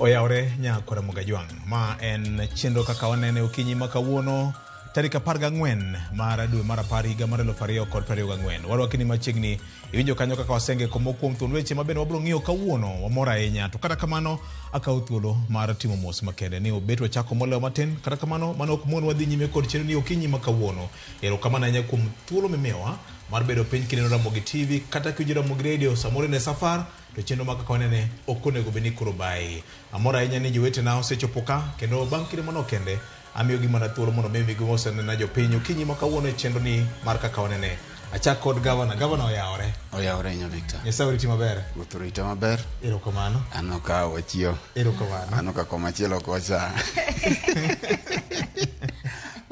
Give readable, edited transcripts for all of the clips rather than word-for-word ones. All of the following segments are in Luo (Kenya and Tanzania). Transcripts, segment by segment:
Oyawre nyakora Mogajwang'. Ma en chenro kaka wanene okinyi ma kawuono tarik 14 mar dwe mar 10 higa mar 2024. Warwaki ni machiegni iwinjo kanyo kaka wasenge komo kuom thuond weche ma bende wabiro ng'iyo kawuono. Wamor ahinya. To kata kamano akawo thuolo mar timo mos makende ni obet wachako molewo matin. Kata kamano mano ok mon wadhi nyime kod chenro ni okinyi ma kawuono. Erokamano ahinya kuom thuolo mimiyowa mar bedo piny kineno Ramogi TV kata kiwinjo Ramogi Radio samoro in e safar to chenro ma kaka wanene ok onego bed ni koro bayi. Amor ahinya ni jowetena osechopo ka kendo bang' kinde manok kende amiyogi mana thuolo mondo mi migi osenena jopiny okinyi ma kawuono e chenro ni mar kaka wanene. Achak kod gavana. Gavana oyawore. Oyawore ahinya Victor. Nyasaye oriti maber. Ruoth orita maber. Erokamano. Aneno ka wachiew. Erokamano. Aneno ka komachielo kocha.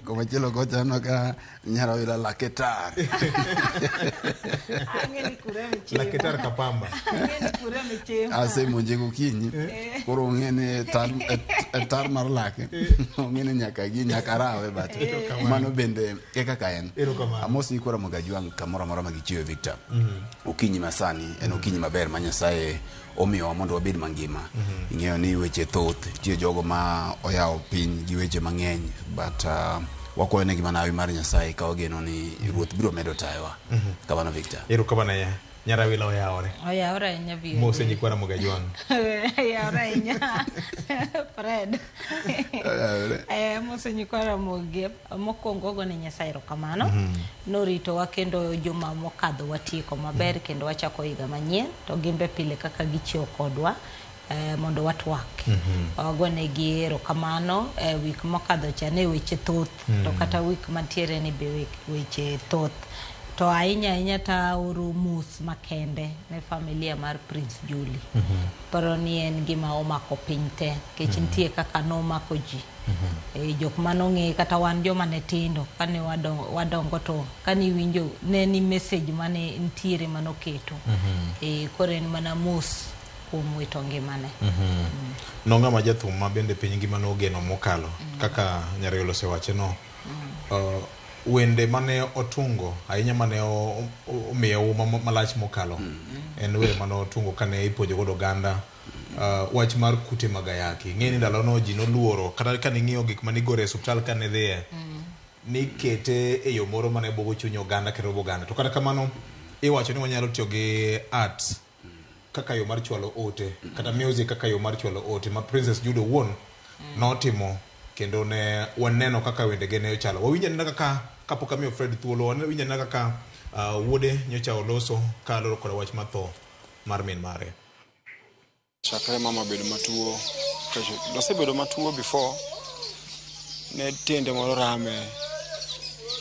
Komachielo kocha aneno ka Nyarawila lake tar. Ang'e ni kure michima. Lake tar kapamba. Ang'e ni kure michima. Asemonje gokinyi. Koro ong'e ni tar, e tar mar lake. Ong'e ni nyaka gi nyaka rawe but mano bende e kaka en. Erokamano. Amos ni koro Mogajwang' kamoro amora ma gichiwe Victor. Okinyi masani en okinyi maber ma Nyasaye omiyowa mondo wabed mangima. Ing'eyo ni weche thoth, nitie jogo ma oyawo piny gi weche mang'eny but wakwayo negi mana hawi mar Nyasaye ka wageno ni Ruoth biro medo tayowa. Kamano Victor. Erokamano ahinya. Nyarawila oyawore. Oyawore ahinya bi. Mose nyikwa Ramogi Ajwang'. Oyawore ahinya. Fred. Oyawore. Eh, mose nyikwa Ramogi. Mokwongo wagone Nyasaye erokamano. Noritowa kendo juma mokadho watieko maber kendo wachako higa manyien. To gin be pile kaka gichiewo kodwa mondo watwak. Wagonegi erokamano. Wik mokadho cha ne weche thoth. To kata wik mantiere ni be weche thoth. To ahinya ahinya taoro mos makende ne familia mar Prince Julie. Paro ni en gima omako piny te. Nikech nitie kaka nomako ji. Jok manong'eye kata wan joma ne tindo kane wadongo to kane iwinjo ne ni message mane nitiere manoketo. Koro en mana mos kuom wito ngimane. Nong'ama jathum ma bende piny ngima nogeno mokalo kaka Nyariolo osewache no. Wende mane otungo ahinya mane omiyo huma malach mokalo en wer mane otungo kane ipuonjo godo oganda wach mar kute mag ayaki. Ing'e ni ndalono ji noluoro kata kane ing'iyo gik mane igoro e osiptal kane idhiye nikete e yo moro mane buogo chuny oganda kendo oganda. To kata kamano iwacho ni wanyalo tiyo gi art kaka yo mar chwalo ote kata music kaka yo mar chwalo ote ma Princess Jude owuon notimo kendo ne waneno kaka wendege ne ochalo. Wawinjo anena kaka kapok amiyo Fred thuolo, wawinjo anena kaka wuode nyocha oloso kaluwore kod wach mar tho mar min mare. Chakre mama bedo matuo, nosebedo matuo before, ne tiende moro rame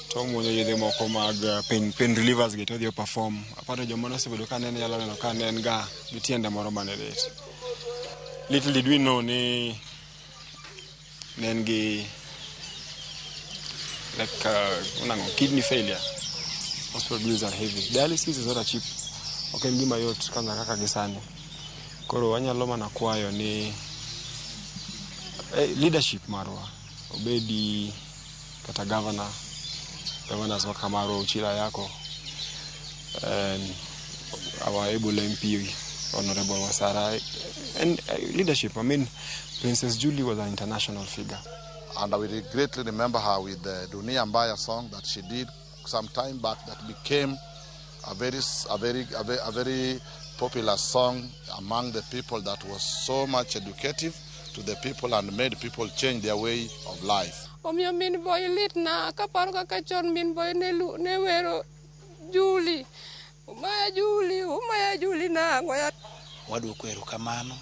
to omuonyo yedhe moko mag pain, pain relievers gi to odhi o perform. Aparo ni joma nosebedo ka nene nyalo neno ka ne en ga gi tiende moro mane lit. Little did we know ni ne en gi like nang'o kidney failure. Hospital bills are heavy. Dialysis is not a cheap. Ok en gima yot kwanza kaka gi sani. Koro wanyalo mana kwayo ni leadership marwa obedi kata governor, governors wa Kamaro Uchila Yako and our able MP Honorable Wasara and leadership. I mean, Princess Julie was an international figure. And I will greatly remember her with the Dunia Mbaya song that she did some time back that became a very popular song among the people that was so much educative to the people and made people change their way of life. Omiyo min boy litna kaparo kaka chon min boy ne, ne wero Juli umaya Juli umaya Juli nang'o ya Waduoko erokamano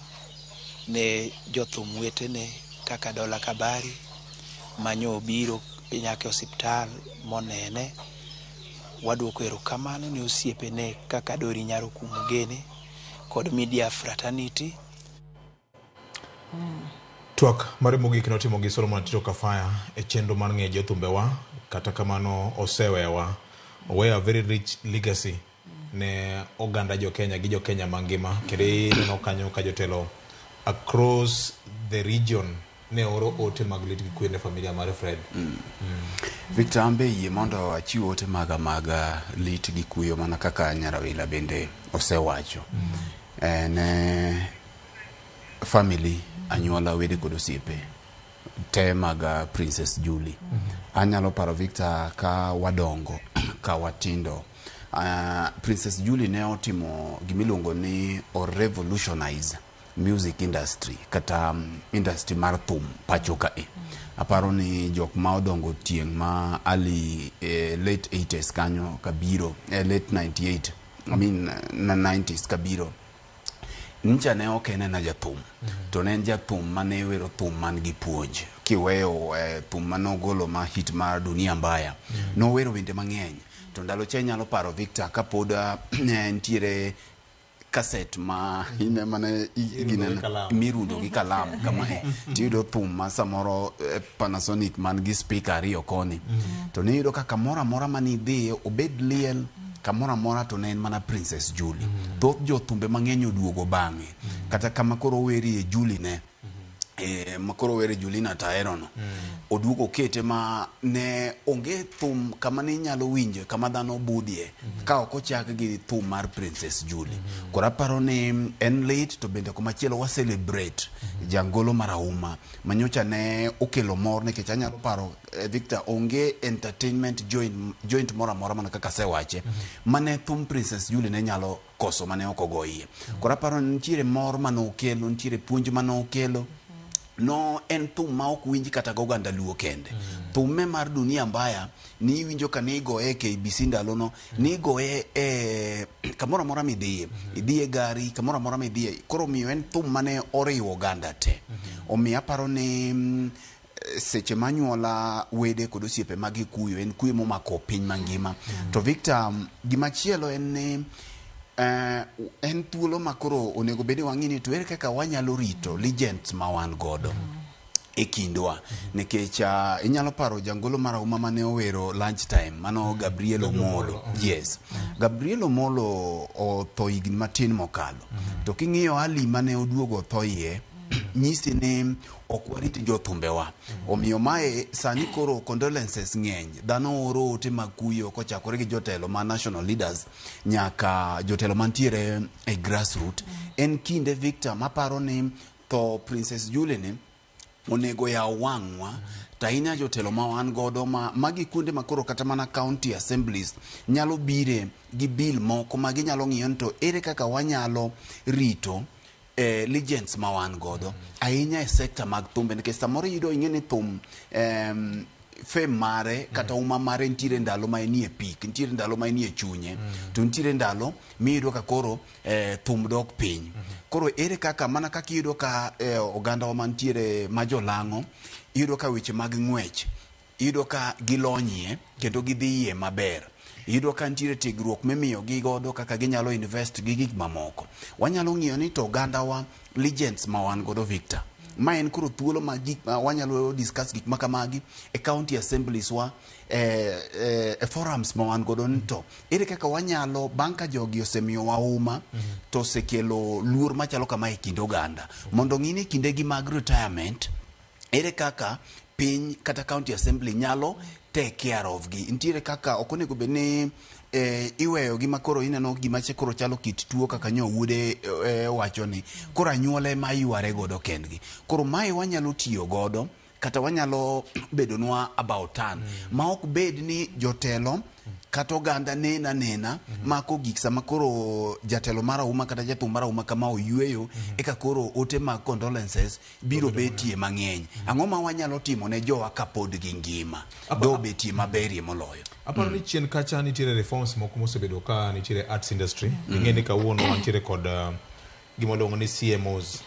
ne jothum wetene kaka Dola Kabari manyo obiro nyaka e osiptal monene. Waduoko erokamano ne osiepene kaka Dori Nyaro Kumugene kod media fraternity. Twak mare mogik notimo gi Solomon Tito Kafaya e chenro mar ng'eyo jothumbewa, kata kamano osewewa. Oweyo a very rich legacy ne oganda jo Kenya gi jo Kenya mangima kendo ineno kanyo ka jotelo across the region ne oro ote mag lit gi kwe ne familia mar Fred. Victor, an be yie mondo achiw ote maga mag lit gi kuyo mana kaka Nyarawila bende osewacho. Ne family anyuola, wede kod osiepe te mag Princess Julie. Anyalo paro, Victor, ka wadongo ka watindo, Princess Julie ne otimo gimiluongo ni o revolutionize music industry kata industry mar thum pacho kae. Aparo ni jok ma odongo tieng' ma early late 80s kanyo kabiro, late 98, I mean na 90s kabiro, ncha ne ok en ena jathum, to ne en jathum mane wero thum man gi puonj. Kiweyo thum manogolo ma hit mar Dunia Mbaya, nowero wende mang'eny. To ndalo cha inyalo paro, Victor, kapod ne nitiere kaset ma ine mane Irundo gi kalam. Mirundo gi kalam kamae, tiyudo thum ma samoro Panasonic man gi speaker ariyo koni, to niyudo ka kamoro amora manidhiye, obed liel, kamoro amora, to ne en mana Princess Julie. Thoth jothumbe mang'eny oduogo bang'e, kata kama koro owerie Julie ne ma koro were Julina Taerono, oduogo kete ma ne onge thum kama ne inyalo winjo kama dhano budhie ka ok ochak gi thum mar Princess Julie. Koro aparo ni en lit, to bende komachielo wa celebrate jangolo marahuma manyocha ne okelo mor, nikech anyalo paro, Victor, onge entertainment joint moro amora, mana kaka asewache, mane thum Princess Julie ne nyalo koso mane ok ogoyie. Koro aparo ni nitiere mor manokelo, nitiere puonj manokelo. No en thum ma ok winj kata go oganda Luo kende. Thume mar Dunia Mbaya ni iwinjo ka nigoye e KBC ndalono, nigoye e kamoro amora midhiye, idhiye gari, kamoro amora midhiye. Koro omiyo en thum mane oriwo oganda te. Omiyo aparo ni seche ma anyuola, wede kod osiepe magi kuyo, en kuyo momako piny mangima. To Victor, gimachielo en ni en thuolo ma koro onego bed ni wang'i ni to ere kaka wanyalo rito legends ma wan godo e kindwa, nikech inyalo paro jangolo marahuma mane owero Lunch Time, mano Gabriel Omolo. Yes, Gabriel Omolo otho higni matin mokalo. To king'iyo hali mane oduogo othoie, nyisi ni ok warit jothumbewa. Omiyo mae sani koro condolences ng'eny, dhano oro ote mag kuyo kochakore gi jotelo ma national leaders nyaka jotelo mantiere e grassroot. En kinde, Victor, maparo ni tho Princess Julie ni onego yaw wang'wa, to ahinya jotelo ma wan godo ma magi kuonde ma koro kata mana county assemblies nyalo bire gi bill moko ma ginyalo ng'iyo ni to ere kaka wanyalo rito legends ma wan godo, ahinya e sector mag thumbe, nikech samoro iyudo ing'e ni thum fame mare kata uma mare nitiere ndalo ma enie peak, nitiere ndalo ma enie chunye, to nitiere ndalo miyudo ka koro thum dok piny. Koro ere kaka mana kaka iyudo ka ogandawa mantiere ma jolang'o, iyudo ka weche mag ng'wech, iyudo ka gilonyie kendo gidhiye maber, iyudo ka nitiere tiegruok mimiyogi godo kaka ginyalo invest gi gik mamoko. Wanyalo ng'iyo ni to ogandawa, legends ma wan godo, Victor, ma en koro thuolo ma gik ma wanyalo discuss gik ma kamagi e county assemblies wa, e forums ma wan godo, ni to ere kaka wanyalo bang' ka jogi osemiyowa uma to osekelo luor machalo kama e kind oganda, mondo ng'i ni kindegi mag retirement ere kaka piny kata county assembly nyalo take care of gi. Nitiere kaka ok onego bed ni iweyo gi makoro ineno gima koro chalo kit tuo kaka nyo wuode wacho ni koro anyuola ema yware godo kendgi. Koro mae wanyalo tiyo godo kata wanyalo bedonwa about turn ma ok bed ni jotelo kata oganda nena nena mako gik sama koro jatelo mar auma kata jathum mar auma kama oyweyo, eka koro ote mag condolences biro betie mang'eny. Ang'o ma wanyalo timo ne jowa kapod gingima do betie maberie moloyo? Aparo ni chien kacha nitiere reforms moko mosebedo ka nitiere arts industry. Ing'e ni kawuono wantiere kod gima waluongo ni CMOs,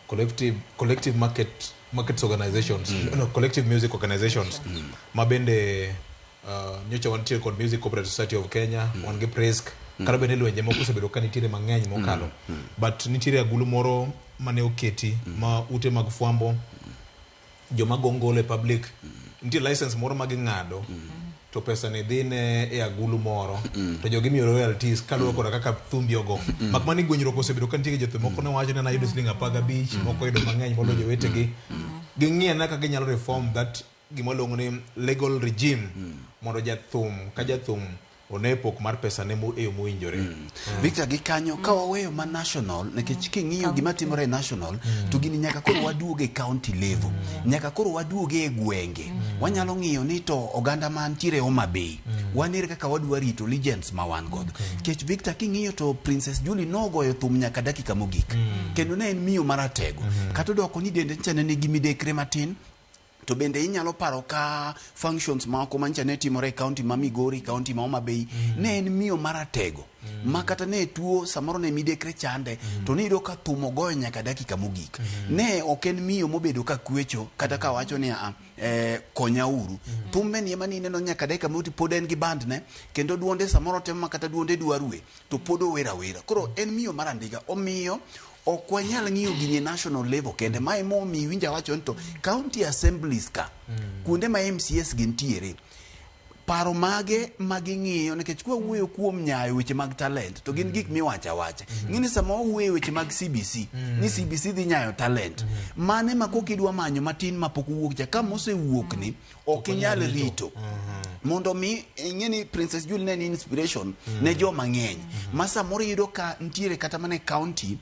collective markets organizations, no, collective music organizations, ma bende nyocha wantiere kod Music Copyright Society of Kenya, wan gi PRISK, kata bende lwenje moko osebedo ka nitiere mang'eny mokalo, but nitiere agulu moro mane oketi ma ute mag fwambo, joma go ngolo e public, nitie license moro ma ging'ado to pesa ni dhi ne e agulu moro, to jogi imiyo royalties kaluwore koda kaka thumbi ogo. Mak mana ni gwenyruok osebedo ka nitie gi jothum moko ne wacho ni an ayudo siling 15, moko oyudo mang'eny moloyo jowetegi. Ging'i ane kaka ginyalo reform that gima waluongo ni legal regime mondo jathum ka jathum one pok mar pesa ne e yo mowinjore. Victor, gi kanyo ka waweyo ma national, nikech king'iyo gima timore e national to gini nyaka koro waduog e county level, nyaka koro waduog e gwenge. Wanyalo ng'iyo ni to oganda mantiere Homa Bay, wan ere kaka wadwa rito legends ma wan godo. Nikech Victor, king'iyo to Princess Julie nogoyo thum nyaka dakika mogik, kendo ne en miyo maratego, kata odoko ni dende ncha ne nigi midekre matin. To bende inyalo paro ka functions moko mancha ne timore e county ma Migori, county ma Homa Bay, ne en miyo maratego ma kata ne tuo samoro ne midekre chande, to niyudo ka thum ogoyo nyaka dakika mogik. Ne ok en miyo mobedo ka kwecho kata ka wacho ni a konyauru. Thumbe ni ema nineno nyaka dakika mogik pod en gi band ne, kendo duonde samoro temo ma kata duonde dwa rwe to pod ower awera. Koro en miyo mar andiga, omiyo ok wanyal ng'iyo gini e national level kende. Ma emomiyo iwinjo awacho ni to county assemblies ka kuonde ma MCAs gintiere, paro mage ma ging'iyo, nikech kwa wuoyo kuom nyayo weche mag talent to gin gik miwacho awacha. Ng'e ni sama wawuoyo e weche mag CBC ni CBC dhi nyayo talent mane ma koka idwa manyo matin mapok owuok cha, ka mosewuok ni ok inyal rito mondo mi ing'e ni Princess Julie ne en inspiration ne joma ng'eny ma samoro iyudo ka ntiere kata mana e county,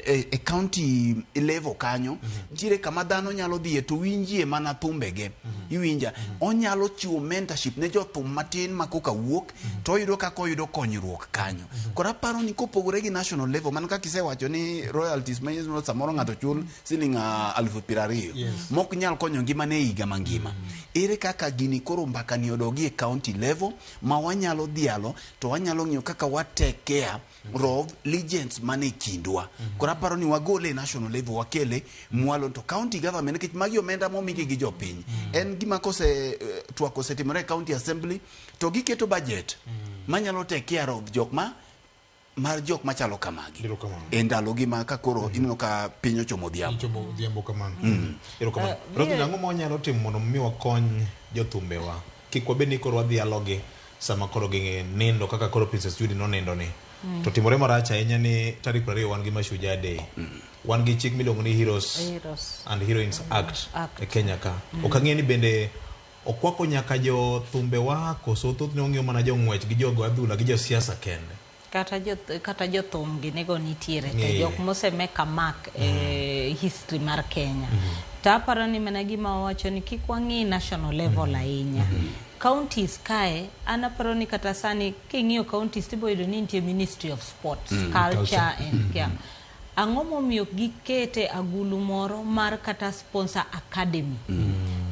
e county level kanyo ntiere kama dhano nyalo dhiye to winjie mana thumbege. Iwinja onyalo chiwo mentorship ne jothum matin ma koka wuok to oyudo kaka oyudo konyruok kanyo. Koro aparo ni kopogore gi national level, mana kaka isewacho ni royalties ma samoro ng'ato chul siling 20,000 mok nyal konyo ngimane e higa mangima, ere kaka gini koro mbaka ni odogi e county level ma wanyalo dhialo to wanyalo ng'iyo kaka wa take care of legends mane kindwa. Koro aparo ni wagole e national level, wakele mwalo to county government, nikech magi omenda momigi gi jopiny. En gima kose twak osetimore e county assembly to giketo budget manyalo take care of jok ma mar jok machalo kamagi Erokamano. e ndalogi ma ka koro ineno ka piny ochomo odhiambo. Chomo odhiambo kamano. Erokamano. Roslyn, ang'o ma wanyalo timo mondo mi wakony jothumbewa kik wabed ni koro wadhialogi sama koro ginindo kaka koro Princess Judy nonindo ni? To timore marach ahinya ni tarik 20 wan gi Mashujaa Day, wan gi chik miluongo ni Heroes Heroes and Heroines Act Act. e Kenya ka. Ok ang'e ni bende okwako nyaka jothumbewa koso thothne ong'iyo mana jong'wech gi jogo adhula gi josiasa kende. Kata jothum ginego nitiere te. Jok mose make a mark e history mar Kenya. To aparo ni mana gima wawacho ni kik wang'i national level ahinya, counties kae. An aparo ni kata sani king'iyo counties tibo yudo ni nitie Ministry of Sports, Culture and Care. Ang'o momiyo gikete agulu moro mar kata sponsor academy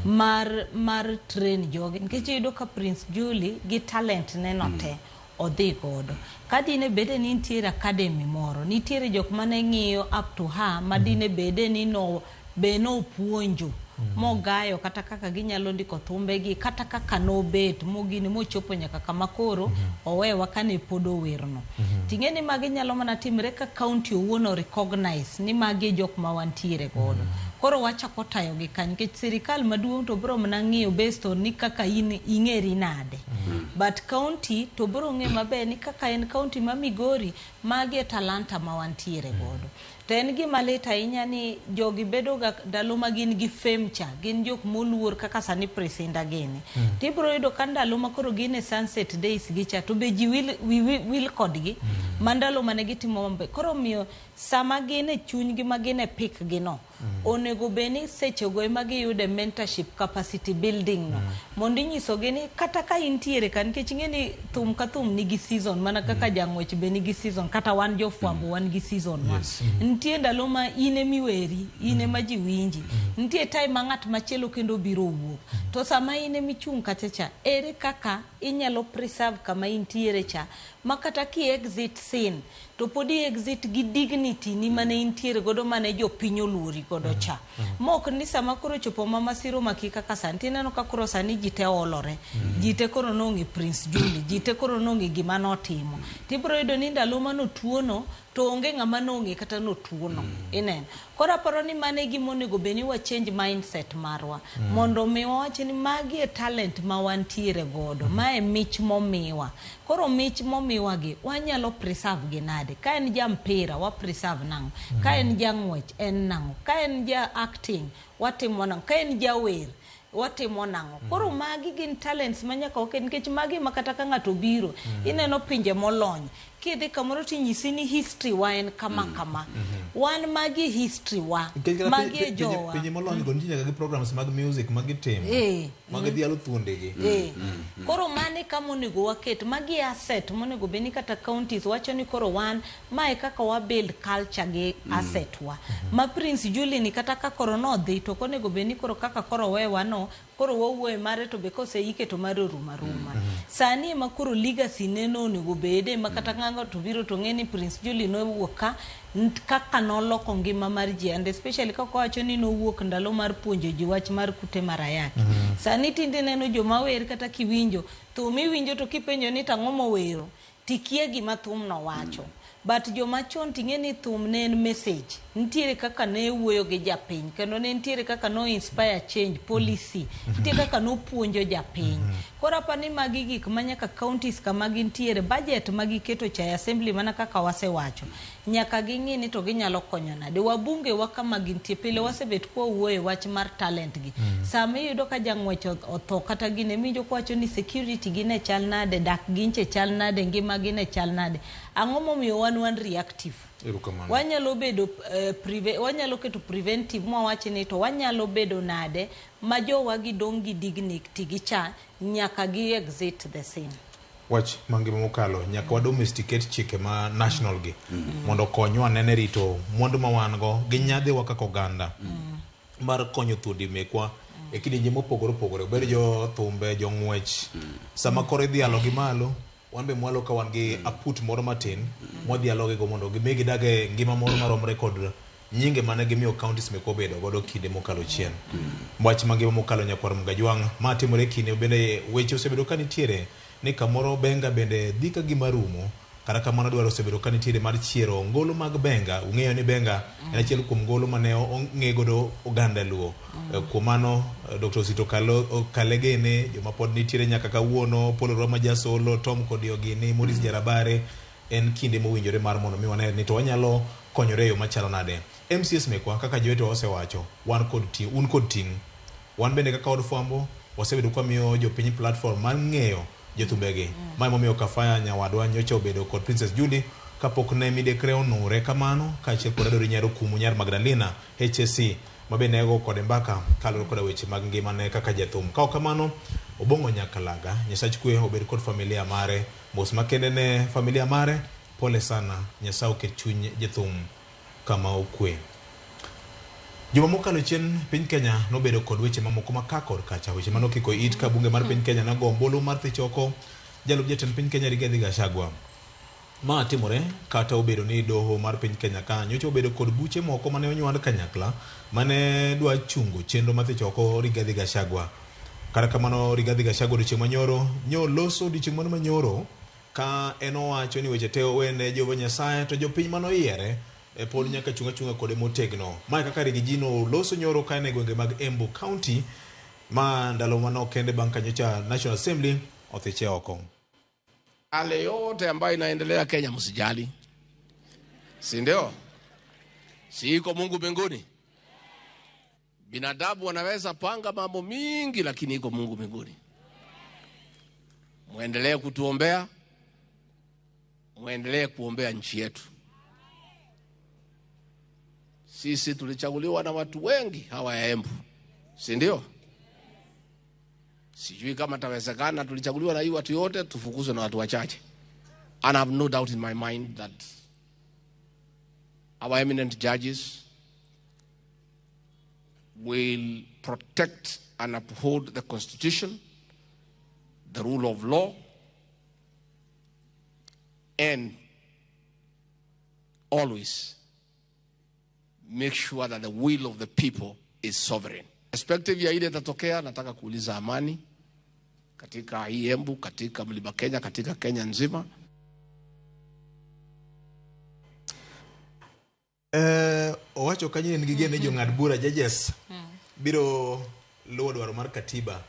mar train jogi? Nikech iyudo ka Prince Julie gi talent ne no te odhi godo, ka dine bede ni nitiere academy moro, nitiere jok mane ng'iyo up to her, ma dine bede ni no be nopuonjo mogayo kata kaka ginyalo ndiko thumbegi, kata kaka nobet mogini mochopo nyaka kama koro owewa kane pod owerno. Ting'e ni magi nyalo mana timre ka county owuon o recognize ni magi e jok ma wantiere godo. Koro wachako tayogi kanyo, nikech sirikal maduong' to biro mana ng'iyo based on ni kaka in ing'eri nade, but county to biro ng'e maber ni kaka en county ma Migori, magi e talanta ma wantiere godo. To en gima lit ahinya ni jogi bedo ga ndalo ma gin gi fame cha, gin jok moluor kaka sani Priscinda gini. Tibiro yudo ka ndalo ma koro gin e sunset days gi cha to be ji wil kodgi ma ndalo mane gitimo mambe. Koro omiyo sama gin e chunygi ma gin e peak gi no, onego bed ni sechego ema giyude mentorship, capacity building no, mondo inyisogi ni kata ka intiere ka, nikech ing'e ni thum ka thum nigi season, mana kaka jang'wech be nigi season, kata wan jofwambo wan gi season wa. Nitie ndalo ma in emiweri, in ema ji winji, nitie time ma ng'at machielo kendo biro wuok. To sama in emichung' kacha cha, ere kaka inyalo preserve kama intiere cha, ma kata ki exit scene to pod i exit gi dignity ni mane intiere godo, mane jopiny oluori godo cha, mok ni sama koro chopo ma masiro maki kaka sani tineno ka koro sani ji te olore, ji te koro nong'e Prince Julie, ji te koro nong'e gima notimo. Tibiro yudo ni ndalo manotuono to onge ng'ama nong'e kata notuono ineno. Koro aparo ni mano e gima onego bed ni wa change mindset marwa mondo mi wawach ni magi e talent ma wantiere godo, mae mich momiwa. Koro mich momiwa gi wanyalo preserve gi nade? Ka en ja mpira, wa preserve nang'o? Ka en jang'wech, en nang'o? Ka en ja acting, watimo nang'o? Ka en jawer. Watimo nang'o? Koro magi gin talents ma nyaka waket nikech magi ma kata ka ng'ato obiro, ineno pinje molony. Kidhi kamoro tinyisi ni history wa en kama kama. Wan magi e history wa. Nikech kata Magi e jowa. Pinje molony go nitie nyaka gi programs mag music ma gitimo. Ma gidhialo thuondegi. Koro mano e kama onego waket. Magi e asset monego bed ni kata counties wacho ni koro wan mae kaka wa build culture gi asset wa. Ma Prince Julie ni kata ka koro nodhi to ok onego bed ni koro kaka koro owewa no, koro wawuoye mare to be koseike to mare orumo aruma. Sani ema koro legacy ne no onego bede ma kata ng'ato biro to ng'e ni Prince Julie nowuok ka kaka noloko ngima mar ji and especially kaka owacho ni nowuok ndalo mar puonjo ji wach mar kute mar ayaki. Sani tinde ineno joma wer kata kiwinjo thum iwinjo to kipenjo ni tang'o mowero tikia gima thumno wacho. But joma chon ting'e ni thum ne en message. Nitiere kaka ne wuoyo gi japiny kendo ne nitiere kaka no inspire change policy. Nitie kaka nopuonjo japiny. Koro aparo ni magi gik ma nyaka counties kama gintiere budget ma giketo cha e assembly mana kaka wasewacho. Nyaka ging'i ni to ginyalo konyo nade. Wabunge wa kama gintie pile wasebet kwa wuoyo e wach mar talent gi. Sama iyudo ka jang'wech otho kata gine miwinjo kowacho ni security gi ne chal nade, dak ginche chal nade, ngima gi ne chal nade. Ang'o momiyo wan reactive? Erokamano. Wanyalo bedo wanyalo keto preventive mwawachi ni to wanyalo bedo nade ma jowa gi dong' gi dignity gi cha nyaka gi exit the scene. Wach mangima mokalo nyaka wa domesticate chike ma national gi mondo okonywa nene rito mwandu ma wan go gi nyadhiwa kaka oganda mar konyo thuondi mekwa e kidienje mopogore opogore, obed jo thumbe, jong'wech. Sama koro idhialo gi malo, wan be mwalo ka wan gi aput moro matin mwadhialo gigo mondo gimi gidag e ngima moro maromre kod nyinge mane gimiyo counties mekwa obedo godo kinde mokalo chien. Wach mangima mokalo nyakwar Mgajwang' ma timore kinde bende weche osebedo ka nitiere ni kamoro benga bende dhi ka gima rumo. Kata kamano dwaro osebedo ka nitiere mar chiero ngolo mag benga. Ung'eyo ni benga en achiel kuom ngolo mane ong'e godo oganda Luo. Kuom mano Dr. Osito Kalegene, joma pod nitiere nyaka kawuono, Paul Roma Jasolo, Tom Kodiogini, Maurice Jarabare, en kinde mowinjore mar mondo mi wane ni to wanyalo konyore e yo machalo nade. MCS mekwa kaka jowetewa osewacho, wan kod ting', un kod ting'. Wan bende kaka od fwambo wasebedo kwa miyo jopiny platform mar ng'eyo jothumbegi. Ma emomiyo Kafaya nyawadwa nyocha obedo kod Princess Julie kapok ne midekre onure kamano, kaachiel kod Adori Nyar Okumu Nyar Magdalena HSC ma be nego kode mbaka kaluwore koda weche mag ngimane kaka jathum. Ka ok kamano, Obong'o Nyakalaga, Nyasach kwe obed kod familia mare, mos makende ne familia mare, pole sana, Nyasaye oket chuny jathum kama okwe. Juma mokalo chien piny Kenya nobedo kod weche mamoko ma ka kod kacha, weche manokiko it ka bunge mar piny Kenya nogo ombulu mar thich oko jalup jatend piny Kenya Rigathi Gachagua. Ma timore kata obedo ni doho mar piny Kenya ka nyocha obedo kod buche moko mane onywand kanyakla mane dwa chungo chenro mar thich oko Rigathi Gachagua. Kata kamano Rigathi Gachagua odiochieng' manyoro nyo loso odiochieng' mano manyoro ka en owacho ni weche te owene Jehova Nyasaye to jopiny manoyiere e pod nyaka chung' achung'a kode motegno. Mae kaka Riggy no loso nyoro ka en e gwenge mag Embu County ma ndalo manok kende bang' ka nyocha National Assembly othiche oko. Yale yote ambayo inaendelea Kenya msijali, si ndio? Si iko Mungu mbinguni? Binadamu wanaweza panga mambo mingi, lakini iko Mungu mbinguni. Muendelee kutuombea, muendelee kuombea nchi yetu. Sisi tulichaguliwa na watu wengi hawa ya Embu, si ndio? Sijui kama tawezekana, tulichaguliwa na hii watu yote, tufukuzwe na watu wachache. And I have no doubt in my mind that our eminent judges will protect and uphold the Constitution, the rule of law, and always make sure that the will of the people is sovereign. Perspective ya ile itatokea, nataka kuuliza amani katika hii Embu, katika Mlima Kenya, katika Kenya nzima. Owacho kanyo ni en gi geno ni jong'ad bura judges biro luwo dwaro mar katiba.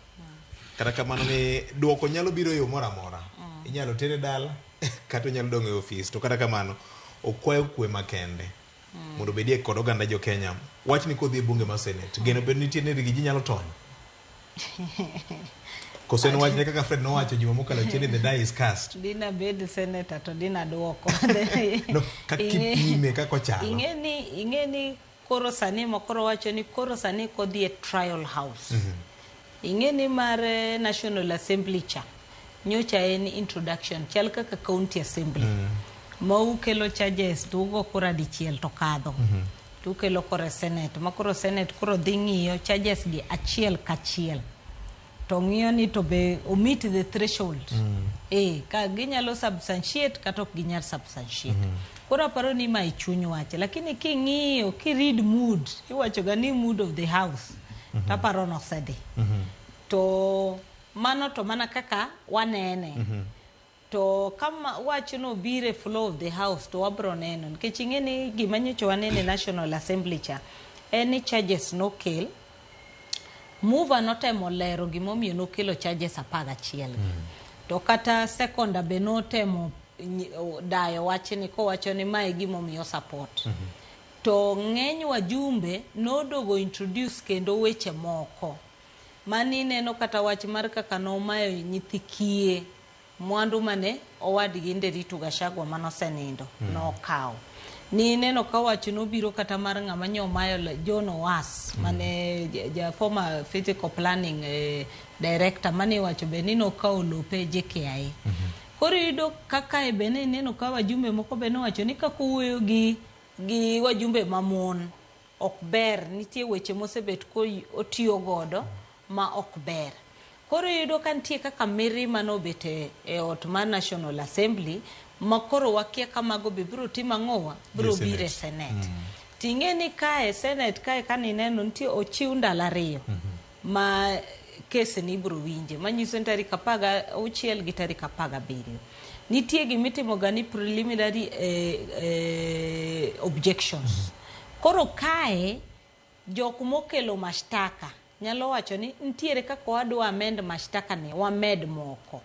Kata kamano ni duoko nyalo biro e yo moro amora. Inyalo tere dala kata onyalo dong' e ofis. To kata kamano okwayo kwe makende mondo obedie kod oganda jo Kenya. Wachni kodhi e bunge mar Senate, geno bed nitie ni Riggy G nyalo tony. Koso en wachne kaka Fred nowacho juma mokalo chien ni the die is cast. Dina bed senator to dina duoko. No, kaka ipime kaka ochalo. Ing'e ni koro sani mokoro wacho ni koro sani kodhi e trial house. Ing'e ni mar National Assembly cha nyocha en introduction chal kaka county assembly. Ma ukelo charges to ugo kura dichiel to kadho. To ukelo koro e senate ma koro senate koro dhi ng'iyo charges gi achiel kachiel. To ng'iyo ni to be o meet the threshold. Ka ginyalo substantiate kata ok ginyal substantiate. Koro aparo ni ma e chuny wach, lakini king'iyo kiread mood, iwacho ga ni mood of the house. Taparo nosedhi. To mano to mana kaka wanene. To kama wach no biro e floor of the house to wabro neno nikech ing'e ni gima nyocha waneno e National Assembly cha en ni charges nokel mover notemo lero gimomiyo nokelo charges 11 to kata seconder be notemo dayo wachni kowacho ni mae gimomiyo support to ng'eny wajumbe nodogo introduce kendo weche moko mani ineno kata wach mar kaka nomayo nyithi kiye mwandu mane owadgi Nderitu Gachagua manosenindo nokawo ni neno ka wach nobiro kata mar ng'ama nyomayo John Owas mane ja former physical planning director mane iwacho be ni nokawo lope JKIA. Koro iyudo kaka e bende ineno ka wajumbe moko be nowacho ni kaka owuoyo gi wajumbe mamon ok ber nitie weche mosebet ko otiyo godo ma ok ber. Koro iyudo ka nitie kaka mirima nobet e ot mar National Assembly ma koro wakia ka mago be biro timo ang'owa biro Dhi e biro e Senate. Senate. Ting'e ni kae Senate kae kanineno nitie ochiw ndalo 2 ma case ni ibiro winje manyiso ni tarik 16 gi tarik 17. Nitie gimitimo ga ni preliminary objections. Koro kae jok mokelo mashtaka nyalo wacho ni nitiere kaka wadwa amend mashtaka ni wamed moko.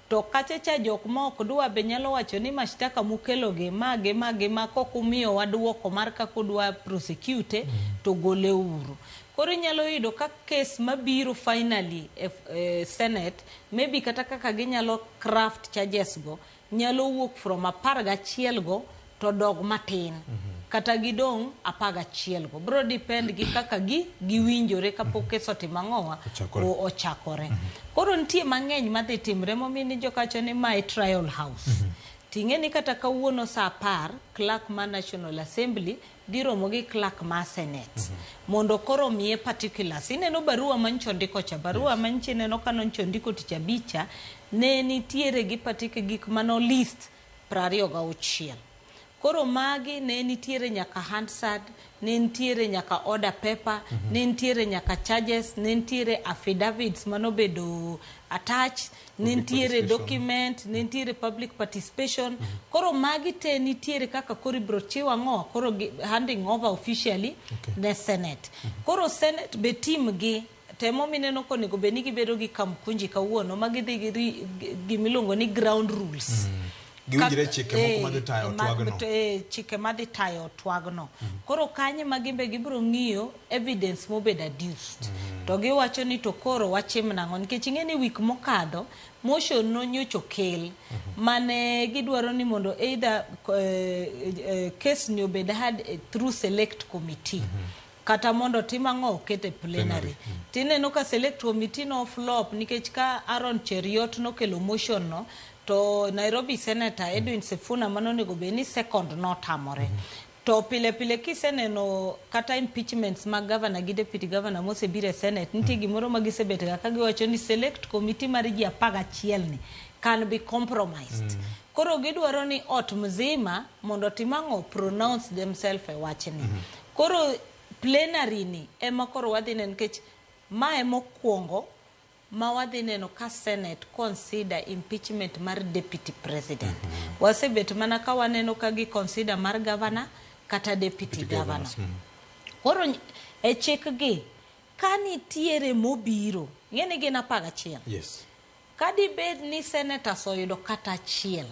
To kacha cha jok ma ok dwa be nyalo wacho ni mashtaka mukelo gi ma gi ma gi ma kok umiyowa duoko mar kaka udwa prosecute to gole uru. Koro inyalo yudo ka case mabiro finally e Senate maybe kata kaka ginyalo craft charges go nyalo wuok from 11 go to dog matin. Kata gidong' 11 go. Bro depend gi kaka gi giwinjore kapok case otimo ang'owa Ochakore. Ochakore. Koro nitie mang'eny madhi timre momiyo ni jokacho ni mae trial house. Ting'e ni kata kawuono saa 10 clerk mar National Assembly dhi romo gi clerk mar Senate mondo koro miye particulars. Ineno barua manyocha ondiko cha, barua manyocha ineno ka nyocha ondiko tich abich cha, ne nitiere gi gik mano list 26. Koro magi ne nitiere nyaka Hansard, ne nitiere nyaka order paper, ne nitiere nyaka charges, ne nitiere affidavits manobedo attached, ne Public nitiere participation. document, ne nitiere public participation. Koro magi te nitiere kaka koro ibiro chiw ang'o koro handing over officially ne Senate. Koro Senate be tim gi temo mineno konego bed ni gibedo gi kamkunji kawuono ma gidhi gi gimiluongo ni ground rules. Giwinjre chike moko madhi tayo twagno. Chike madhi tayo twagno. Koro kanyo ma gimbe gibiro ng'iyo evidence mobedo adduced. To giwacho ni to koro wachim nang'o nikech ing'e ni week mokadho motion no nyocha okel mane gidwaro ni mondo either case ni obed heard through select committee kata mondo tim ang'o oket e plenary. Tineno ka select committee no flop nikech ka Aaron Cheruiyot nokelo motion no to Nairobi Senator Edwin Sifuna manonego bed ni second notamore. To pile pile kiseneno kata impeachments mag governor gi deputy governor mosebiro e Senate nitie gimoro ma gisebet ga ka giwacho ni select committee mar ji 11 ni can be compromised. Koro gidwaro ni ot mzima mondo otim ang'o pronounce themselves e wachni. Koro plenary ni ema koro wadhi neno nikech mae mokwongo ma wadhi neno ka Senate consider impeachment mar deputy president. Wasebet mana ka waneno ka gi consider mar governor kata deputy Deputy governor. governors, Koro e chik gi ka nitiere mobiro, ng'e ni gin 11. Ka dibed ni senators oyudo kata achiel,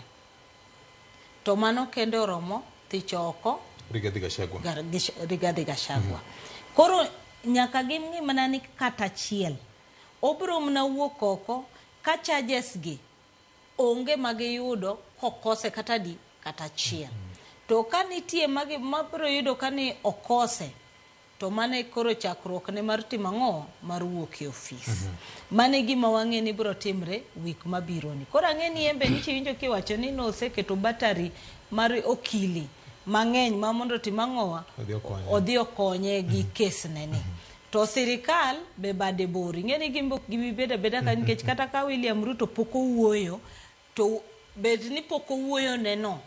to mano kende oromo thicho oko Rigathi Gachagua. Rigathi Gachagua. Koro nyaka ging'i mana ni kata achiel. Obro mana wuok oko ka charges gi onge magiyudo kokose kata di kata achiel. To ka nitie magi mabro yudo ka ni okose, to mano e koro chakruok ne mar timo ang'o? Mar wuok e ofis. Mano e gima wang'e ni bro timre week mabiro ni. Koro ang'e ni embe nyicha iwinjo kiwacho ni noseketo battery mar okili mang'eny ma mondo otim ang'owa? Odhi okonye. Odhi okonye gi kes ne ni. To sirikal be bade bor. Ing'e ni gin be ok gibi bedo abeda ka nikech kata ka William Ruto pok owuoyo, to bed ni pok owuoyo ne no,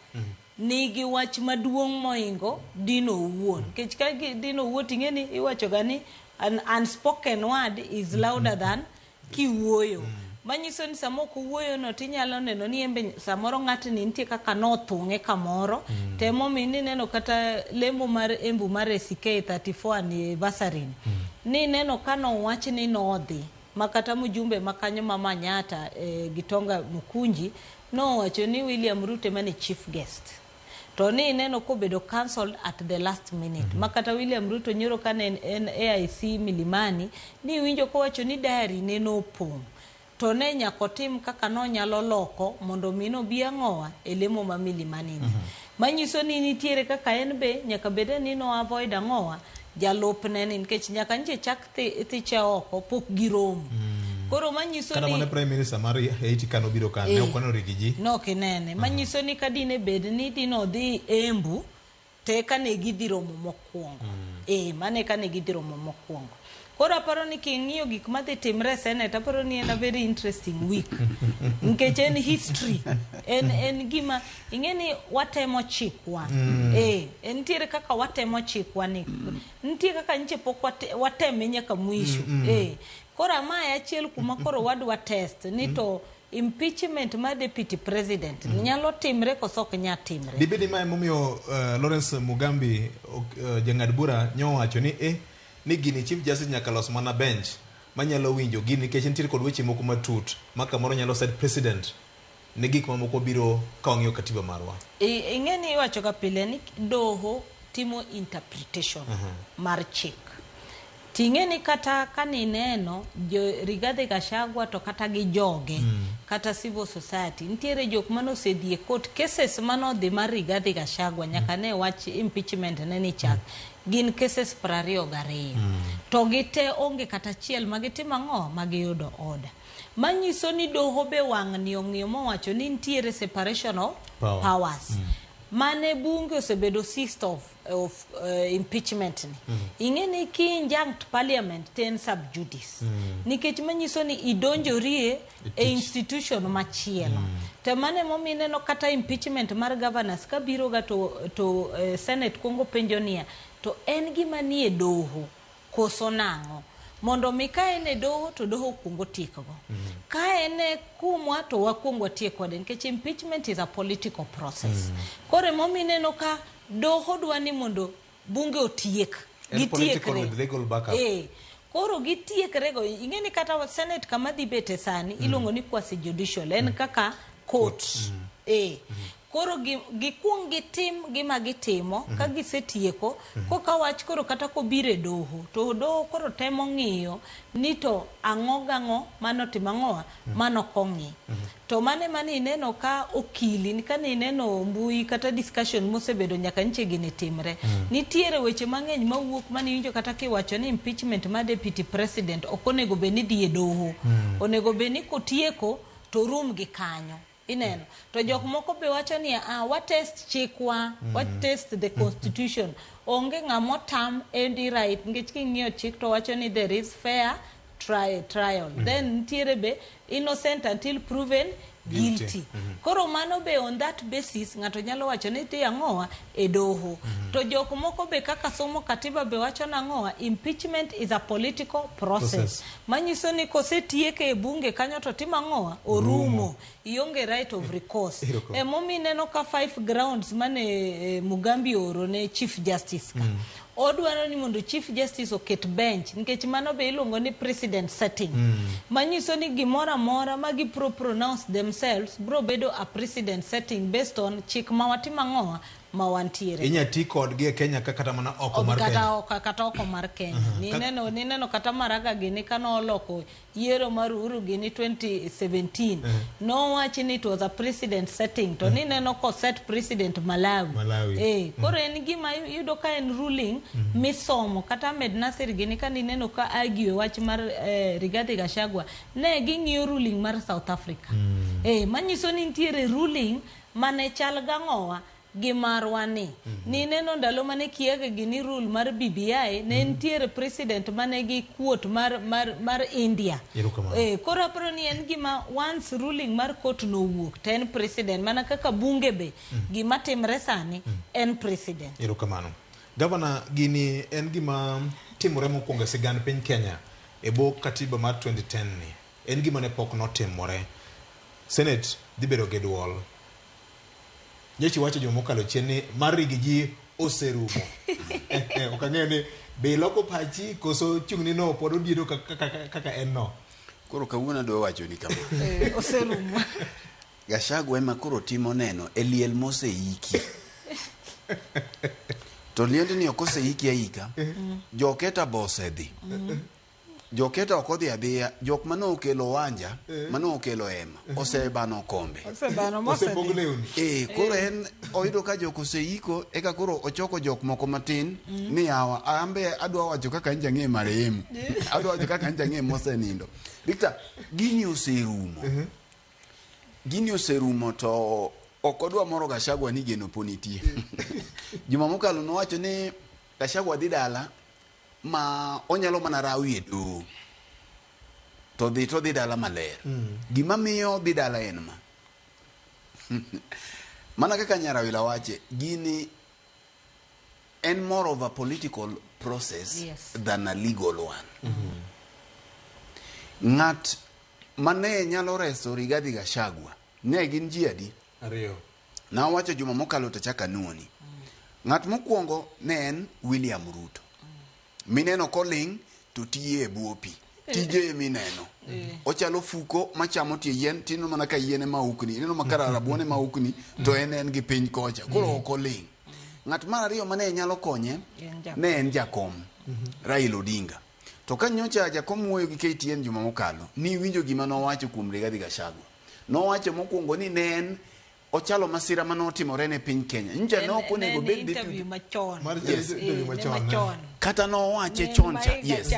nigi wach maduong' moingo Dino owuon. Nikech ka Dino owuon ting'e ni iwacho ga ni an unspoken word is louder than kiwuoyo. Manyiso ni sama ok owuoyo no tinyalo neno ni embe samoro ng'atni nitie kaka nothung'e kamoro. To emomiyo nineno kata lemo mar Embu mar ACK 34 anniversary ni. Nineno ka nowach ni nodhi ma kata mjumbe ma kanyo ma Manyatta Gitonga Mukunji nowacho ni William Ruto ema ne chief guest. To ni ineno kobedo cancelled at the last minute. Ma kata William Ruto nyoro kane en AIC Milimani, ni iwinjo kowacho ni diary ne nopong'. To ne nyaka otim kaka nonyalo loko mondo mi nobi ang'owa e lemo ma Milimani ni. Manyiso ni nitiere kaka en be nyaka bede ni no avoid ang'owa jalupne ni nikech nyaka nche chak thiche oko pok giromo. Koro manyiso Kata ni mana Prime Minister mar Haiti kanobiro ka ne ok waneno gi ji. No kinene. Manyiso ni ka dine bed ni dino dhi Embu to eka ne gidhi romo mokwongo. Mano eka ne gidhi romo mokwongo. Koro aparo ni king'iyo gik madhi timre e Senate, aparo ni en a very interesting week. Nikech en history. En gima, ing'e ni watemo chikwa. En nitiere kaka watemo chikwa ni. Nitie kaka nyiche pok wateme nyaka mwisho. Koro mae achiel kuma koro wadwa test ni to impeachment mar deputy president nyalo timre koso ok nyal timre. Dibed ni mae momiyo Lawrence Mugambi jang'ad bura nyowacho ni ni gini Chief Justice nyaka los mana bench manyalo winjo gini nikech nitiere kod weche moko matut ma kamoro nyalo set precedent ne gik mamoko biro ka wang'iyo katiba marwa. Ing'e ni iwacho ga pile ni doho timo interpretation mar chik. Ting'e ni kata kanineno jo Rigathi Gachagua to kata gi joge kata civil society nitiere jok mane osedhi e court cases manodhi mar Rigathi Gachagua nyaka ne wach impeachment ne ni chak gin cases 22 to gite onge kata achiel magitimo ang'o magiyudo order. Manyiso ni doho be wang'ni ong'iyo mowacho ni nitiere separation of powers. Mane bunge osebedo seized of impeachment ni. Ing'e ni ki injunct parliament to en sub judice. Nikech manyiso ni idonjorie e institution machielo. To mano emomiyo ineno kata impeachment mar governors kabiro ga to Senate kuongo penjo niya, to en gima nie doho koso nang'o? Mondo mi ka en e doho to doho kuongo tiekgo. Ka en e kumwa to wakuongo watiek kode nikech impeachment is a political process. Koro emomiyo ineno ka doho dwa ni mondo bunge otiek. En political with legal backup. Koro gitiekre go. Ing'e ni kata Senate kama dhi bete sani iluongo ni quasi judicial. En kaka court. Koro gikuong gitim gima gitimo ka gisetieko koka wach koro kata kobiro e doho to doho koro temo ng'iyo ni to ang'o gang'o manotimo ang'owa manokong'i. To mane mane ineno ka okili ka ineno mbui kata discussion mosebedo nyaka nche gini timre. Nitiere weche mang'eny mawuok mane iwinjo kata kiwacho ni impeachment mar deputy president ok onego bed ni dhi e doho. Onego bed ni kotieko to rum gi kanyo. Ineno. To jok moko be wacho ni wa test chikwa, wa test the constitution. Onge ng'ama otam any right nikech king'iyo chik to wacho ni there is fair trial. Then nitiere be innocent until proven guilty. Guilty. Koro mano be on that basis ng'ato nyalo wacho ni dhi ang'owa e doho. To jok moko be kaka somo katiba be wacho nang'owa impeachment is a political process. Process. Manyiso ni kosetieke e bunge kanyo to timo ang'owa orumo. Ionge right of recourse. Erokamano. Emomiyo ineno ka 5 grounds mane Mugambi ooro ne Chief Justice ka. Odwaro ni mondo Chief Justice oket bench nikech mano be iluongo ni precedent setting. Manyiso ni gimoro amora ma gibro pronounce themselves bro bedo a precedent setting based on chik ma watimo ang'owa ma wantiere. Inya ti kodgi e Kenya ka kata mana oko mar kata Kenya. oko, kata oko mar Kenya. Nineno, nineno kata Maraga gini kane oloko yiero mar Uhuru gini 2017 nowachi ni it was a precedent setting to nineno ko set precedent Malawi. Malawi. Koro en gima iyudo ka en ruling misomo kata Ahmed Nasir gini ka nineno ka argue wach mar Rigathi Gachagua ne ging'iyo ruling mar South Africa. Manyiso ni nitiere ruling mane chal gang'owa gi marwa ni. Nineno ndalo mane Kiege gini rule mar BBI ne nitiere president mane gi quote mar India. Erokamano. Koro aparo ni en gima once ruling mar court nowuok to en president mana kaka bunge be gima timre sani en president. Erokamano. Gavana, gini en gima timore mokwongo e sigand piny Kenya e bwo katiba mar 2010 ni. En gima ne pok notimore. Senate dhi bedo gi duol. Nyocha iwacho juma mokalo chien ni mar rigi ji oserumo. Ok ang'eyo ni be iloko pachi koso chung'ni no pod odiedo kaka en no. Koro kawuono adwa wacho ni kama. Oserumo. Gachagua ema koro timo neno e liel moseiki. To liendni ok oseiki aika. Joketa be osedhi. Joketa ok odhi adhiya. Jok mane okelo wanja, mane okelo ema, osebano kombe. Osebano mosedhi. Osepog lewni. Koro en oyudo ka jok oseiko, eka koro ochoko jok moko matin ni yawa, ambe adwa wacho kaka nja ng'e marehemu. Adwa wacho kaka nja ng'e mosenindo. Victor, gini oserumo. Gini oserumo to ok odwa moro Gachagua ni geno po nitie. Juma mokalo nowacho ni Gachagua dhi dala ma onyalo mana rawi e doho. To dhi to dhi dala maler. Gima miyo dhi dala en ma. Mana kaka Nyarawila wache, gini en more of a political process than a legal one. Ng'at mane nyalo reso Rigathi Gachagua ne gin ji adi? Ariyo. Nawacho juma mokalo to achako anuoni. Ng'at mokwongo ne en William Ruto. Mineno koling' to tiye e bwo pi. Tije mineno. Ochalo fuko machamo tie yien, tineno mana ka yien ema ukni. Ineno ma kara rabuon ema ukni, to en gi piny kocha. Koro ok oling'. Ng'at mar ariyo mane nyalo konye ne en jakom, Raila Odinga. To ka nyocha jakom wuoyo gi KTN juma mokalo, ni winjo gima nowacho kuom Rigathi Gachagua. Nowacho mokwongo ni ne en ochalo masira mane otimore ne piny Kenya. Nyocha ne ok onego bed interview machon. Yes. Machon. Kata nowache chon cha. Yes.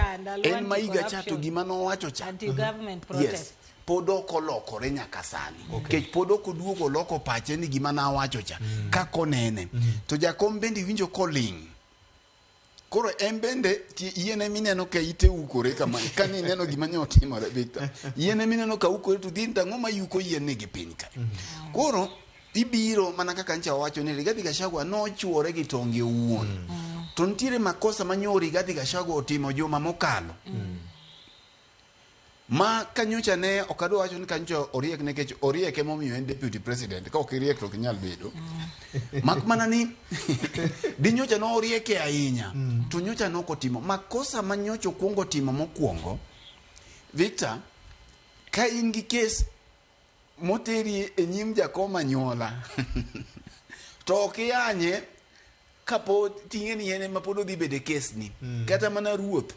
En maiga cha to gima nowacho cha. Anti-government protest. Yes. Pod ok olokore nyaka sani. Nikech pod ok oduogo loko pache ni gima nawacho cha. Kaka onene. To jakom bende winjo koling'. Koro en bende yien mineno ka ite ukore kama kani ineno gima ne otimore Victor. Yien mineno ka ukore to dhi tang'o ma yuko yien ni gi piny ka. Koro ibiro mana kaka ncha wacho ni Rigathi Gachagua nochuore gi tonge owuon. To nitiere makosa ma nyo Rigathi Gachagua otimo juma mokalo. Ma kanyocha ne ok adwa wacho ni kanyocha oriek nikech oriek emomiyo en deputy president ka ok iriek to ok inyal bedo. Mak mana ni di nyocha no orieke ahinya to nyocha ne ok otimo makosa ma nyocha okwongo timo mokwongo. Victor, ka in gi kes moteri e nyim jakom anyuola to ok iyanye kapo ting'e ni en ema pod odhi bedo e kes ni kata mana ruoth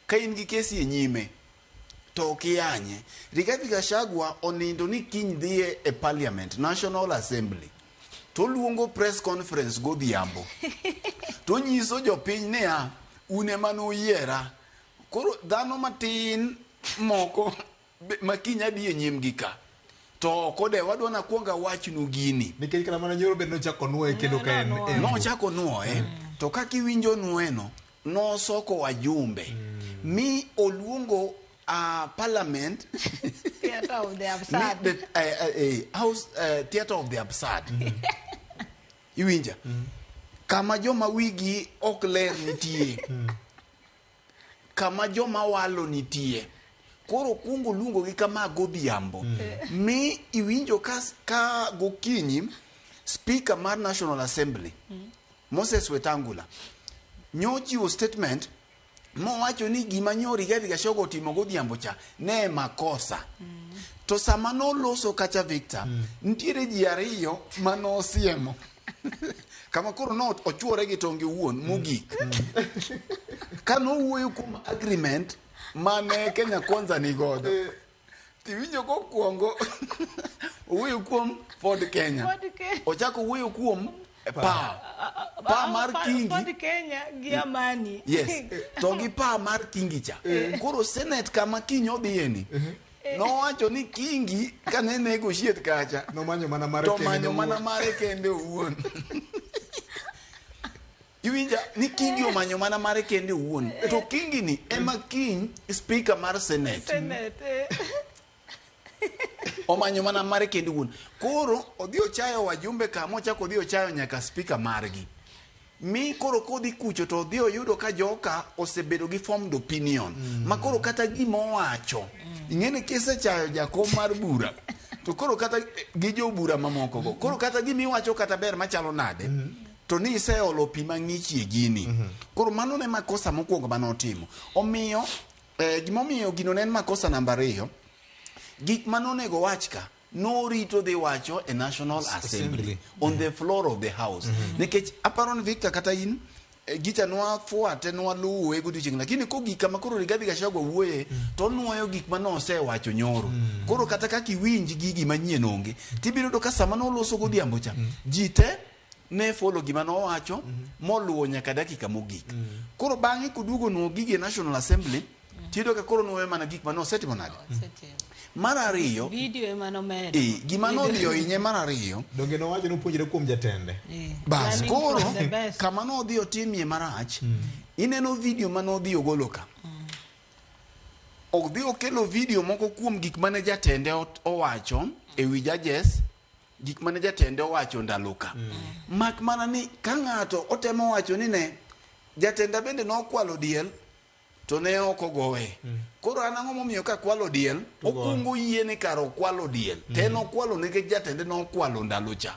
ka in gi kesi e nyime to ok iyanye. Rigathi Gachagua onindo ni kiny dhiye e Parliament, National Assembly, to luongo press conference godhiambo to nyiso jopiny niya un ema nuyiera. Koro dhano matin moko ma kiny adhi e nyimgi ka to ok odew, adwa nakwong awachnu gini. Nikech kata mana nyoro bende nochako nuoye kendo ka en nochako nuoye to kaka iwinjo nuoyeno nosoko wajumbe mi oluongo Parliament Theater of the Absurd. House Theater of the Absurd. Iwinja? Kama joma wigi ok ler nitie. Kama joma walo nitie. Koro kuongo luongo gi kama godhiambo. Mi iwinjo ka gokinyi Speaker mar National Assembly Moses Wetangula nyochiwo statement mowacho ni gima nyo Rigathi Gachagua otimo godhiambo cha ne makosa. To sama noloso kacha Victor, nitiere ji ariyo manosiemo. Kama koro no ochuore gi tonge owuon mogik. Ka nowuoyo kuom agreement mane Kenya Kwanza ni godo. Tiwinjo kokwongo owuoyo kuom Ford Kenya. Ford Kenya. Ochako owuoyo kuom pa. Pa mar Kingi. Ford Kenya gi Amani. Yes. To gi pa mar Kingi cha. Koro Senate kama kiny odhiye ni. Nowacho ni Kingi kane negotiate kacha. Nomanyo mana mare To kende manyo mana owuon. mare kende owuon. Iwinja ni Kingi omanyo mana mare kende owuon. To Kingi ni ema kiny speaker mar Senate. Senate. eh. Omanyo mana mare kende owuon. Koro odhi ochayo wajumbe ka mochako odhi ochayo nyaka speaker margi. Mi koro kodhi kucho to odhi oyudo ka joka osebedo gi formed opinion. Ma koro kata gima owacho. Ing'eni kisechayo jakom mar bura. To koro kata gi jobura mamoko go. Koro kata gima iwacho kata ber machalo nade. To ni iseolo pi mang'ich e gini. Koro mano ne makosa mokwongo mane otimo. Omiyo gimomiyo gino ne en makosa namba ariyo. Gik mane onego wach ka norito dhi wacho e National Assembly Assembly. on the floor of the house. Nikech aparo ni Victor kata in gicha nwafuate nwaluwe godiochieng' lakini kogik kama koro Rigathi Gachagua wuoye to onuoyo gik mane osewacho nyoro. Koro kata kaka iwinj gigi manyien onge tibiro yudo ka sama noloso godhiambo cha ji te ne follow gima nowacho moluwo nyaka dakika mogik. Koro bang'e koduogo nuo gigi e National Assembly tiyudo ka koro nuoyo mana gik mane osetimo nade. Osetimo. Mar ariyo Video ema nomedo. Gima nodhi ohinye mar ariyo Donge nowacho ni opuonjre kuom jatende. Bas Learning koro from the best. kama nodhi otimie marach ineno video mane odhi ogolo ka odhi okelo video moko kuom gik mane jatende owacho e wi judges gik mane jatende owacho ndalo ka mak mana ni ka ng'ato otemo wacho ni ne jatenda bende nokwalo diel to ne ok ogoye koro an ang'o momiyo kakwalo diel okwongo yie ni kar okwalo diel to en okwalo nikech jatende nokwalo ndalo cha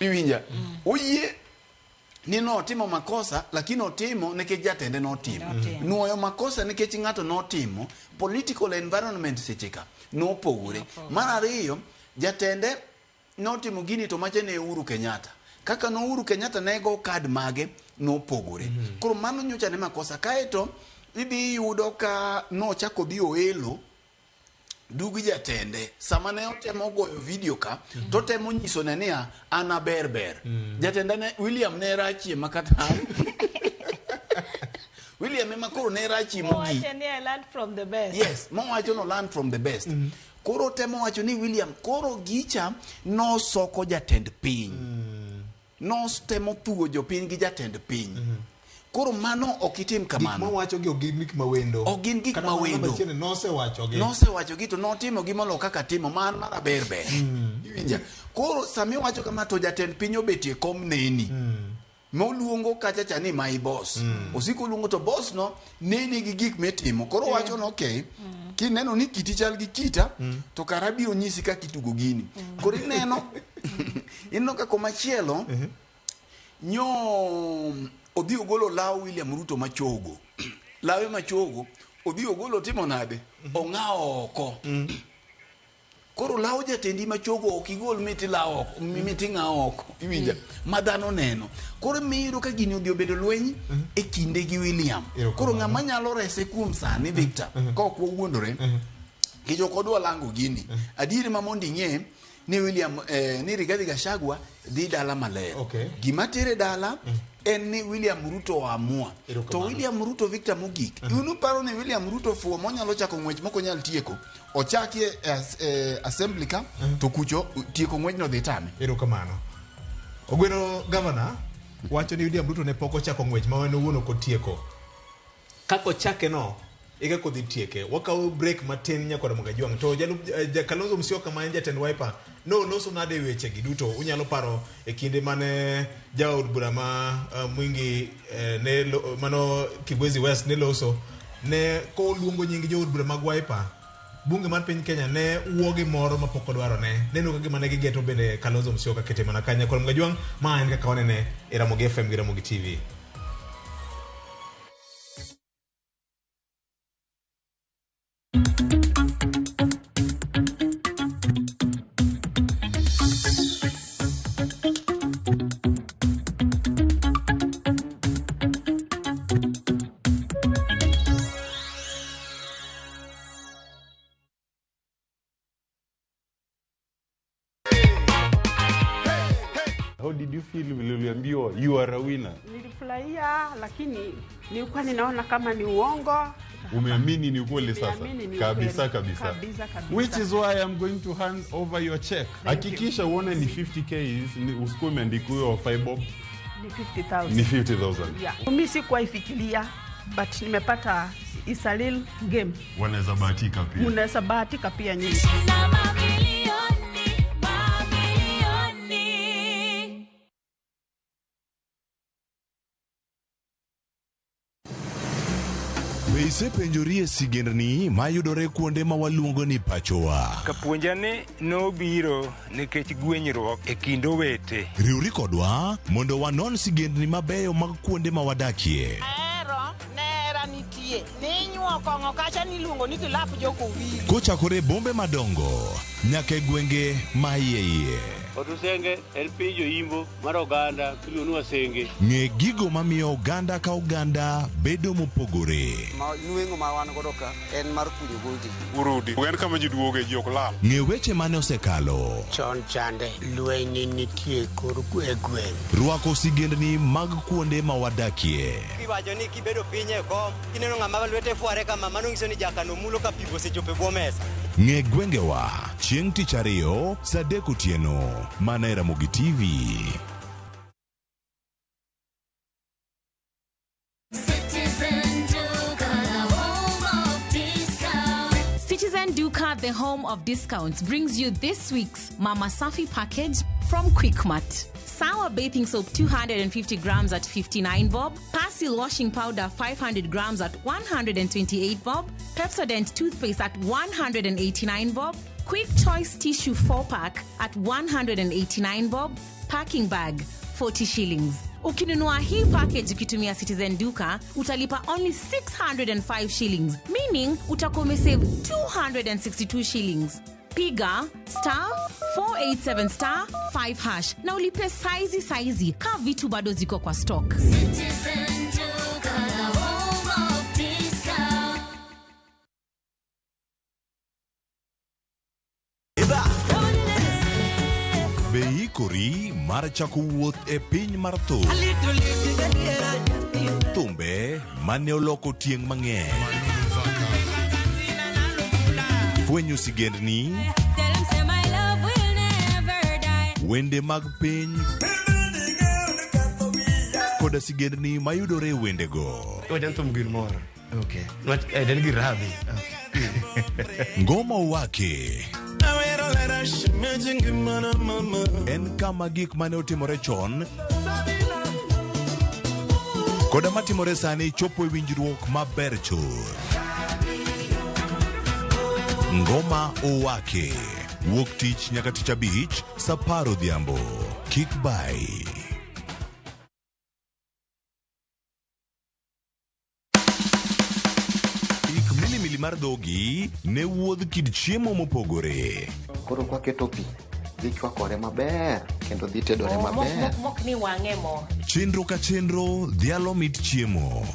iwinja oyie ni notimo makosa lakini otimo nikech jatende notimo Notimo. nuoyo makosa nikech ng'ato notimo political environment seche ka nopogore mar ariyo jatende notimo gini to mache ne Uhuru Kenyatta kaka no Uhuru Kenyatta ne go kad mage nopogore koro mano nyocha ne makosa kaeto idhi yudo ka nochako dhi oelo dug jatende sama ne otemo goyo video ka to temo nyiso ne niya an aber ber jatenda ne William ne rachie makata William ema koro ne rachie mogik Owacho ni I learned from the best. yes mowacho no learn from the best koro temo wacho ni William koro gicha nosoko jatend piny nostemo thuo jopiny gi jatend piny koro mano ok itim Gik kamano mowacho gi ok gin gik mawendo. Ok gin gik Kata mana mawendo. namba achiel nosewacho gi. nosewacho gi to notimo gi molo kaka timo man mar aber ber iwinja koro sami wacho kama to jatend piny obetie kom neni moluongo kacha cha ni my boss osiko luongo to boss no neni gi gik mitimo koro wacho no okay kineno ni kiti chal gi kita to kara abiro nyisi kaka itugo gini koro ineno ineno ka komachielo nyo odhi ogolo law William Ruto machogo lawe machogo odhi ogolo timo nade ong'awo oko koro law jatendi machogo ok igol miti law oko miti ng'awo oko iwinja ma dhano neno koro miyudo ka gini odhi obedo lweny e kinde gi William Erokamano. koro ng'ama nyalo rese kuom sani Victor ka ok wawuondore nikech ok odwa lango gini adieri ma mondo ing'e ni William ni Rigathi Gachagua dhi dala maler Okay. gima tere dala en ni William Ruto oamua to Erokamano. William Ruto Victor mogik mm uparo ni William Ruto fuo monyalo chako ng'wech mok onyal tieko ochaki e assembly ka to kucho tieko ng'wechno dhi tame Erokamano. Ogweno gavana wacho ni William Ruto ne pok ochako ng'wech ma en owuon ok otieko. Kaka ochake no, e kaka odhi tieke. Wakawo break matin nyakora Mogajwang'. To jalup Kalonzo Musyoka ma en jatend Wiper noloso nade weche gi duto. Unyalo paro e kinde mane jaod bura ma Mwingi ne mano Kibwezi West ne loso ne koluongo nying jood bura mag Wiper bunge mar piny Kenya ne wuogi moro mapok odwaro ne neno ka gima ne gigeto bende Kalonzo Musyoka kete mana kanya kod Mogajwang' ma en kaka wanene e Ramogi FM gi Ramogi TV. Nimefurahia, lakini nilikuwa ninaona kama ni uongo. Umeamini ni ukweli sasa? Nimeamini ni Kabisa ukweli. kabisa. Kabisa, kabisa. Which is why I'm going to hand over your check. Hakikisha uone ni 50K, usikuwe umeandika huyo 5 bob. Ni 50,000. Ni 50,000. Yeah. Mimi sikuwahi fikiria, but nimepata, is a real game. Wanaweza bahatika pia. Mnaweza bahatika pia nyinyi. Mamilioni, mamilioni. Be isepenjori e sigendni mayudore kuonde ma waluongo ni pachowa? Kapuonja ni nobiro nikech gwenyruok e kind owete. Riwri kodwa mondo wanon sigendni mabeyo mag kuonde ma wadakie. Ahero nera nitie ninyuo kong'o kacha niluongo ni kilap jokowili. Kochakore e bombe madongo nyaka e gwenge ma iye iye. Otusenge en piny joimbo mar oganda miluongo ni Wasenge. Ng'e gigo mamiyo oganda ka oganda bedo mopogore. Ma nweng'o ma wan godo ka en mar kunyo gold. Urudi. En kama ji duoge, ji ok lal. Ng'e weche mane osekalo. Chon chande lweny nitie kor e gweng'. Rwako sigendni mag kuonde ma wadakie. Iwacho ni kibedo piny e kom, kineno ng'ama lwete fware kama, mano nyiso ni jakano mulo ka pi osechopo e bwo mesa. Ng'e gwengewa chieng' tich ariyo saa 3 otieno mana e Ramogi TV. Citizen Duka, the home of discount. Citizen Duka, the home of discounts, brings you this week's Mama Safi package from Quickmart. Sour bathing soap 250 grams at 59 bob, Persil washing powder 500 grams at 128 bob, Pepsodent toothpaste at 189 bob, Quick Choice tissue 4 pack at 189 bob, packing bag 40 shillings. Ukinunua hii package ukitumia Citizen Duka utalipa only 605 shillings, meaning utakuwa umesave 262 shillings. Piga *487*5# na ulipe saizi saizi ka vitu bado ziko kwa stock. Citizen Duka, the home of discount. Be iikori mar chako wuoth e piny mar thum? Thumbe mane oloko tieng' mang'eny. Fwenyo sigendni, Tell 'em say my love will never die. Wende mag piny koda sigendni mayudore e wendego. Wajan thum gir moro. Okay. Nwach en gir radhi. Ngoma Owake en kama gik mane otimore chon koda matimore sani chopo e winjruok maber chuth. Ngoma Owake wuok tich nyaka tich abich saa 10 odhiambo. Kik bai. Ik milimili mar dhogi ne wuodh kit chiemo mopogore. Koro kwaketo pi, dhi chwakore maber kendo dhi tedore maber. Mok ni wang'e mo. Chenro ka chenro dhialo mit chiemo.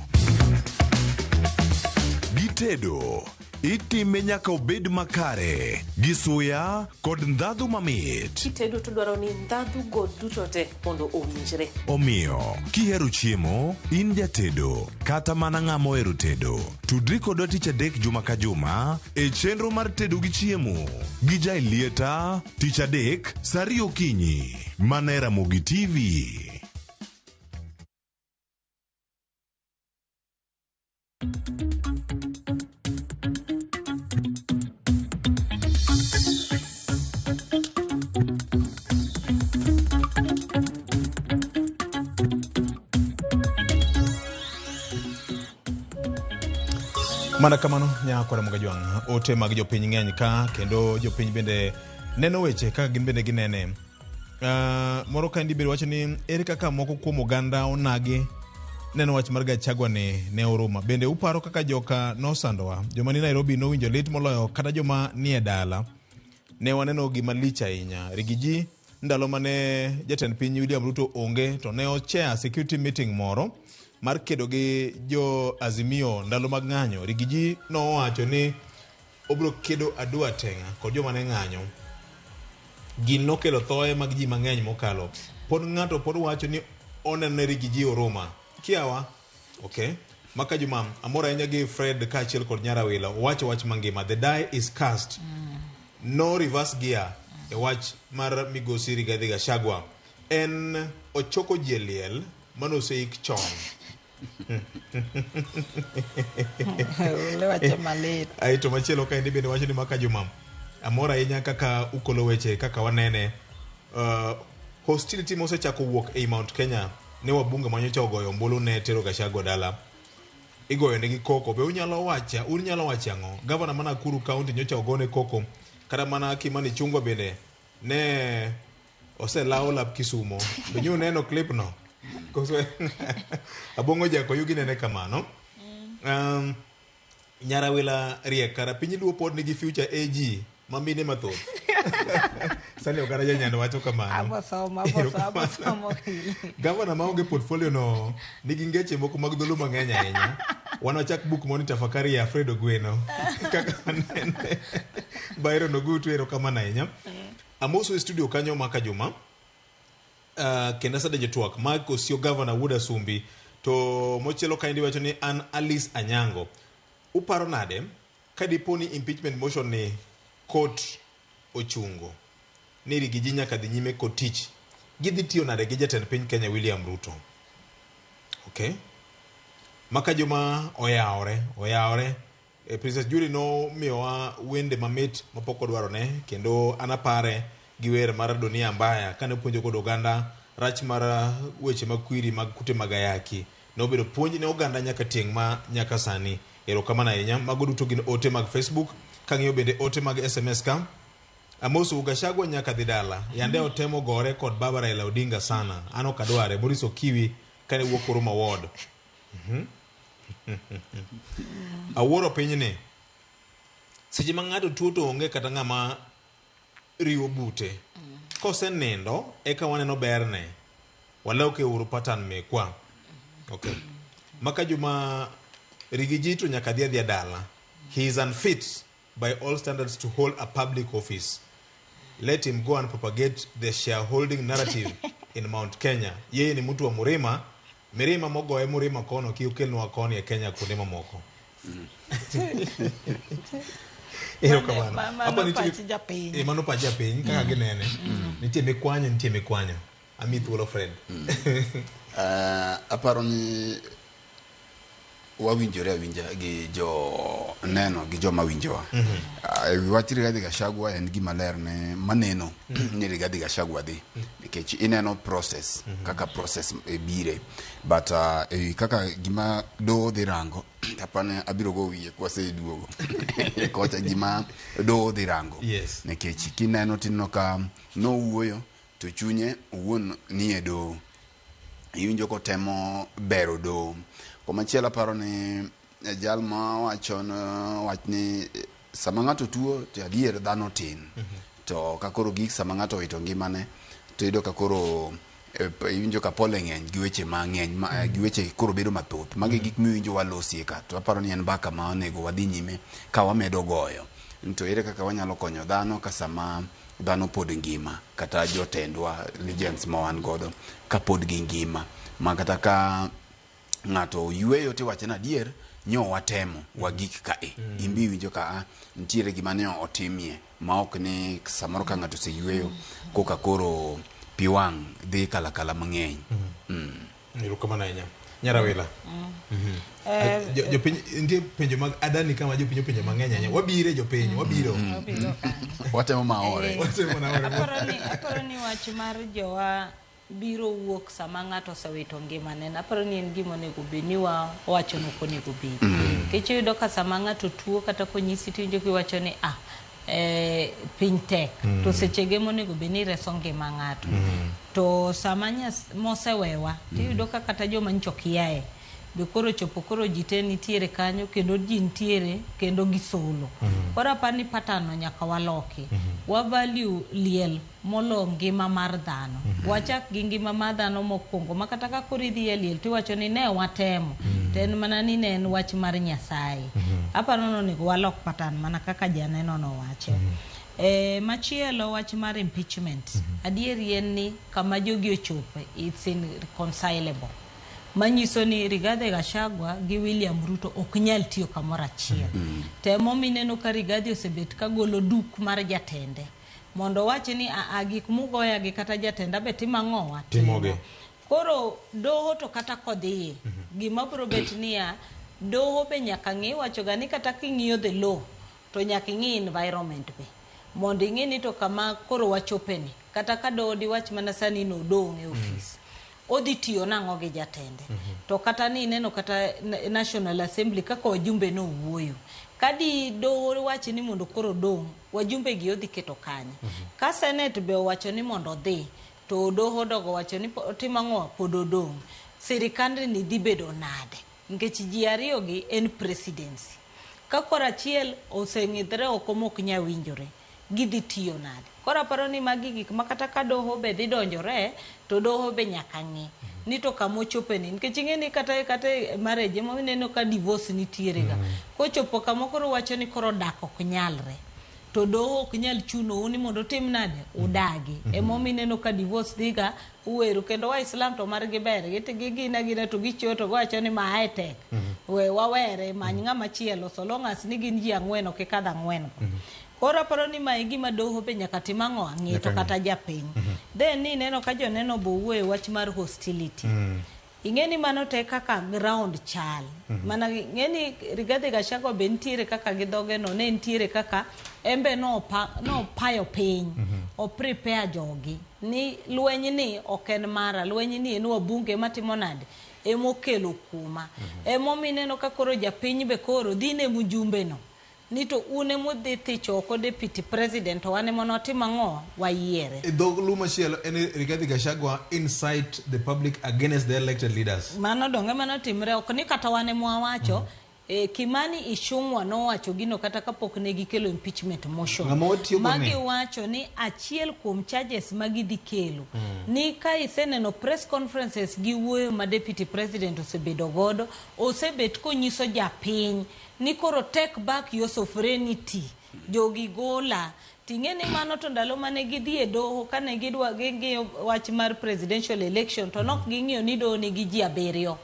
Gitedo itime nyaka obed makare gi suya kod ndhadhu mamit. Kitedo to dwaro ni ndhadhu go duto te mondo owinjre. Omiyo, kihero chiemo, in jatedo, kata mana ng'ama ohero tedo, tudri kodwa tich adek juma ka juma e chenro mar tedo gi chiemo gi Jaelieta tich adek saa 2 okinyi mana e Ramogi TV. Mana kamano nyakora Mogajwang', ote mag jopiny ng'eny ka kendo jopiny bende neno weche kaka gin bende ginene. Moro kaendi bende wacho ni ere kaka moko kuom oganda onagi neno wach mar Gachagua ni ne oruma. Bende uparo kaka joka nosandowa, joma ni Nairobi nowinjo lit moloyo kata joma nie dala. Ne waneno gima lich ahinya. Rigiji ndalo mane jatend piny William Ruto onge to ne ochair security meeting moro mar kedo gi jo Azimio ndalo mag ng'anyo. Rigiji nowacho ni obiro kedo adua teng'a kod joma ne ng'anyo. Gin nokelo thoe mag ji mang'eny mokalo. Pod ng'ato pod wacho ni oneno ne Rigiji oruma. Kiawa. Okay. Maka Juma, amor ahinya gi Fred kaachiel kod Nyarawila. Owacho wach mangima. The die is cast. No reverse gear e wach mar migosi Rigathi Gachagua. En ochoko ji e liel manoseik chon. Ole wacho malit. Aeto machielo kaendi bende wacho ni Maka Juma, amor ahinya kaka ukolo weche kaka wanene. Hostility mosechako wuok ei Mount Kenya ne wabunge manyocha ogoyo ombulu ne tero Gachagua dala. Igoyo negi koko. Be unyalo wacho, unyalo wacho ang'o? Gavana ma Nakuru County nyocha ogone koko. Kata mana Kimani Ichung'wa bende ne oselawo lap Kisumo. Be nyo uneno clip no? Koso Abong'o Jakoyugi nene kamano. Nyarawila riek kara piny Luo pod nigi future AG ma mine mathoth. Sani oganda janyando wacho kamano. Abo somo, abo somo, abo somo gini. Gavana maonge portfolio no nigi ngeche moko mag dholuo mang'eny ahinya. Wan wachak buk moni tafakari ya Alfredo Gweno. Kaka wanene. Byron Ogutu erokamano ahinya. Amoso e studio kanyo Maka Juma. Kendo asedenjo twak Mark Osio Gavana Wuod Asumbi to mochielo kaendi wacho ni an Alice Anyango. Uparo nade ka dipo ni impeachment motion ni court ochungo ni Rigiji nyaka dhi nyime kod tich, gidhi tiyo nade gi jatend piny Kenya William Ruto? Okay. Maka Juma oyawore, oyawore. Princess Julie nomiyowa wende mamit mapok odwarone kendo an apare gi wer mar Dunia Mbaya kane opuonjo kod oganda rach mar weche mag kwiri mag kute mag ayaki. Nobedo puonj ne oganda nyaka tieng' ma nyaka sani. Erokamano ahinya. Mago duto gin ote mag Facebook. Kang'iyo bende ote mag SMS ka. Amoso Gachagua nyaka dhi dala. Yande otemo gore kod baba Raila Odinga sana. An ok adware. Maurice Okiwi kane wuok Huruma Ward. Awuoro pinyni. Seche ma ng'ato tuo to onge kata ng'ama riwo bute. Kosenindo eka waneno berne. Waloke uru pattern mekwa. Okay. Maka Juma Rigiji to nyaka dhi adhiya dala. He is unfit by all standards to hold a public office. Let him go and propagate the shareholding narrative in Mount Kenya. Yeye ni mtu wa Murima. Mirima mogoye Murima kono ki okelnwa koni e Kenya kuonde mamoko. Erokamano. Mano pach japiny. Mano pach japiny kaka ginene. Nitie mikwanyo, nitie mikwanyo. Ami thuolo Fred. Aparo ni wawinjore awinja gi jo neno gi joma winjowa. E wi wach Rigathi Gachagua en gima ler ne maneno ni Rigathi Gachagua dhi nikech ineno process kaka process e bire but e kaka gima doho dhi rango apani abiro go wiye kwaseduogo kocha gima doho dhi rango nikech kineno tineno ka nowuoyo to chunye owuon nie doho iwinjo kotemo bero doho. Komachielo aparo ni jal ma wacho wach ni sama ng'ato tuo to adier dhano tin. To ka koro gik sama ng'ato owito ngimane to iyudo ka koro iwinjo ka pole ng'eny gi weche mang'eny gi weche koro bedo mathoth. Magi gik miwinjo walosie ka to aparo ni en mbaka ma onego wadhi nyime ka wamedo goyo. To ere kaka wanyalo konyo dhano ka sama dhano pod ngima kata jotendwa legends ma wan godo ka pod gingima ma kata ka ng'ato oyweyo tiwacho ni adier nyo watemo wagik kae. Imbe iwinjo ka nitiere gima ne otimie ma ok ni samoro ka ng'ato oseyweyo koka koro pi wang' dhi kalakala mang'eny. Erokamano ahinya. Nyarawila. Jopiny nitie penjo mag adani kama jopiny openjo mang'eny ahinya. Wabire jopiny, wabiro. Watemo maore. Watemo maore. Aparo ni wach mar jowa biro wuok sama ng'ato osewito ngimane. Aparo ni en gima onego bed ni wawacho ni ok onego bed. Nikech iyudo ka sama ng'ato tuo kata konyisi tiwinjo kiwacho ni piny tek. To sechege monego bed ni ireso ngima ng'ato. To sama mosewewa tiyudo ka kata joma nyocha okiaye be koro chopo koro ji te nitiere kanyo kendo ji nitiere kendo gisolo. Koro aparo ni pattern no nyaka waloki. Wa value liel molo ngima mar dhano. Wachak gi ngima mar dhano mokwongo ma kata ka koro idhi e liel tiwacho ni ne watemo. To en mana ni ne en wach mar Nyasaye. Aparo ni onego walok pattern mana kaka janeno nowacho. Machielo wach mar impeachment. Adieri en ni kama jogi ochope it's irreconcilable. Manyiso ni Rigathi Gachagua gi William Ruto ok nyal tiyo kamoro achiel. Temo mineno ka Rigathi osebet ka golo duk mar jatende mondo owach ni a gik mugoya gi kata jatenda be timo ang'owa Timogi. Koro doho to kata kodhiye gima biro bet niya doho be nyaka ng'i iwacho ga ni kata king'iyo the law to nyaka ing'i environment be mondo ing'i ni to kama koro wachope ni kata ka doho diwach mana sani nodong' e ofis odhi tiyo nang'o gi jatende to kata ni ineno kata National Assembly kaka wajumbe nowuoyo kadi doho wach ni mondo koro dong' wajumbe gi odhi keto kanye ka Senate be owacho ni mondo odhi to doho dogo wacho ni timo ang'o pod odong' sirikand ni dhi bedo nade nikech ji ariyo gi en presidency ka koro achiel oseng'idhre oko mok nya winjore gidhi tiyo nade koro aparo ni magi gik ma kata ka doho be dhi donjore to doho be nyaka ng'i ni to kama ochope ni nikech ing'e ni kata kata e marriage ema ineno ka divorce nitiere ga kochopo kama koro wacho ni koro dak ok nyalre to doho ok nyal chunou ni mondo utim nade udagi emomiyo ineno ka divorce dhiga uweru kendo waislam to margi ber gigina gina to gichiwo to giwacho ni mae tek we wawere many ng'ama chielo so long as ni gin ji ang'wen ok ikadh ang'wen go koro aparo ni mae gima doho be nyaka tim ang'o ng'i to kata japiny then ni ineno ka joneno bo wuoyo wach mar hostility ing'e ni mano te kaka ground chal mana ing'e ni Rigathi Gachagua be nitiere kaka gi dhoge no ne nitiere kaka embe nopayo piny o prepare jogi ni lweny ni ok en mara lweny ni en wabunge matimo nade emokelo kuma emomiyo ineno ka koro japiny be koro dhi ne mjumbe no ni to un emudhi thicho oko deputy president to wan ema notim ang'o wayiere E dhog lu machielo en ni Rigathi Gachagua incite the public against the elected leaders. Mano donge mano timre ok ni kata wan ema wawacho Kimani Ichung'wa nowacho gino kata kapok ne gikelo impeachment motion. Ng'ama watiyogo ni. Magiwacho ni achiel kuom charges ma gidhi kelo ni ka iseneno press conferences gi wuoyo ma deputy president osebedo godo osebet konyiso japiny ni koro take back your sovereignty jogi gola ting'e ni mano to ndalo mane gidhi e doho kane gidwa ging'iyo wach mar presidential election to nok ging'iyo ni doho nigi ji abiriyo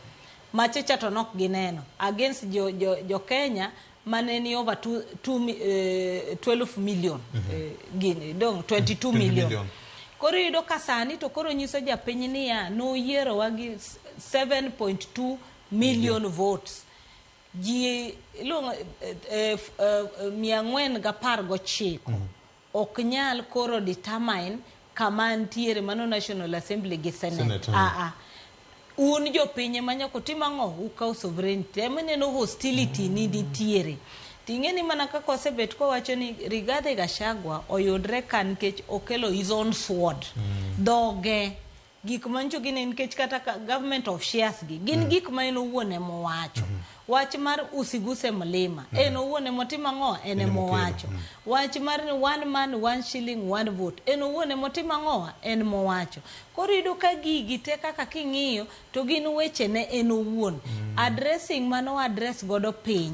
machicha to nok gineno against jo Kenya mane ni over 12 million gini dong 22 20 million. Million. Koro iyudo ka sani to koro nyiso japiny niya noyierowa gi 7.2 million votes ji iluongo 419 ok nyal koro determine kama ntiere mano National Assembly gi Senate. Senate, Ah, ah. Un jopiny ema nyaka utim ang'o ukaw sovereignty ema ineno hostility ni nitiere ting'e ni mana kaka osebet kowacho ni Rigathi Gachagua oyudre ka nikech okelo his own sword dhoge gik manyicho gini nikech kata ka government of shares gi gin gik ma en owuon emowacho wach mar usiguse mlima en owuon emotimo ang'o en emowacho wach mar ni one man one shilling one vote en owuon emotimo ang'o en mowacho koro iyudo ka gigi te kaka king'iyo to gin weche ne en owuon addressing mano address godo piny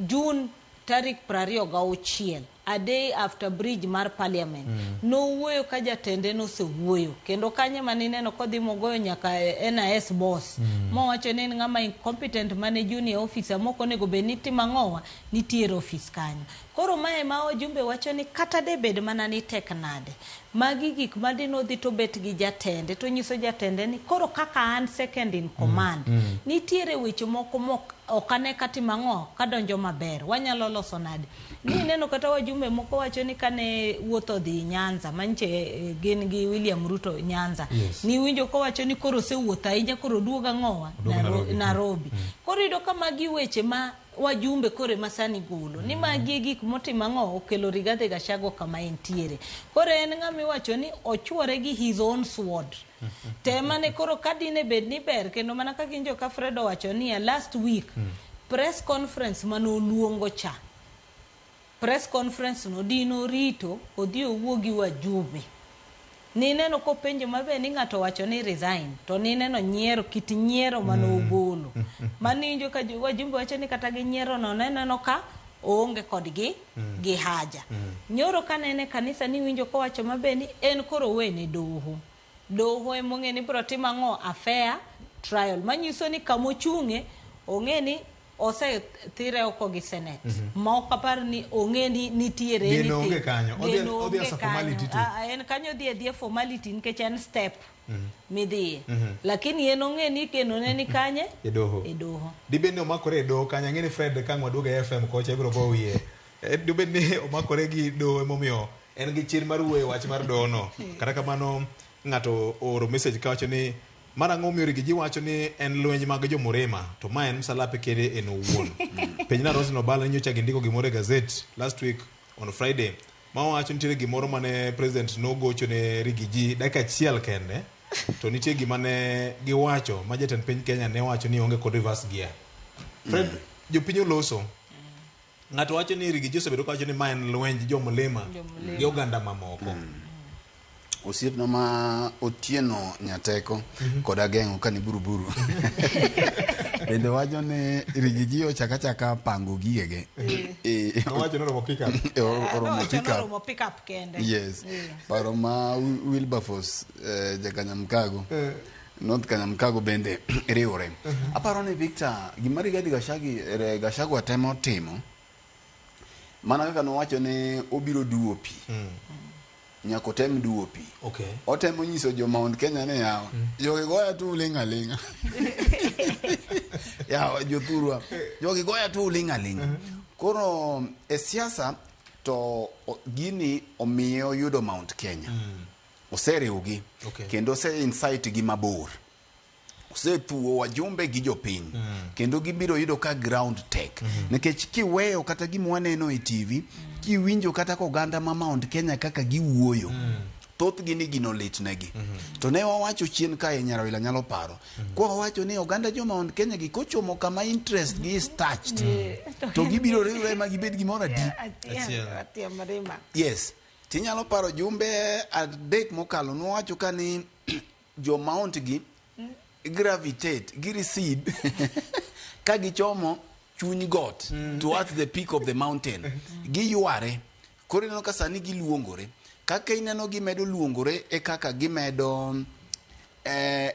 June tarik 26 a day after bridge mar parliament nowuoyo ka jatende nosewuoyo kendo kanyo manineno kodhi mogoyo nyaka e NIS boss mowacho ni en ng'ama incompetent mane junior officer mok onego bed ni timo ang'owa nitiere ofis kanyo koro mae ma wajumbe wacho ni kata de bed mana ni tek nade magi gik ma dinodhi to bet gi jatende to nyiso jatende ni koro kaka an second in command nitiere weche moko mok ok ane katimo ang'o kadonjo maber wanyalo loso nade ni ineno kata wajumbe moko wacho ni kane wuoth odhi Nyanza manche gin gi William Ruto Nyanza niwinjo kowacho ni koro osewuotho ahinya koro oduog ang'owa Oduog Nairobi. Nairobi koro iyudo ka magi weche ma wajumbe koro ema sani golo ni magi e gik motimo ang'o okelo Rigathi Gachagua kama entiere koro en ng'ama iwacho ni ochuore gi his own sword tema ne koro ka dine bed ni ber kendo mana kaka injo ka Fred owacho niya last week press conference manoluongo cha press conference no dino rito odhi owuo gi wajumbe nineno kopenjo maber ni ng'ato wacho ni resign to nineno nyiero kit nyiero manogolo maniwinjo ka wajumbe wacho ni kata gi nyiero no neneno ka oonge kodgi gi haja nyoro kanene kanisa niwinjo kowacho maber ni en koro owene doho doho emong'e ni biro timo ang'o a fair trial manyiso ni kamochung'e ong'e ni osethire oko gi senate ma ok apar ni ong'e ni nitiere Geno anything. onge kanyo. Odhi- Geno odhi onge as a kanyo. formality tu. Ah, ah, en kanyo odhi adhiya formality nikech en step midhiye lakini en ong'e ni geno ne ni kanye E doho. e doho Dibed ni omakore e doho kanyo ang'e ni Fred ka ang' waduogo e FM kocha ibiro go wiye. Eh, Dibed ni omakore gi doho emomiyo en gi chir mar wuoyo e wach mar dohono. Kata kamano ng'ato ooro message kawacho ni mar ang'o omiyo Rigiji wacho ni en lweny mag jomurima to ma en msalape kende en owuon. Penjna Roslyn Obala ni nyocha gindiko gimoro e gazet last week on Friday ma wacho nitiere gimoro mane president nogocho ne Rigiji dakika achiel kende to nitie gima ne giwacho ma jatend piny Kenya ne wacho ni onge kod reverse gear. Fred, jopiny oloso. Ng'ato wacho ni Rigiji osebedo kawacho ni ma en lwenj jomlima Jomlima. gi oganda mamoko. Osiepna ma Otieno Nyateko kod Ageng'o kani buruburu bende wacho ni Rigiji ochaka achaka pango gigege. Eh, Nowacho ni oromo pick up. Eh, oromo Nowacho pick ni up. oromo pick up kende Yes. Eh. Paro ma Wilberforce eh, jakanyamkago North Kanyamkago bende riwre. Aparo ni Victor gima Rigathi Gachagua Gachagua temo timo mana kaka nowacho ni obiro duwo pi. Nyaka otem duwo pi. Okay. Otemo nyiso jo Mount Kenya ni yawa jogi goya tu uling' aling'a. yawa jothurwa jogi goya tu uling' aling'a. Koro e siasa to gini omiye oyudo Mount Kenya. Oseriwgi Okay. kendo ose insight gi mabor. Osethuo wajumbe gi jopiny kendo gibiro yudo ka ground tek nikech kiweyo kata gima waneno e TV kiwinjo kata koganda ma Mount Kenya kaka giwuoyo thothgi ni gino litnegi to ne wawacho chien kae Nyarawila nyalo paro kwa wawacho ni oganda jo Mount Kenya gi kochomo kama interest gi is touched to gibiro riwre ma gibed gimoro adi Achiel. Atia Mrima. yes tinyalo paro jumbe adek mokalo nowacho ka ni jo mount gi gravitate gi recede ka gichomo chuny got towards the peak of the mountain giyware koro ineno ka sani giluongore kaka ineno gimedo luongore e kaka gimedo eh,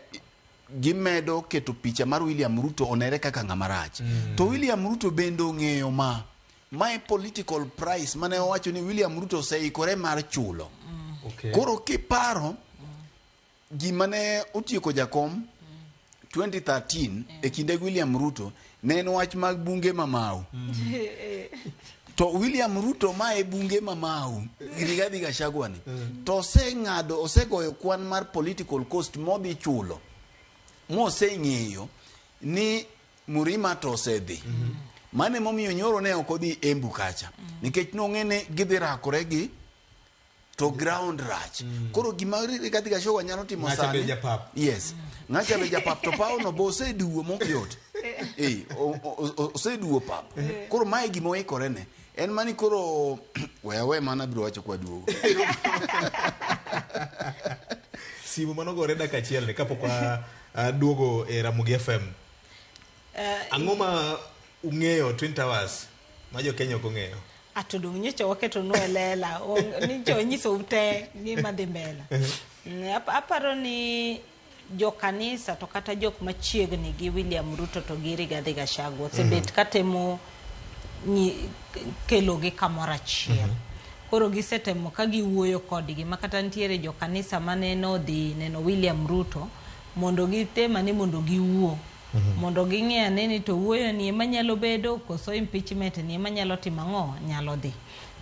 gimedo keto picha mar William Ruto onere kaka ng'ama rach to William Ruto bende ong'eyo ma mae political price mane owacho ni William Ruto oseikore mar chulo Okay. koro kiparo gima ne otieko jakom 2013 e kinde William Ruto ne en wach mag bunge mamau to William Ruto ma e bunge mamau Rigathi Gachagua ni to oseng'ado osegoyo kwan mar political cost modhi chulo moseng'eyo ni Murima to osedhi mano emomiyo nyoro ne ok odhi Embu kacha nikech nong'e ni gidhi rakore gi to ground rach koro gima Rigathi Gachagua nyalo timo Ng'acha be sani japap. yes ng'acha be japap to pawno bo oseduwo mok yot Eh, oseduwo pap koro mae gima oikore ne en mani koro we awe mana abiro wacho kwa duogo Simu manogore dakika achiel ni kapok waduogo e Ramogi FM. Ang'o ma ung'eyo Twin Towers ma jo Kenya ok ong'eyo? Ato dong nyocha waketo nu e lela nyocha wanyisou te gima dhi mbele Aparo ni jokanisa to kata jok machiegni gi William Ruto to gi Rigathi Gachagua osebet katemo kelogi kamoro achiel. Koro gisetemo ka giwuoyo kodgi ma kata nitiere jokanisa mane nodhi neno William Ruto mondo gitem ane mondo giwuo mondo ging'e ane ni to wuoyo ni ema nyalo bedo koso impeachment ni ema nyalo timo ang'o nyalo dhi.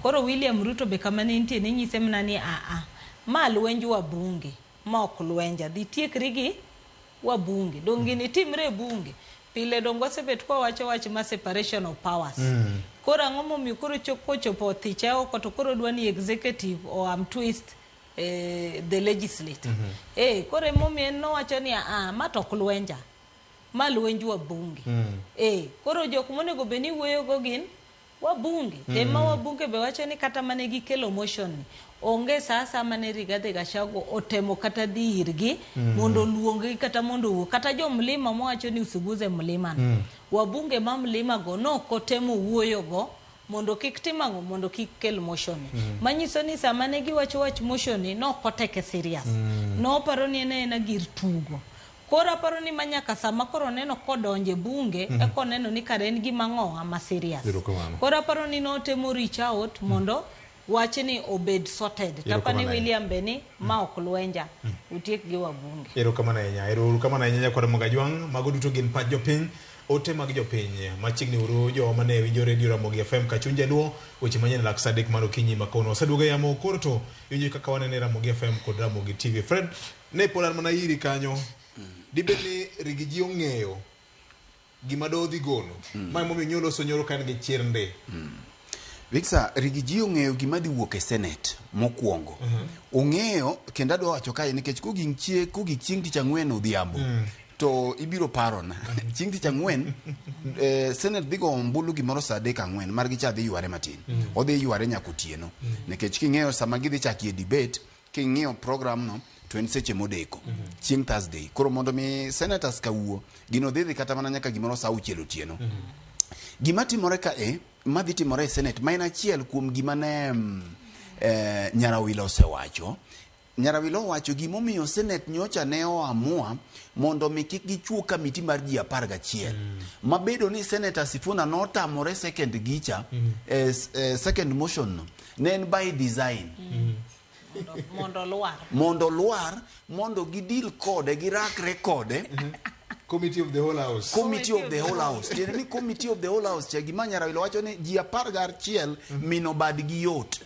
Koro William Ruto be kama ne nitie ne nyise mana ni aa ma lwenj wabunge ma ok lwenja dhi tiekri gi wabunge dong gini timre e bunge pile dong wasebet kwa wacho wach ma separation of powers koro ang'o momiyo koro kochopo thiche oko to koro dwa ni executive or am twist the legislature koro emomiyo en nowacho ni aa ma to ok lwenja ma lwenj wabunge koro jok monego bed ni wuoyogo gin wabunge mm. Tema wabunge be wacho ni kata mane gikelo motion ni onge sa asaya mane Rigathi Gachagua otemo kata dhi irgi mondo oluong-gi kata mondo owuo kata jo mlima mowacho ni usiguze mlima no wabunge ma mlima go nok otemo wuoyogo mondo kik tim ang'o mondo kik kel motion ni manyiso ni sama ne giwacho wach motion ni nok oteke serious noparo ni en aena gir tugo. Koro aparo ni ma nyaka sama koro oneno kodonje bunge eka oneno ni kare en gima ng'owa ma serious. Erokamano. Koro aparo ni notemo reach out mondo wachni obed sorted. Tapa ni Erokamano ahinya. William be ni ma ok lwenja. Utiek gi wabunge. Erokamano ahinya. Erokamano ahinya nyakwar Mogajwang'. Mago duto gin pach jopiny. Ote mag jopiny. Machiegni uru jowa mane winjo Radio Ramogi FM Kachuny Jaluo. Weche manyien e lak saa 3 mar okinyi ma kawuono. Waseduogo e yamo koro to iwinjo kaka wanene e Ramogi FM kod Ramogi TV. Fred, ne pod an mana iri kanyo. Dibed ni Riggy G ong'eyo gima dodhi golo. Ma emomiyo nyoloso nyoro ka en gi chir ndi. Victor, Riggy G ong'eyo gima dhi wuok e Senate mokwongo. Ong'eyo kendo adwa wacho kae nikech kogik chie kogik chieng' tich ang'wen odhiambo to ibiro parona. Chieng' tich ang'wen Senate dhi go ombulu gimoro saa 3 ang'wen margi cha dhi yware matin. Odhi yware nyaka otieno. Nikech king'eyo sama gidhi chakie debate, king'iyo program no to en seche modeko chieng' Thursday. Koro mondo mi senators ka wuo, gino dhi dhi kata mana nyaka gimoro saa 6 otieno. Gima timore ka e madhi timore e Senate ma en achiel kuom gima ne Nyarawila osewacho. Nyarawila owacho gimomiyo Senate nyocha ne oamua mondo mi kik gichuo kamiti mar ji 11. Mabedo ni Senator Sifuna notamore second gicha, second motion no, ne en by design. Mondo lwar. Mondo lwar, mondo gidil kode, girakre kode. Committee of the whole house. Committee of the whole house. Tiende ni committee of the whole house cha gima Nyarawila wacho ni ji 11 mino badgi yot.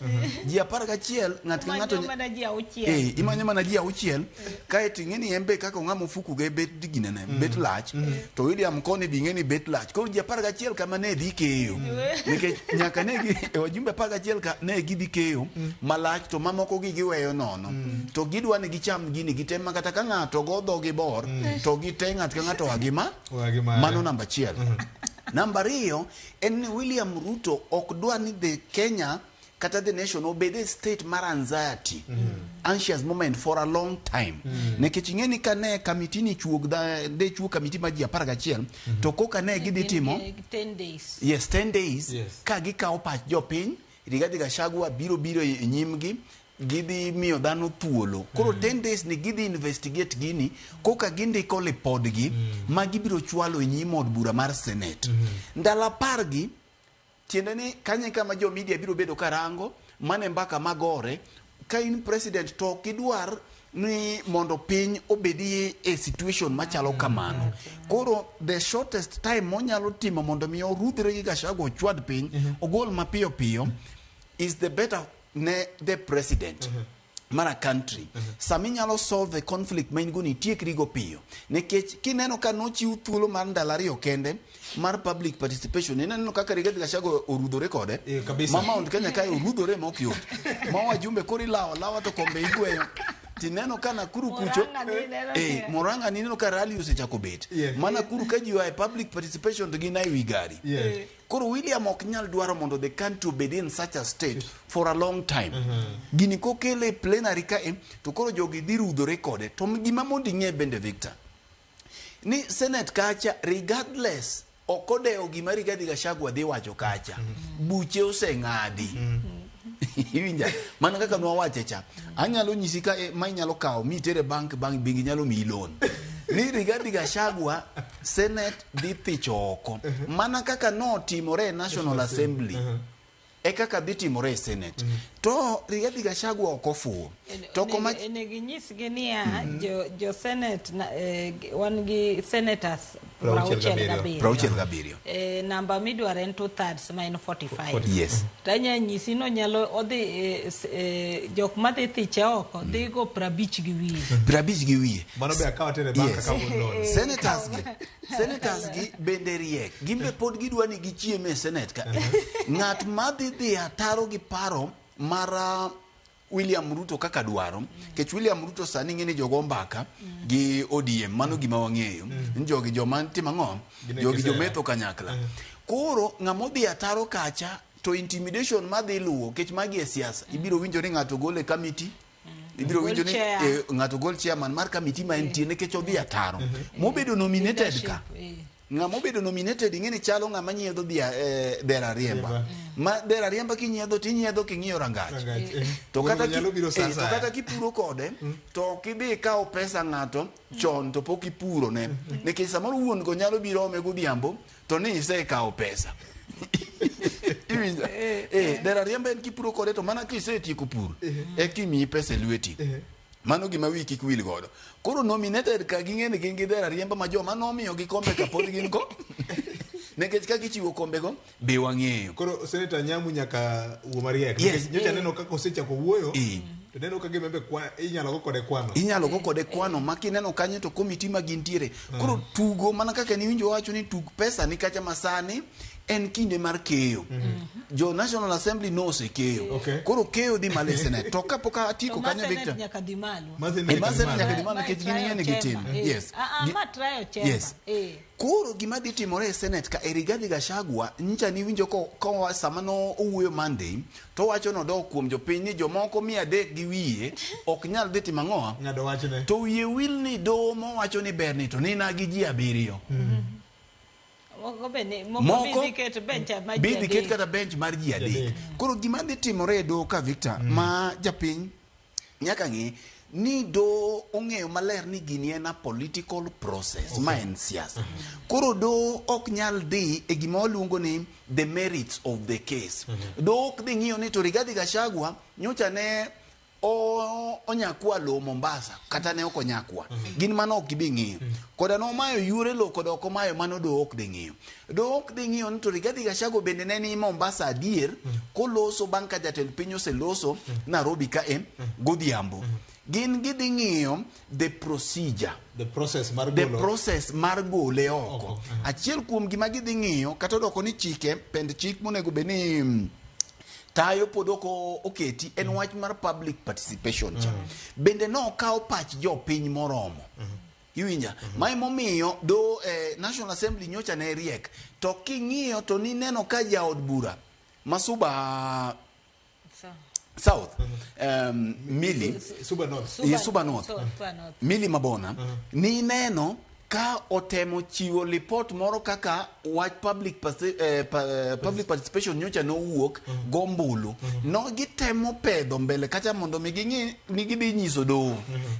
Ji 11 ng'at ka ng'ato Imanyo mana ji 6. Imanyo mana ji 6 kaeto ing'e ni en be kaka ong'amo ofuku ge bet ginene, bet lach. To William koni be ing'e ni bet lach. Koro ji 11 kama ne dhi keyo. Nikech nyaka ne gi wajumbe 11 ka ne gidhi keyo malach to mamoko gi giweyo nono. To gidwa ni gicham gini gitem ma kata ka ng'ato go dhogi bor to gite ng'at ka ng'ato oa gi ma Oa gi mare. Mano namba 1. Namba 2 en ni William Ruto ok dwa ni the Kenya kata the nation obed e state mar anxiety, anxious moment for a long time. Nikech ing'e ni kane kamiti ni chuog de chuo kamiti mar ji 11 to koka ne gidhi timo 10 days. Yes, 10 days. Ka gikawo pach jopiny, Rigathi Gachagua biro biro e nyimgi, gidhi miyo dhano thuolo. Koro 10 days ni gidhi investigate gini koka gindiko lipodgi ma gibiro chwalo e nyim od bura mar Senate. Ndalo 10 gi tiende ni kanye kama jo media biro bedo karango mane mbaka magore. Ka in president to ok idwar ni mondo piny obedi e situation machalo kamano. Koro the shortest time monyalo timo mondo mi orudhre gi Gachagua ochwad piny, ogol mapiyo piyo is the better ne the president mar a country. Sama inyalo solve the conflict ma in go ni itiekri go piyo. Nikech kineno ka nochiw thuolo mar ndalo 2 kende mar public participation, ineno kaka Rigathi Gachagua orudhore kode. Kabisa. Ma Mount Kenya kae orudhore ma ok yot. Ma wajumbe koro ilawo lawa to kombe igweyo. Tineno ka Nakuru kucho Murang'a ni neno Murang'a ni neno ka rally osechako bet. Ma Nakuru ka ji oa e public participation to gin e wi gari. Koro William ok nyal dwaro mondo the country obed in such a state for a long time. Gini kokele e plenary kae to koro jogi dhi rudhore kode. To gima mondo ing'e bende Victor, ni Senate kacha regardless ok odewo gima Rigathi Gachagua dhi wacho kacha. Buche oseng'adi. Iwinja? Mana kaka nwawache cha. Anyalo nyisi ka ma inyalo kawo mi itere bank, bank bengi nyalo miyi loan. Ni Rigathi Gachagua Senate dhi thicho oko. Mana kaka notimore e National Assembly. E kaka dhi timore e Senate. To Rigathi Gachagua ok ofuwo. To koma Onego inyisgi niya, jo Senate wan gi senators 67. 67. Namba midwaro en 2/3 ma en 45. Yes. To anya nyisi ni onyalo odhi jok madhi thiche oko dhi go 50 gi wiye. 50 gi wiye. Mano be akaw tere bank Yes. akaw go loan. Senators gi bende riek. Gin be pod gidwa ni gichiem e Senate ka. Ng'at madhi dhi ataro gi paro mar William Ruto kaka dwaro. Kech William Ruto sani ng'e ni jogo mbaka gi ODM, mano gima wang'eyo. Ni jogi joma timo ang'o? Gin e Jogi kisera. jometho kanyakla. Koro ng'ama odhi ataro kacha to intimidation madhi luwo kech magi e siasa. Ibiro winjo ni ng'ato gol e committee. Ibiro winjo ni ng'ato gol chairman mar committee ma entie nikech odhi ataro. Mobedo nominated ka. Ng'ama obedo nominated ing'e ni chalo ng'ama nyiedho dher ariemba. Ma dher ariemba kinyiedho tinyiedho king'iyo rangach. Rangach, eh. To kata ki- Nyalo biro sa eh, to asaya. kata kipuro kode to ok idhi ikaw pesa ng'ato chon to pok ipuro ne. Nikech samoro wuon go nyalo biro ome godhiambo to ni isekawo pesa. Iwinjo? Eh, dher ariemba en kipuro kode to mana kisetieko pur eka imiyi pesa e lweti. Mano gima wiyi kik wil godo. Koro nominated ka ging'e ni gin gi dher ariemba ma joma nomiyogi kombe ka pod gin go. Nikech ka gichiwo kombego be wang'eyo. Koro Senator Nyamu nyaka wuo mariek. Yes. Nikech Nyocha aneno kaka osechako wuoyo. To neno ka gima be inyalo go kode kwano. Inyalo go kode kwano ma kineno kanyo to komiti ma gintiere. Koro tugo mana kaka niwinjo wacho ni tug pesa ni kacha ma sani en kinde mar keyo. Jo National Assembly nosekeyo. Koro keyo dhi malo e Senate. To kapok atieko To ma kanyo Senate Victor. nyaka dhi malo. Eh, ma Senate nyaka dhi malo Ma nikech gin trial ing'e ni gitin. chamber, eh. Yes. Ah, ah, ma trial chamber. Yes. Eh. Koro gima dhi timore e Senate ka e Rigathi Gachagua nyicha niwinjo ko, ko sama no owuoyo Monday to owacho nodok kuom jopiny ni jomoko 300 gi wiye ok nyal dhi timo ang'owa Ng'ado wachne. to wiye wil ni doho mowacho ni berni to nina gi ji 7. Moko be ni moko Moko bi dhi ket bench ma ji bi dhi ket adek. kata bench mar ji 3. Koro gima dhi timore e doho ka Victor ma japiny nyaka ng'e ni doho ong'eyo maler ni gini en a political process ma en siasa. Koro doho ok nyal dhi e gima waluongo ni the merits of the case. Doho ok dhi ng'iyo ni to Rigathi Gachagua nyocha ne onyakwa lowo Mombasa kata ne ok onyakwa. Gin mano ok gibi ng'iyo. Koda nomayo yure lowo koda ok omayo mano doho ok dhi ng'iyo. Doho ok dhi ng'iyo ni to Rigathi Gachagua bende ne ni Mombasa adier koloso bang' ka jatend piny oseloso Nairobi ka e godhiambo. Gin gidhi ng'iyo the procedure. The process mar The golo. process mar gole oko. Achiel kuom gima gidhi ng'iyo kata odoko ni chike pend chik monego bed ni tayo pod ok oketi en wach mar public participation cha. Bende nokawo pach jopiny moromo. Iwinja? Ma emomiyo do National Assembly nyocha ne riek. To king'iyo to nineno ka jaod bura ma Suba South Millie Suba North. Suba North. Suba North. Millie Mabona nineno ka otemo chiwo lipot moro kaka wach public, public participation nyocha nowuok gombulu. No gitemo pedho mbele kacha mondo mi ging'i ni gidhi nyiso doho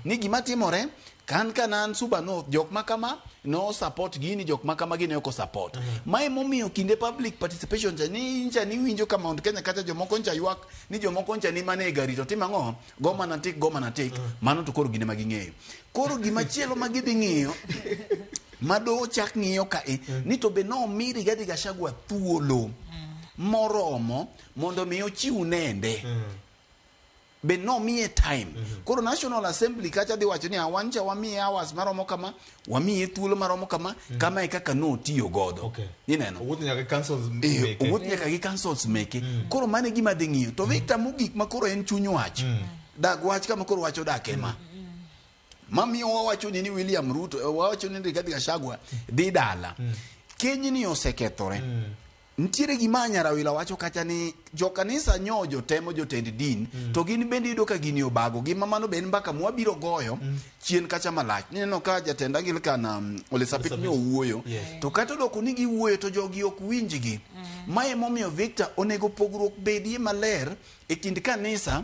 ni gima timore kan kanan Suba North jok ma kama no support gini jok ma kama gini ok support. Ma emomiyo kinde public participation cha ni ncha ni winjo ka Mount Kenya kacha jomoko ncha ywak ni jomoko ncha ni mane e gari to timo ang'o go mana tik go mana tik mano to koro gine ma ging'eyo. Koro gima chielo ma gidhi ng'iyo ma doho chak ng'iyo kae ni to be nomi Rigathi Gachagua thuolo moromo mondo mi ochiw nende. Be nomiye time. Koro National Assembly kacha dhi wacho ni "Ah, wan cha wamiye hours maromo kama, wamiye thuolo maromo kama, kama e kaka notiyo godo. Ineno? Owuoth nyaka gi councils meke. Owuoth nyaka gi councils meke. Koro mano e gima dhi ng'iyo. To Victor mogik ma koro en chuny wach. Dag wach kama koro wach odak ema. Mamiyo wawacho ni William Ruto, wawacho ni Rigathi Gachagua dhi dala. Kenyni osekethore. Nitiere gima Nyarawila wacho kacha ni jokanisa nyo jotemo jotend din to gin bende iyudo ka gini obago gi ma mano be en mbaka mwabiro goyo chien kacha malach. Nineno ka jatend Anglican Ole Sapit nyo owuoyo to kata odoko ni giwuoyo to jogi ok winjgi. Ma emomiyo Victor onego pogruok bedie maler e kind kanisa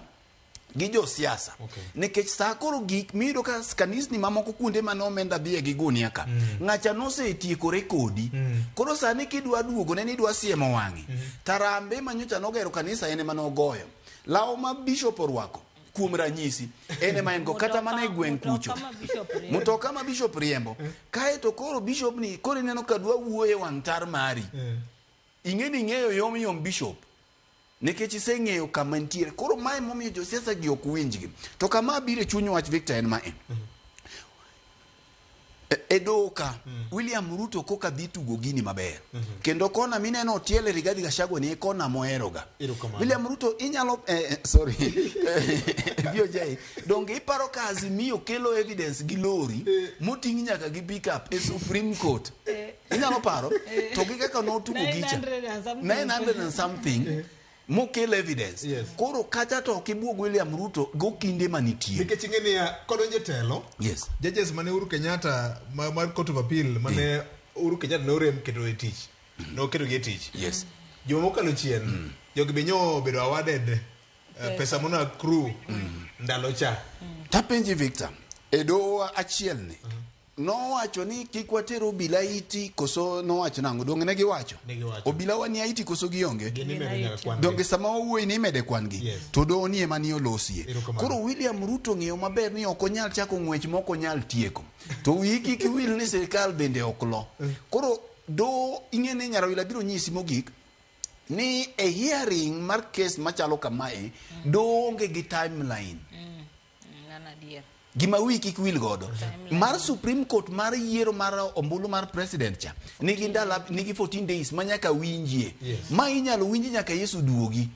gi josiasa. Nikech saa koro gik miyudo ka kanisni mamoko kuonde mane omenda dhiye gi gunia ka ng'acha nosetiekore kodi. Koro sani kidwa duogo ne ni idwa siemo wang'e. Tarambe ma nyocha nogero kanisa en ema nogoyo. Law ma bishop orwako kuom ranyisi en ema en go kata mana e gweng' kucho. Mutoka ma bishop riembo. Kae to koro bishop ni koro ineno ka dwa wuoyo e wang' tar mari. Ing'e ni ing'eyo yom yom bishop. Nikech iseng'eyo kama nitiere. Koro mae momiyo josiasa gi ok winjgi. To kama abiro e chuny wach Victor en mae. E doho ka, William Ruto koka dhi tugo gini maber. Kendo kona mineno otiele Rigathi Gachagua ni e kona moheroga. William Ruto inyalo sorry BOJ donge iparo ka Azimio kelo evidence gi lori moting' nyaka gi pickup e Supreme Court. Inyalo paro to gi kaka notugo gicha 900 and something. 900 and something mokel evidence. Koro kacha to ok ibuog William Ruto go kinde manitie. Nikech ing'e niya, kodonjo e telo, Yes. judges mane Uhuru Kenyatta mar Court of Appeal mane Uhuru Kenyatta norem keto e tich. Noketo gi e tich. Yes. Juma mokalo chien, jogi be nyo obedo awarded pesa mono accrue ndalo cha. Tapenji Victor, e doho achiel ni nowacho ni kik water obila iti koso nowacho nang'o? Donge ne giwacho? Ne giwacho. Obila wa ni aiti koso gionge? Gin imedo nyaka kwan gi. Donge sama wawuoyi ni imede kwan gi? Yes. To doho ni ema ni olosie. Erokamano. Koro William Ruto ng'eyo maber ni ok onyal chako ng'wech mok onyal tieko. To wiyi kik wil ni sirikal bende ok lo. Koro doho ing'e ni Nyarawila biro nyisi mogik ni e hearing mar kes machalo kamae doho onge gi timeline. Mano adier. Gima wiyi kik wil godo mar Supreme Court mar yiero mar ombulu mar president cha nigi ndalo nigi 14 days ma nyaka winjie. Yes. Ma inyalo winji nyaka Yesu duogi.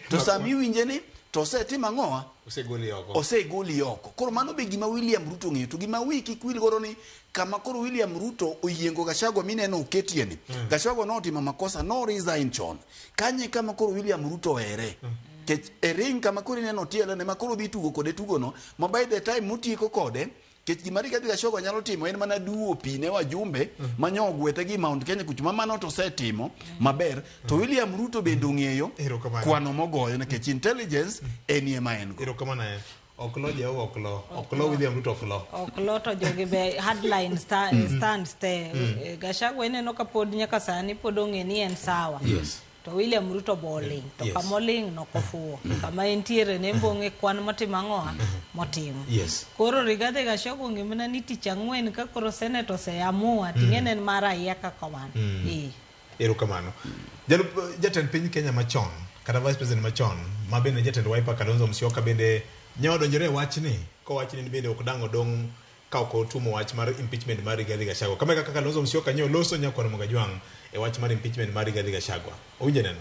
To sama iwinje ni to osetimo ang'owa? Osegoli oko. Osegoli oko. Koro mano be gima William Ruto ong'eyo. To gima wiyi kik wil godo ni kama koro William Ruto oyiengo Gachagua mineno oketie ni. Gachagua notimo makosa, no resign chon. Kanye kama koro William Ruto ohere. Kech e ring kama koro ineno tielo ne ma koro dhi tugo kode tugono ma by the time motieko kode kech gima Rigathi Gachagua nyalo timo en mana duwo pi ne wajumbe ma nyo ogwethe gi Mount Kenya kucho ma mano to osetimo maber to William Ruto bende ong'eyo Erokamano. kwano mogoyo nikech intelligence en ema en go. Erokamano ahinya. Ok lo Jehova ok lo. Ok lo William Ruto ok lo. Ok lo to jogi be hardline stands te. Gachagua ineno ka pod nyaka sani pod ong'e ni en sawa. Yes. To William Ruto bo oling'. To Yes. kama oling' nokofuwo. Kama entiere ne ong'e kwan motimo ang'owa motimo. Yes. Koro Rigathi Gachagua ong'e mana ni tich ang'wen ka koro Senate oseamua ting'e ne en mar raia kaka wan. Erokamano. Jatend piny Kenya machon kata vice president machon ma bende jatend Wiper Kalonzo Musyoka bende ne odonjore e wachni kowach ni bende ok dang' odong' ka ok otumo wach mar impeachment mar Rigathi Gachagua. Kama e kaka Kalonzo Musyoka nyo loso nyakwar Ramogi Ajwang' e wach mar impeachment mar Rigathi Gachagua. Owinjo neno?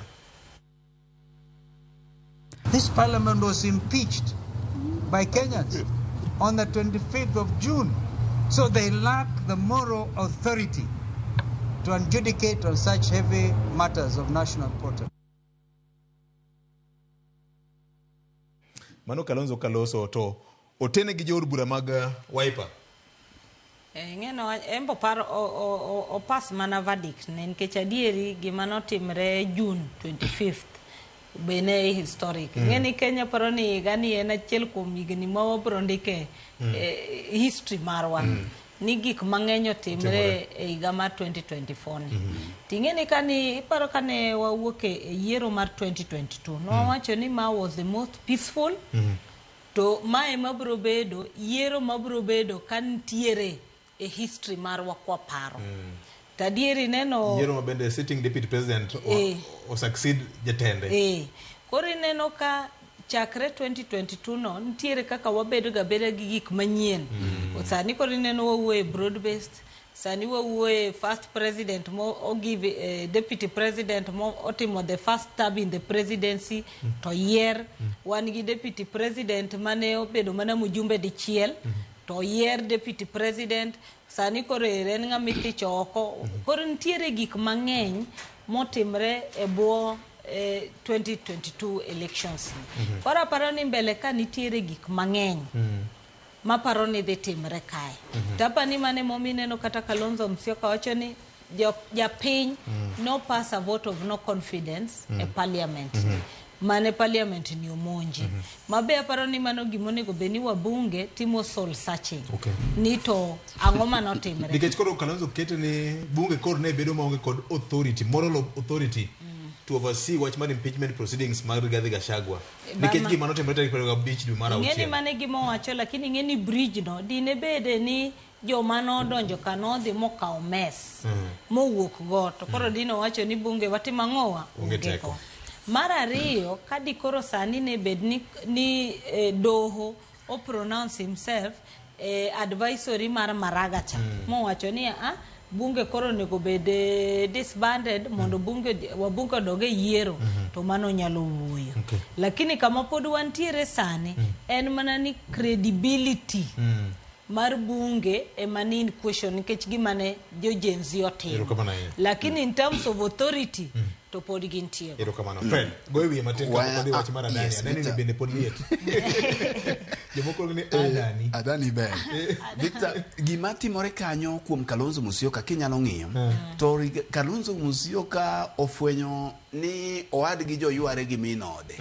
This parliament was impeached by Kenyans on the 25th of June. So they lack the moral authority to adjudicate on such heavy matters of national importance. Mano Kalonzo kaloso to otene gi jood bura mag Wiper. Ing'eno embo paro opas mana verdict ne nikech adieri gima notimre June 25th be ne historic. Ing'eni Kenya paro ni higa ni en achiel kuom higni ma wabro ndike history marwa. Ni gik mang'eny otimre e higa mar 2024 ni. Ting'eni kani iparo kane wawuok e yiero mar 2022 nowacho ni ma was the most peaceful. To mae mabro bedo yiero mabro bedo ka nitiere e history marwa kwa paro. To adieri neno Yiero ma bende sitting deputy president o succeed jatende. Koro ineno ka chakre 2022 no nitiere kaka wabedo ga beda gi gik manyien. Sani koro ineno wawuoye broad based, sani wawuoye first president mo ogive deputy president mo otimo the first tab in the presidency to yier. Wan gi deputy president mane obedo mana mjumbe dichiel to yier deputy president. Sani koro ere en ng'ama ithicho oko. Koro nitiere gik mang'eny motimre e bwo 2022 elections. Koro aparo ni mbele ka nitiere gik mang'eny maparo ni dhi timre kae. Tapa ni mane momi neno kata Kalonzo Musyoka wacho ni japiny no pass a vote of no confidence e parliament. Mane parliament ni omonji. Mabe aparo ni mano gimonego bed ni wabunge timo soul searching. Ni to ang'o manotimre. Nikech koro Kalonzo kete ni bunge koro ne bedo maonge kod authority, moral authority to oversee wach mar impeachment proceedings mar Rigathi Gachagua. Nikech gima notimore tarik 25 dwe mar Ing'eni auchiel. mane gima owacho lakini ing'eni bridge no dine bede ni joma nodonjo ka nodhi mokawo mess mowuok go to koro dine owacho ni bunge watimo ang'owa Onge teko. Mar ariyo ka dikoro sani ne bed ni doho o pronounce himself advisory mar Maraga cha mowacho ni bunge koro onego bed disbanded mondo bunge wabunge odog e yiero to mano nyalo wuoyo. Lakini kama pod wantiere sani en mana ni credibility mar bunge ema ni in question nikech gima ne jo Gen Z otimo. Erokamano ahinya. Lakini in terms of authority to pod gintie. Erokamano. Fred, go e wiye matin kapok wadhi wach mar Adani. Yes, Adani ni Victor. bende pod liet. Jomoko luonge ni Adani. Adani ber. Victor, gima timore kanyo kuom Kalonzo Musyoka kinyalo ng'iyo to Kalonzo Musyoka ofwenyo ni owadgi joyware gi min ode.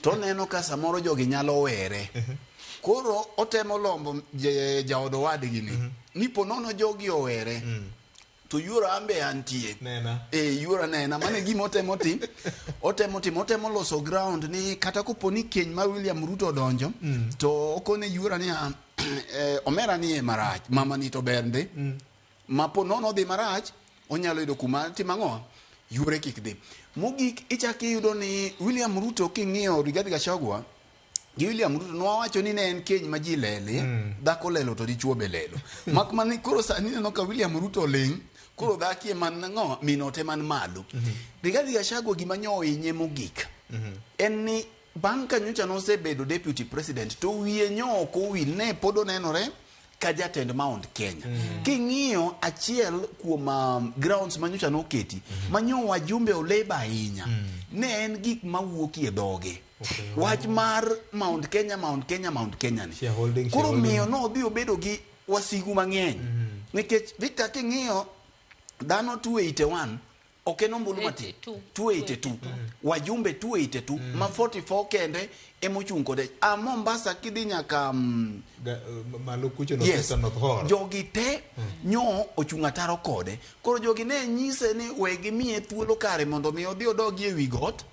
To oneno ka samoro jogi nyalo were. Koro otemo lombo jaod owadgi ni. Ni po nono jogi owere. To yuora an be antie. Nena. E yuora nena. Mano e gima otemo tim. Otemo timo, otemo loso ground ni kata kopo ni keny mar William Ruto odonjo, to okone yuora niya, omera ni e marach, mama ni to ber ndi. Ma po nono odhi marach, onyalo yudo kuma timo ang'o? Yuore kik dhi. Mogik ichak iyudo ni William Ruto king'iyo Rigathi Gachagua gi William Ruto nwawacho ni ne en keny ma ji lelie, dhako lelo to dichuo be lelo. Mak mana ni koro sani ineno ka William Ruto oling', koro dhaki ema nang'o min ot ema ni malo. Rigathi Gachagua gima nyo ohinye mogik en ni bang' ka nyocha nosebedo deputy president to wiye nyo ok owil ne pod onenore ka jatend Mount Kenya. King'iyo achiel kuom grounds ma nyocha noketi ma nyo wajumbe oleba ahinya ne en gik mawuokie dhoge. Wach mar Mount Kenya, Mount Kenya, Mount Kenya ni. Shareholding, Koro shareholding. miyo nodhi obedo gi wasigu mang'eny. Nikech Victor king'iyo dhano 281 ok en ombulu matin. 282. Wajumbe 282 ma 44 kende emochung' kode. A Mombasa kidhi nyaka malo kucho no Yes. North Hall. Jogi te nyo ochung' ataro kode. Koro jogi ne nyise ni we gimiye thuolo kare mondo mi odhi odogi e wi got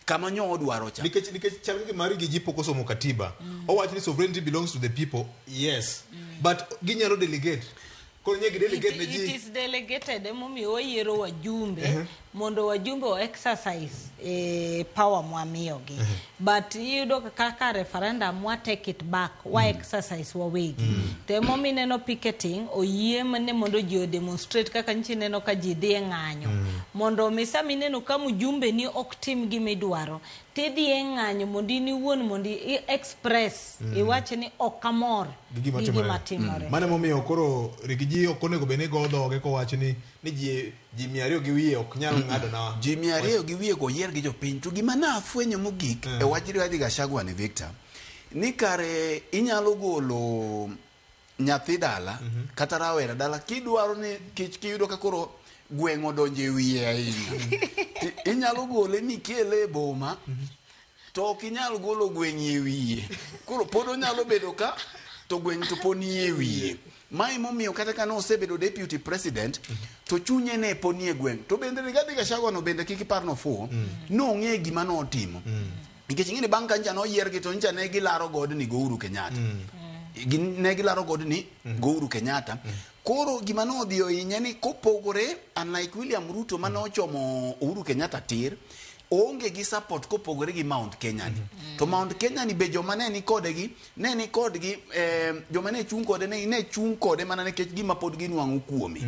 kama nyo odwaro cha. Nikech chal gi mari gi ji pok osomo katiba. Owacho ni sovereignty belongs to the people. Yes. But ginyalo delegate. Koro nye gi delegate ne It ji. is delegated emomiyo wayiero wajumbe mondo wajumbe o exercise power mwamiyogi. But iyudo kaka referendum wa take it back, wa exercise wawegi. To emomiyo ineno picketing oyie ne mondo ji o demonstrate kaka nyicha ineno ka ji dhi e ng'anyo. Mondo mi sama ineno ka mjumbe ni ok tim gima idwaro, tidhi e ng'anyo mondo in iwuon mondo i express iwach ni ok amor Gi gima gi timore. gima timore. Mano emomiyo koro Riggy G ok onego bed ni go dhoge kowacho ni ji 200 gi wiye ok nyal ng'ado na. Ji 200 gi wiye go oyier gi jopiny. To gima nafwenyo mogik e wach Rigathi Gachagua ni Victor, ni kare inyalo golo nyathi dala kata rawera dala kidwaro ni kich kiyudo ka koro gweng' odonjo e wiye ahinya. Inyalo gole mikele e boma to ok inyal golo gweng' e wiye. Koro pod onyalo bedo ka to gweng' to pod nie e wiye. Ma emomiyo kata ka nosebedo deputy president to chunye ne pod nie gweng'. To bende Rigathi Gachagua no bende kik ipar nofuwo, nong'e gima notimo. Nikech ing'e ni bang' ka ncha noyiergi to ncha ne gilaro godni go Uhuru Kenyatta. Ne gilaro godni go Uhuru Kenyatta. Koro gima nodhi ohinye ni kopogore unlike William Ruto mane ochomo Uhuru Kenyatta tir, oonge gi support kopogore gi Mount Kenya ni. To Mount Kenya ni be joma ne ni kode gi, ne ni kodgi, joma ne chung' kode ne chung' kode mana nikech gima pod ginwang'o kuome.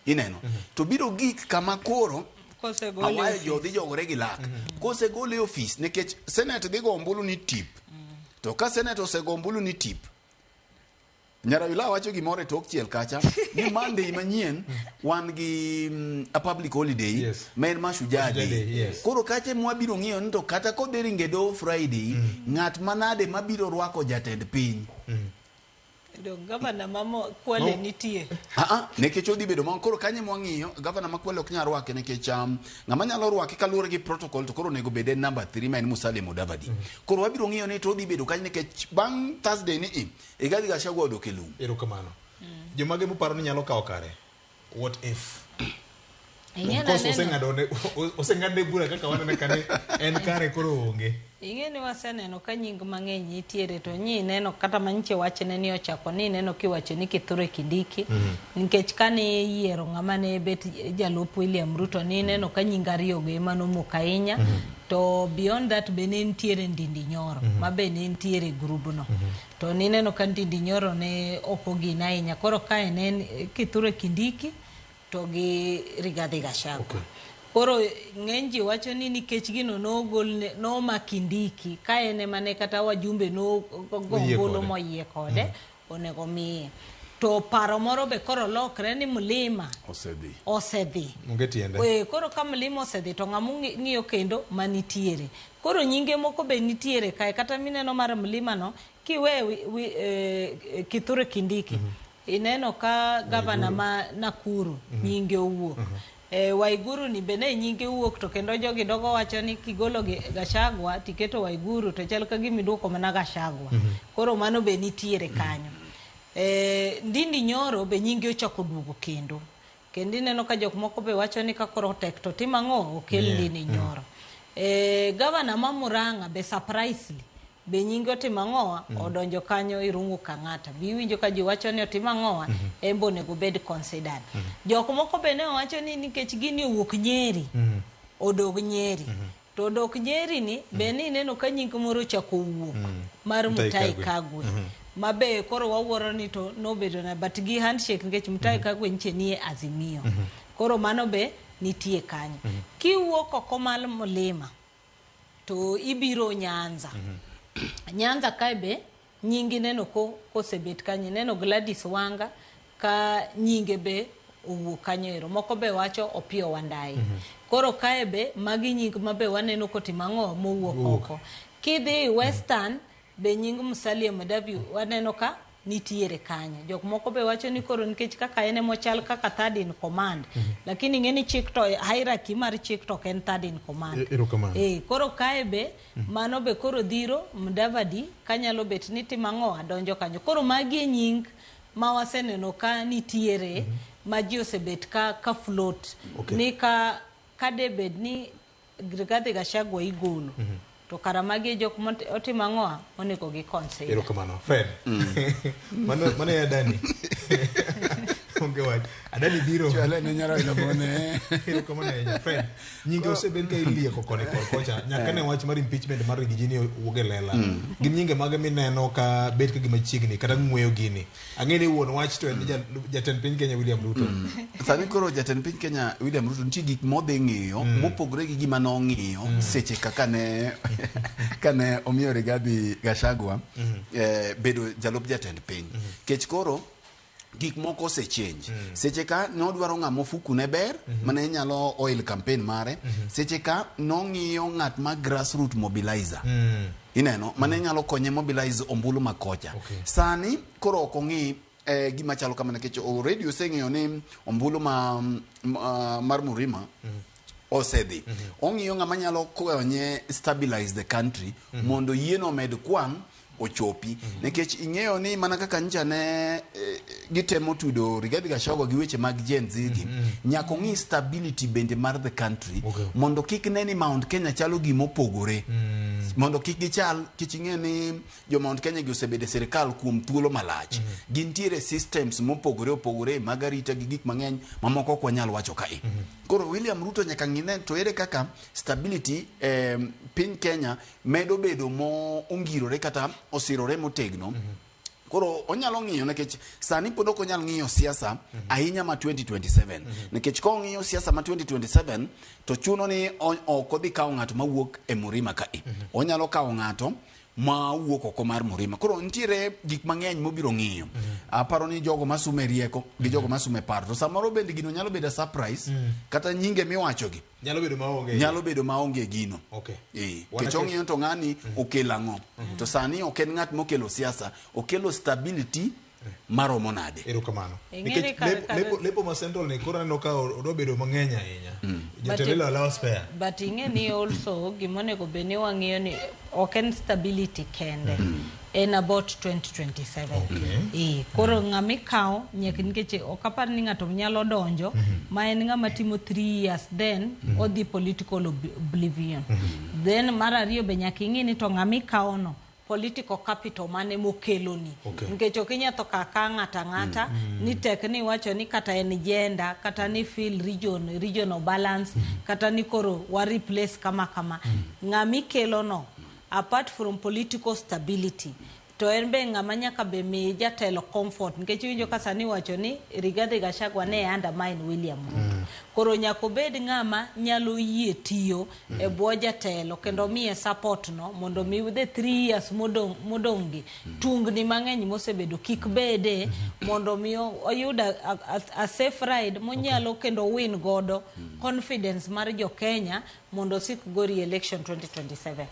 Ineno? To biro gik kama koro awayo jo dhi jogore gi lak. Kosegole e ofis nikech Senate dhi go ombulu ni tip. To ka Senate osego ombulu ni tip, Nyarawila wacho gimoro e tok chiel kacha ni Monday manyien wan gi a public holiday ma en Mashujaa Day. Yes. Koro kacha mwabiro ng'iyo ni to kata kodhi ringe doho Friday, ng'at manade mabiro rwako jatend piny. Gavana ma Kwale nitie. Nikech odhi bedo ma koro kanye mwang'iyo gavana ma Kwale ok nyal rwake nikech ng'ama nyalo rwake kaluwore gi protocol to koro onego bed en number 3 ma en Musalia Mudavadi. Koro wabiro ng'iyo ni to odhi bedo kanyo nikech bang' Thursday ni Rigathi Gachagua odok e lum. Erokamano. Jomage muparo ni nyalo kawo kare? What if? Of course oseng'adne bura kaka wanene kane en kare koro onge. Ing'e ni waseneno ka nying mang'eny nitiere to nyi neno kata manyiche wachne ni ochako ni neno kiwacho ni Kithure Kindiki nikech kane yiero ng'ama ne bet jalup William Ruto ni neno ka nying ariyo go ema nomoko ahinya. To beyond that be ne nitiere Ndindi Nyoro ma be ne nitiere grubno. To ni neno ka Ndindi Nyoro ne ok ogine ahinya. Koro kae ne en Kithure Kindiki to gi Rigathi Gachagua. Koro ng'eny ji wacho ni nikech gino nogol noma Kindiki ka en ema ne kata wajumbe no gombulu moyie kode onego miye. To paro moro be koro lokre ni mlima osedhi. Onge tiende. Koro ka mlima osedhi to ng'ama ng'iyo kendo manitiere. Koro nyinge moko be nitiere kae kata mineno mar mlima no Kiwe Kithure Kindiki, ineno ka gavana ma Nakuru nyinge owuok. Waiguru ni be ne nyinge owuok, to kendo jogi dogo wacho ni kigolo Gachagua tiketo Waiguru to chal ka gima iduoko mana Gachagua. Koro mano be nitiere kanyo. Ndindi Nyoro be nyinge ochako duogo kendo. Kendo ineno ka jok moko be wacho ni ka koro tek to tim ang'o, okel Ndindi Nyoro. Gavana ma Murang'a be surprisingly be nyinge otimo ang'owa, odonjo kanyo Irungu Kang'ata. Be iwinjo ka ji wacho ni otimo ang'owa, en be onego bed considered. Jok moko be ne wacho ni nikech gini owuok Nyeri, odog Nyeri. To odok Nyeri ni be ni ineno ka nying moro ochako wuok mar Mutahi Kagwe. Ma be koro wawuoro ni to nobedo na but gi handshake nikech Mutahi Kagwe nyiche nie Azimio. Koro mano be nitie kanyo. Kiwuok oko mar mlima to ibiro Nyanza. Nyanza kae be nyingi neno kosebet kanyo. Ineno Gladys Wanga ka nyinge be owuok kanyo ero. Moko be wacho Opiyo Wandayi. Koro kae be magi nying ma be waneno kotimo ang'o mowuok oko. Kidhi Western be nying Musalia Mudavadi waneno ka nitiere kanyo. Jok moko be wacho ni koro nikech kaka en emochal kaka third in command. Lakini ing'e ni chik to hierarchy mar chik to ok en third in command. Koro kae be mano be koro dhiro Mudavadi kanyalo bet ni timo ang'o adonjo kanyo. Koro magi e nying ma waseneno ka nitiere ma ji osebet ka float. Ni ka debed ni Rigathi Gachagua igolo. To kara magi e jok motimo ang'o onego gi consider. Erokamano. Fred. Mano e Adani. Onge wach. Adani biro. Chwale ne nyaro ino bone. Erokamano ahinya. Fred, nyinge osebed ka ilieko koni kod kocha. Nyaka ne wach mar impeachment mar Rigiji ni owuok e lela. Gin nyinge mage mineno ka bet ka gima chiegni kata ng'weyo gini. Ang'e ni wuon wach to en jatend piny Kenya William Ruto. Sani koro jatend piny Kenya William Ruto nitie gik modhi ng'iyo mopogore gi gima nong'iyo seche kaka ne kane omiyo Rigathi Gachagua bedo jalup jatend piny. Kech koro gik moko osechange. Seche ka nodwaro ng'ama ofuku ne ber mane nyalo oil campaign mare. Seche ka nong'iyo ng'at ma grassroot mobilizer. Ineno mane nyalo konye mobilize ombulu makocha. Sani koro ok ong'i gima chalo kamano nikech already oseng'eyo ni ombulu mar Murima osedhi. Ong'iyo ng'ama nyalo konye stabilize the country mondo yieno omed kwang' ochopi. Nikech ing'eyo ni mana kaka ncha ne gitemo tudo Rigathi Gachagua gi weche mag Gen Z gi, nyaka ong'i stability bende mar the country mondo kik ne ni Mount Kenya chalo gimopogore. Mondo kik gichal, kech ing'e ni jo Mount Kenya gi osebedo e sirikal kuom thuolo malach. Gintiere systems mopogore opogore mag arita gi gik mang'eny mamoko ok wanyal wacho kae. Koro William Ruto nyaka ng'i to ere kaka stability piny Kenya medo bedo mo ongirore kata osirore motegno. Koro onyalo ng'iyo nikech sani pod ok onyal ng'iyo siasa ahinya ma 2027. Nikech ka ong'iyo siasa ma 2027 to chuno ni ok odhi kawo ng'ato mawuok e Murima kae. Onyalo kawo ng'ato ma wuok oko mar Murima. Koro nitiere gik mang'eny mobiro ng'iyo. Aparo ni jogo masume rieko gi jogo masume paro. To samoro bende gino nyalo bedo a surprise kata nyinge miwachogi nyalo bedo maonge. Nyalo bedo maonge gino. Kech ong'iyo to ng'ani okelo ang'o. To sani ok en ng'at mokelo siasa, okelo stability maromo nade. Erokamano. Nikech lepo ma central ni koro aneno ka odwa bedo mang'eny ahinya. Jatelo allow spare. But ing'e ni also gimonego bed ni wang'iyo ni ok en stability kende. En about 2027. Koro ng'ama ikawo nyaka nikech ok apar ni ng'ato nyalo donjo ma en ng'ama timo 3 years then odhi political oblivion. Then mar ariyo be nyaka ing'i ni to ng'ama ikawo no political capital mane mokeloni. Nikech ok inyal tho kaka ng'ata ng'ata ni tek ni iwacho ni kata en gender, kata ni fill regional balance, kata ni koro wa replace kama kama. Ng'ama ikelo no apart from political stability to en be ng'ama nyaka be mi jatelo comfort nikech iwinjo ka sani iwacho ni Rigathi Gachagua ne undermine William Ruto. Koro nyaka obed ng'ama nyalo yie tiyo e bwo jatelo kendo miye support no mondo mi the 3 years modong' gi tungni mang'eny mosebedo kik bede mondo mi oyud a safe ride monyalo kendo win godo confidence mar jo Kenya mondo osik go re-election 2027.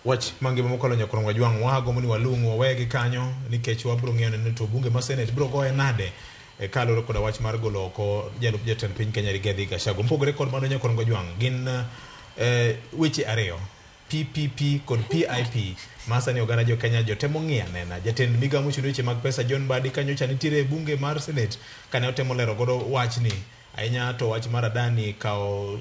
Wach mangima mokalo nyakwar Wajwang' wagombo ni walung' wawegi kanyo nikech wabiro ng'iyo ni to bunge ma Senate biro goye nade e kaluwore koda wach mar golo oko jalup jatend piny Kenya Rigathi Gachagua. Mopogore kod mano nyakwar Wajwang' gin weche ariyo PPP kod PIP ma sani oganda jo Kenya jotemo ng'iyo anena. Jatend migawo mochung' ne weche mag pesa John Mbadi kanyocha nitiere e bunge mar Senate kane otemo lero godo wachni ahinya to wach mar Adani kawo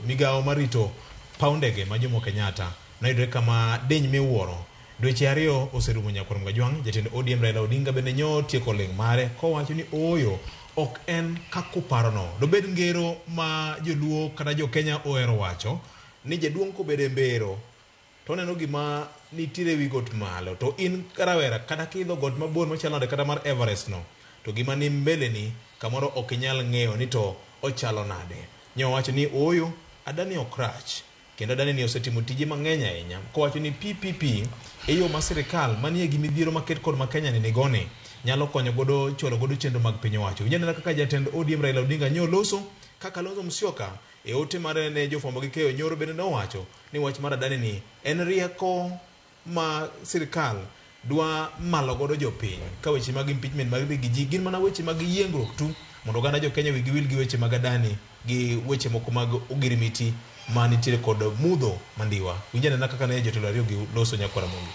migawo mar rito paw ndege ma Jomo Kenyatta noyudore kama diny miwuoro. Dweche ariyo oserumo nyakwar Mgajwang', jatend ODM Raila Odinga bende nyo tieko ling' mare kowacho ni ooyo ok en kakuparono. Dobed ngero ma joluo kata jo Kenya ohero wacho ni jaduong' kobedo e mbero to oneno gima nitiere ewi got malo to in rawera kata kiidho got mabor machalo nade kata mar Everest no to gima ni mbeleni kamoro ok inyal ng'eyo ni to ochalo nade. Nyo wacho ni ooyo Adani ok rach kendo Adani ni osetimo tije mang'eny ahinya kowacho ni PPP e yo ma sirikal manie gi midhiero maket kod ma Kenya ni nigoni nyalo konyo godo chwalo godo chenro mag piny owacho. Winj anena kaka jatend ODM Raila Odinga nyo loso ka Kalonzo Musyoka e ote mare ne jofwambo gi keyo nyoro bende nowacho ni wach mar Adani ni en rieko ma sirikal dwa malo godo jopiny ka weche mag impeachment mag Riggy G gin mana weche mag yiengruok tu mondo oganda jo Kenya wigi wil gi weche mag Adani gi weche moko mag ogirimiti ma nitiere kod mudho mandiwa. Winj anena kaka ne jotelo ariyo gi loso nyakwar Ramogi.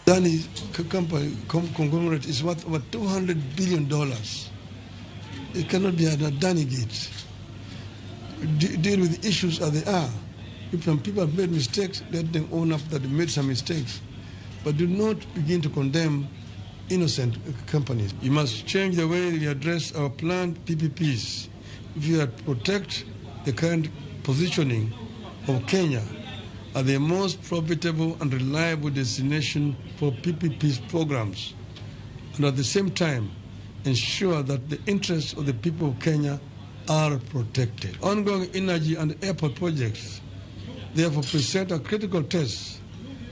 Adani company conglomerate is worth over $200 billion. It cannot be an Adani gate. Deal with the issues as they are. If some people have made mistakes, let them own up that they made some mistakes. But do not begin to condemn innocent companies. You must change the way we address our planned PPPs. If you are to protect the current positioning of Kenya as the most profitable and reliable destination for PPPs programs, and at the same time ensure that the interests of the people of Kenya are protected. Ongoing energy and airport projects therefore present a critical test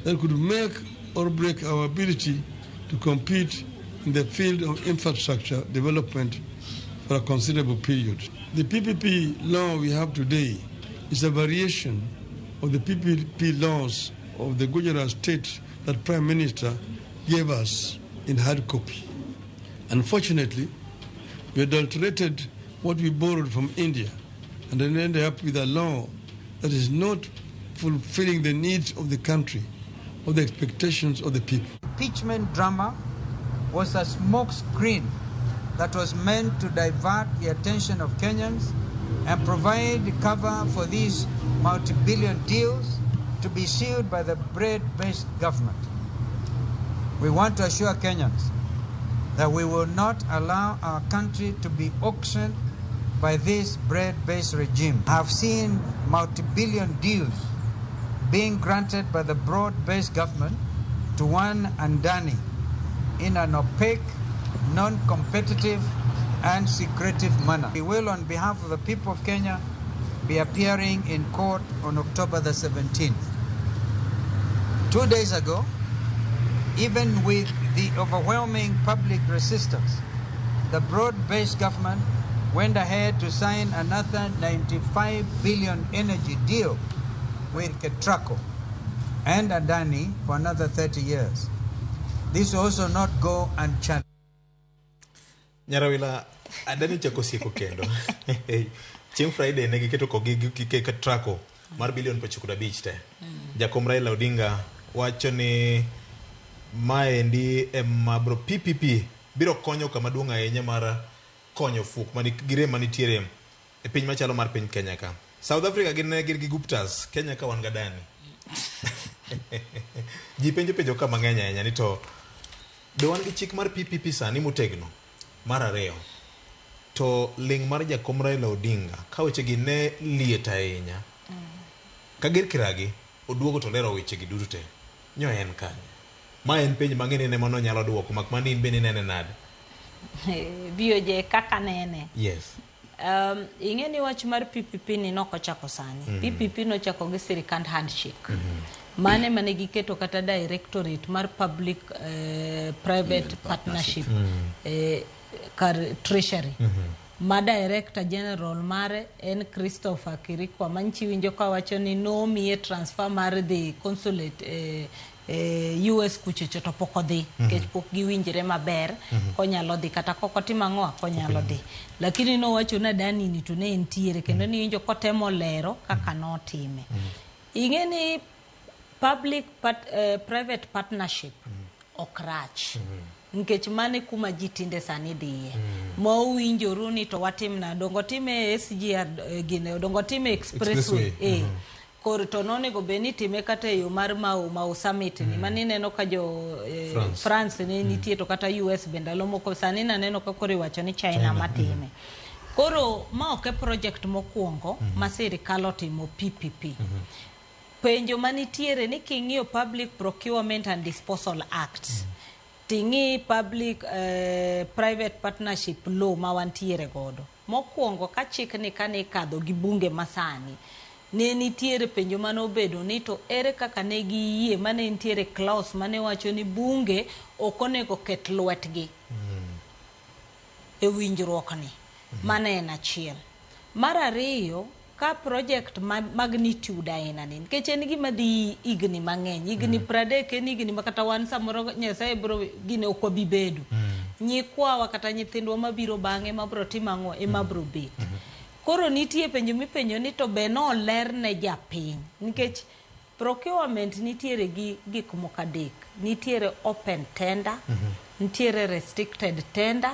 that could make or break our ability to compete in the field of infrastructure development for a considerable period. The PPP law we have today is a variation of the PPP laws of the Gujarat state that Prime Minister gave us in hard copy. Unfortunately, we adulterated what we borrowed from India and then ended up with a law that is not fulfilling the needs of the country or the expectations of the people. Impeachment drama was a smokescreen that was meant to divert the attention of Kenyans and provide cover for these multi-billion deals to be sealed by the bread-based government. We want to assure Kenyans that we will not allow our country to be auctioned by this bread-based regime. I have seen multi-billion deals being granted by the broad-based government to one Adani in an opaque, non-competitive and secretive manner. We will, on behalf of the people of Kenya, be appearing in court on October the 17th. 2 days ago, even with the overwhelming public resistance, the broad-based government went ahead to sign another 95 billion energy deal with Ketraco and Adani for another 30 years. This will also not go unchallenged. Nyarawila, Adani chako sieko kendo. Chieng' Friday ne giketo kogi gi Ketraco mar bilion 95 te. Jakom Raila Odinga wacho ni maendi ema bro PPP biro konyo kama duong' ahinya mar konyo fuok gi rem manitiere e piny machalo mar piny Kenya ka. South Africa gin ne gin gi Guptas, Kenya ka wan gi Adani. Ji penjo penjo ka mang'eny ahinya ni to be wan gi chik mar PPP sani motegno mar ariyo to ling' mar jakom Raila Odinga ka wechegi ne liet ahinya Kager Kiragi oduogo to lero wechegi duto te nyo en kanye? Ma en penj mang'e ni ema nonyalo duoko mak mana ni in bende inene nade? VOJ kaka nene. Yes. Ing'e ni wach mar PPP ni nokochako sani. PPP nochako gi sirikand handshake. Mane mane giketo kata directorate mar public private partnership kar treasury. Ma Director General mare en Christopher Kirikwa manchi winjo kawacho ni nomiye transfer mar dhi consulate e US kuchocho to pok odhi nikech pok giwinjre maber konyalo dhi kata kok otimo ang'o konyalo dhi, lakini nowacho ni Adani ni to ne entiere kendo niwinjo kotemo lero kaka notime. Ing'e ni public private partnership ok rach nikech mano e kuma ji tinde sani dhiye ma owinjoru ni to watim na dongo time e SGR gine dongo time expressway. Expressway. Koro to nonego bed ni itime kata e yo mar Mau Mau Summit ni mani ineno ka jo France. France ne nitie to kata US be ndalo moko sani naneno ka koro iwacho ni China, China, matime. Koro ma ok e project mokwongo ma sirikal otimo PPP. Penjo manitiere ni king'iyo Public Procurement and Disposal Act ting'i public private partnership law ma wantiere godo mokwongo ka chikni kane ikadho gi bunge masani ne nitiere penjo mane obedo ni to ere kaka ne giyie mane nitiere clause mane wacho ni bunge ok onego ket lwetgi e winjruok ni. Mano en achiel. Mar ariyo, ka project ma magnitude aina ni nikech en gima dhi higni mang'eny, higni 30 en higni ma kata wan samoro Nyasaye biro gine ok wabi bedo nyikwawa kata nyithindwa mabiro bang'e mabiro timo ang'o ema biro bet. Koro nitie penjo mipenjo ni to be noler ne japiny nikech procurement nitiere gi gik moko adek: nitiere open tender, nitiere restricted tender,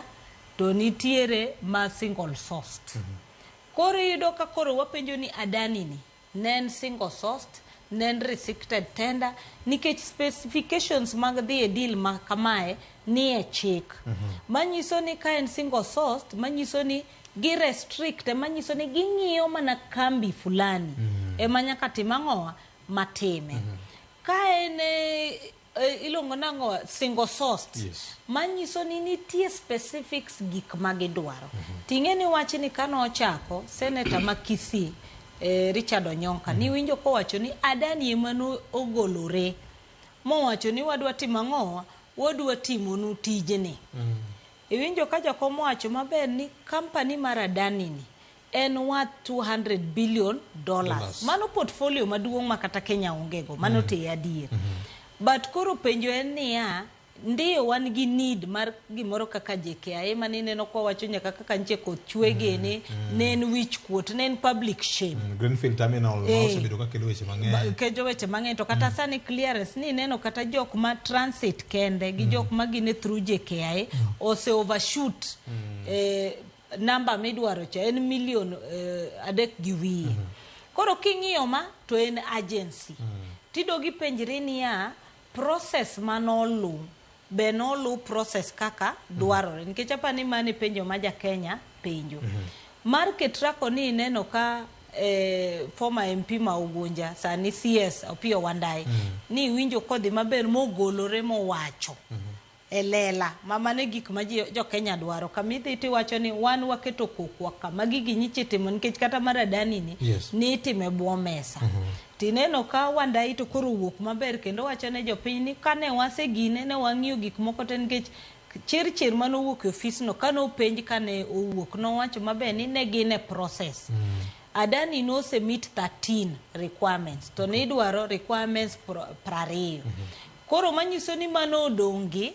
to nitiere ma single sourced. Koro iyudo ka koro wapenjo ni Adani ni ne en single sourced, ne en restricted tender, nikech specifications mag dhi e deal ma kamae ni e chik manyiso ni ka en single sourced, manyiso ni gi restrict, manyiso ni ging'iyo mana kambi fulani ema nyaka tim ang'owa matime. Ka en iluongo nang'o single sourced, manyiso ni nitie specifics gik ma gidwaro. Ting'e ni wachni kanochako seneta ma Kisii Richard Onyonka niwinjo kowacho ni Adani ema ogolore mowacho ni wadwa timo ang'owa, wadwa timonu tijni. Iwinjo ka jakom owacho maber ni company mar Adani ni en worth $200 billion. Dollars. Mano portfolio maduong' ma kata Kenya onge go mano te adier. But koro penjo en niya, ndiyo wan gi need mar gimoro kaka JKIA mane ineno kwawacho nyaka kaka nche koth chwe gene ne en wich kuot, ne en public shame. Greenfield Terminal ma osebedo ka kelo weche mang'eny. Kejo weche mang'eny to kata sani clearance ni ineno kata jok ma transit kende gi jok ma gine through JKIA ose overshoot namba midwaro cha en milion 3.5. Koro king'iyo ma to en agency tidogi penjri niya process manolu be nolu process kaka dwarore nikech apani mano e penjo ma ja Kenya penjo. Mar Ketraco ni ineno ka former MP ma Ugunja sani CS Opiyo Wandayi ni iwinjo kodhi maber mogolore mowacho e lela ma mano e gik ma jo Kenya dwaro. Kamidhi tiwacho ni wan waketo kokwa ka magi ginyiche timo nikech kata mar Adani ni nitime bwo mesa. Tineno ka Wandayi to koro owuok maber kendo wacho ne jopiny ni kane wasegine ne wang'iyo gik moko te nikech chir manowuok e ofisno kanopenj kane owuok nowacho maber ni ne gin e process. Adani nose meet 13 requirements to nidwaro requirements 20. Koro manyiso ni mano odong'gi,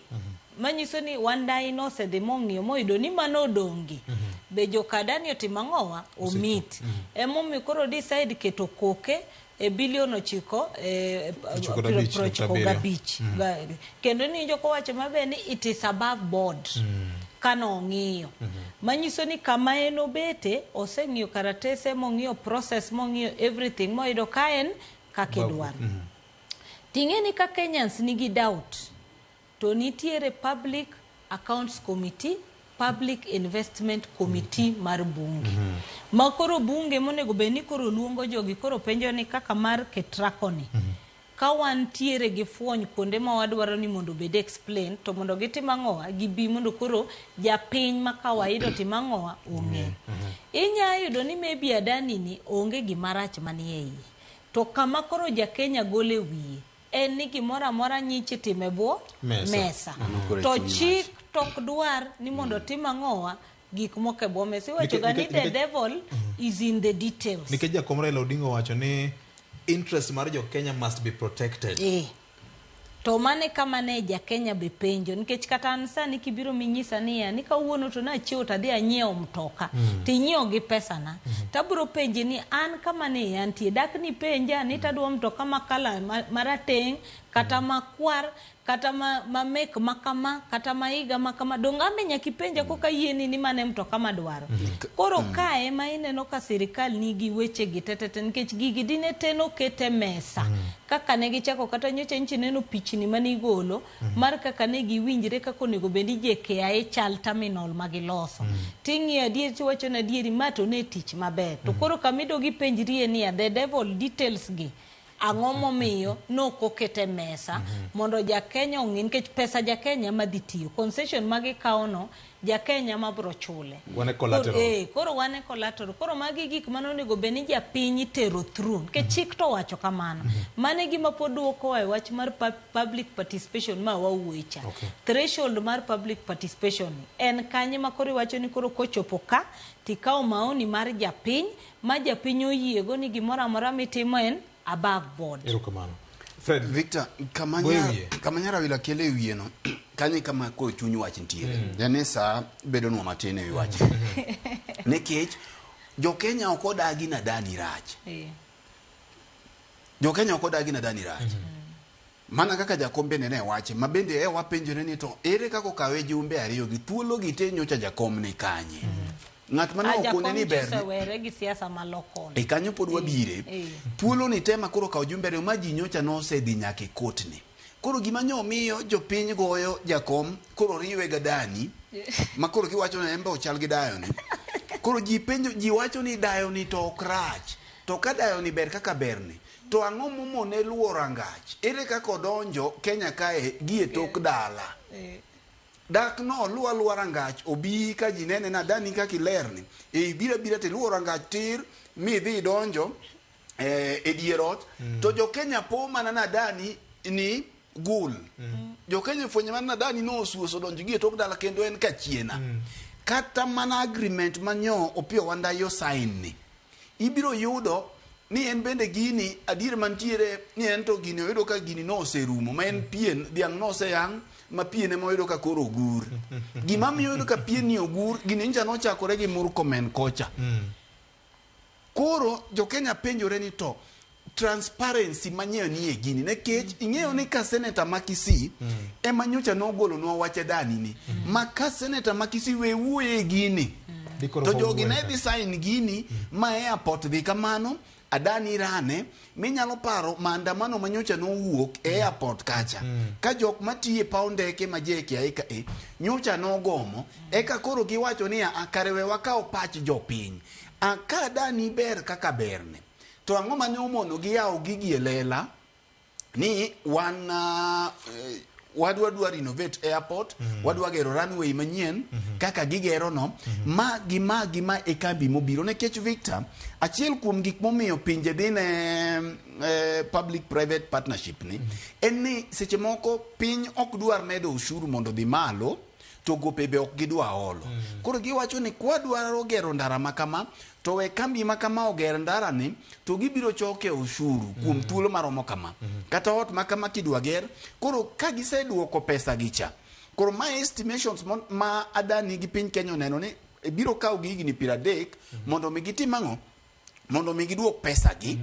manyiso ni Wandayi nosedhi mong'iyo moyudo ni mano odong'gi be joka Adani otimo ang'owa omit. Emomiyo koro decide keto koke e bilion 9 95 95. Kendo niwinjo kowacho maber ni it is above board kanong'iyo manyiso ni kama en obete oseng'iyo karatese mong'iyo process mong'iyo everything moyudo ka en kaka idwaro. Ting'e ni ka Kenyans nigi doubt to nitiere Public Accounts Committee, Public Investment Committee mar bunge ma koro bunge monego bed ni koro luongo jogi koro penjo ni kaka mar Ketraco ni ka wantiere gi fuony kuonde ma wadwaro ni mondo obed explain to mondo gitim ang'owa gibi mondo koro japiny ma kawaida otim ang'owa ong'e. Inya yudo ni maybe Adani ni onge gimarach manie iye to kama koro ja Kenya gole wiye en ni gimoro amora nyiche time bwo Mesa. mesa. Mano koro e To chuny chik tok dwar ni mondo tim ang'owa gik moko e bwo mesa. Iwacho ga ni the devil is in the details. Nikech jakom Raila Odinga owacho ni interest mar jo Kenya must be protected. Eh. To mane kama ne ja Kenya be penjo nikech kata an sani kibiro minyisa niya ni kawuono to nachiewo to adhi anyiewo mtoka tinyiewo gi pesana tabiro penji ni an kama ne antie dak nipenja ni tadwa mtoka ma kala marateng' kata makwar kata ma mek makama kata ma higa makama donge an be nyaka ipenja koka yieni ni mano e mtoka madwaro. Koro kae ema ineno ka sirikal nigi wechegi tetete nikech gigi dine te noket e mesa kaka ne gichako kata nyocha nchi neno pichni mane igolo mar kaka ne giwinjre kaka onego bed ni JKIA chal terminal ma giloso. Ting'iyo adier tiwacho ni adieri ma to ne tich maber. To koro kama idog ipenjrie niya the devil details gi ang'o momiyo nok oket e mesa mondo ja Kenya ong'e nikech pesa ja Kenya ema dhi tiyo. Concession ma gikawo no ja Kenya ma bro chule. Wan e collateral. Koro wan e collateral. Koro magi gik mane onego bed ni japiny itero through. Nikech chik to wacho kamano. Mano e gima pod duokowa e wach mar public participation ma wawuoye cha. Threshold mar public participation ni en kanye ma koro iwacho ni koro kochopo ka tikawo maoni mar japiny ma japiny oyiego ni gimoro amora mitimo en above board. Erokamano. Fred, Victor, Goyo wiye. kama Nyarawila kelo e wiye no, kanyo e kama koro chuny wach nitiere. Yani sa bedonwa matin e wi wach. Nikech jo Kenya ok odagi na Adani rach. Jo Kenya ok odagi na Adani rach. Mana kaka jakom bende ne wache, ma bende e wapenjore ni to ere kaka okawe jumbe ariyo gi thuolo gi te nyocha jakom ni kanye. Ng'at mane okone ni ber ni Osewere gi siasa malokon. e kanyo pod wabire. Thuolo ni tema koro kawo jumbe ariyo ma ji nyocha nosedhi nyaka e kot ni. Koro gima nyo miyo jopiny goyo jakom koro riwe ga Adani ma koro kiwacho ni en be ochal gi dayo ni. Koro ji penjo ji wacho ni dayo ni to ok rach. To ka dayo ni ber kaka berni to ang'o momone luwo rangach? Ere kaka odonjo Kenya kae gi e tok dala? Dak no luwa luwa rangach obi ka ji nene na Adani kaka ilerni. E ibiro abira to iluwo rangach tir midhi idonjo e dier ot to jo Kenya po mana na Adani ni gul. Jo Kenya fwenyo mana na Adani nosuoso donjo gi e tok dala kendo en kachiena. Kata mana agreement manyo Opiyo Wandayi sign ni. Ibiro yudo ni en bende gini adier mantiere ni en to gini oyudo ka gini noserumo ma en pien dhiang' noseyang' ma pien ema oyudo ka koro ogur. Gima miyo oyudo ka pien ni ogur gini ncha nochakore gi Murkomen kocha. Koro jo Kenya penjore ni to transparency manyiewo ni e gini nikech ing'eyo ni ka seneta ma Kisii ema nyocha nogolonwa wach Adani ni ma ka seneta ma Kisii we wuoye e gini to jogi ne dhi sign gini ma airport dhi kamano Adani rane minyalo paro maandamano manyocha nowuok e airport kacha ka jok matiye paw ndeke ma JKIA ka e nyocha nogomo eka koro giwacho ni a kare we wakaw pach jopiny a ka Adani ber kaka berne to ang'o mane omono giyawo gigi e lela ni wan wadwa dwa renovate airport wadwa gero runway manyien kaka gigero no ma gi ma gi ma e kambi mobiro nikech Victor achiel kuom gik momiyo pinje dhi ne public private partnership ni en ni seche moko piny ok dwar medo ushuru mondo dhi malo to gope be ok gidwa olo. Koro giwacho ni kwadwaro gero ndara ma kama to we kambi ma kama oger ndara ni to gibiro choke ushuru kuom thuolo maromo kama. Kata ot ma kama kidwa ger koro ka giseduoko pesa gi cha koro ma estimations ma Adani gi piny Kenya oneno ni biro kawo gi higni 30 mondo mi gitim ang'o? Mondo mi giduok pesa gi.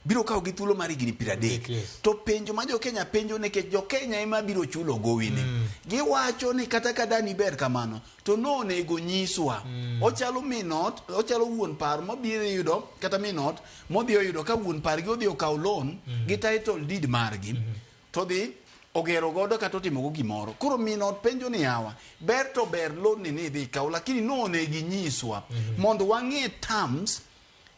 Biro kawo gi thuolo mar higni 30. To penjo ma jo Kenya penjo nikech jo Kenya ema biro chulo gowi ni. Giwacho ni kata ka Adani ber kamano to nonego nyiswa. Ochalo minot, ochalo wuon par mobiro yudo kata minot modhi oyudo ka wuon par gi odhi okawo loan gi title deed margi. To dhi ogero godo kata otimo go gimoro. Koro minot penjo ni yawa ber to ber loan ni ni dhi kaw lakini nonego nyiswa mondo wang'e terms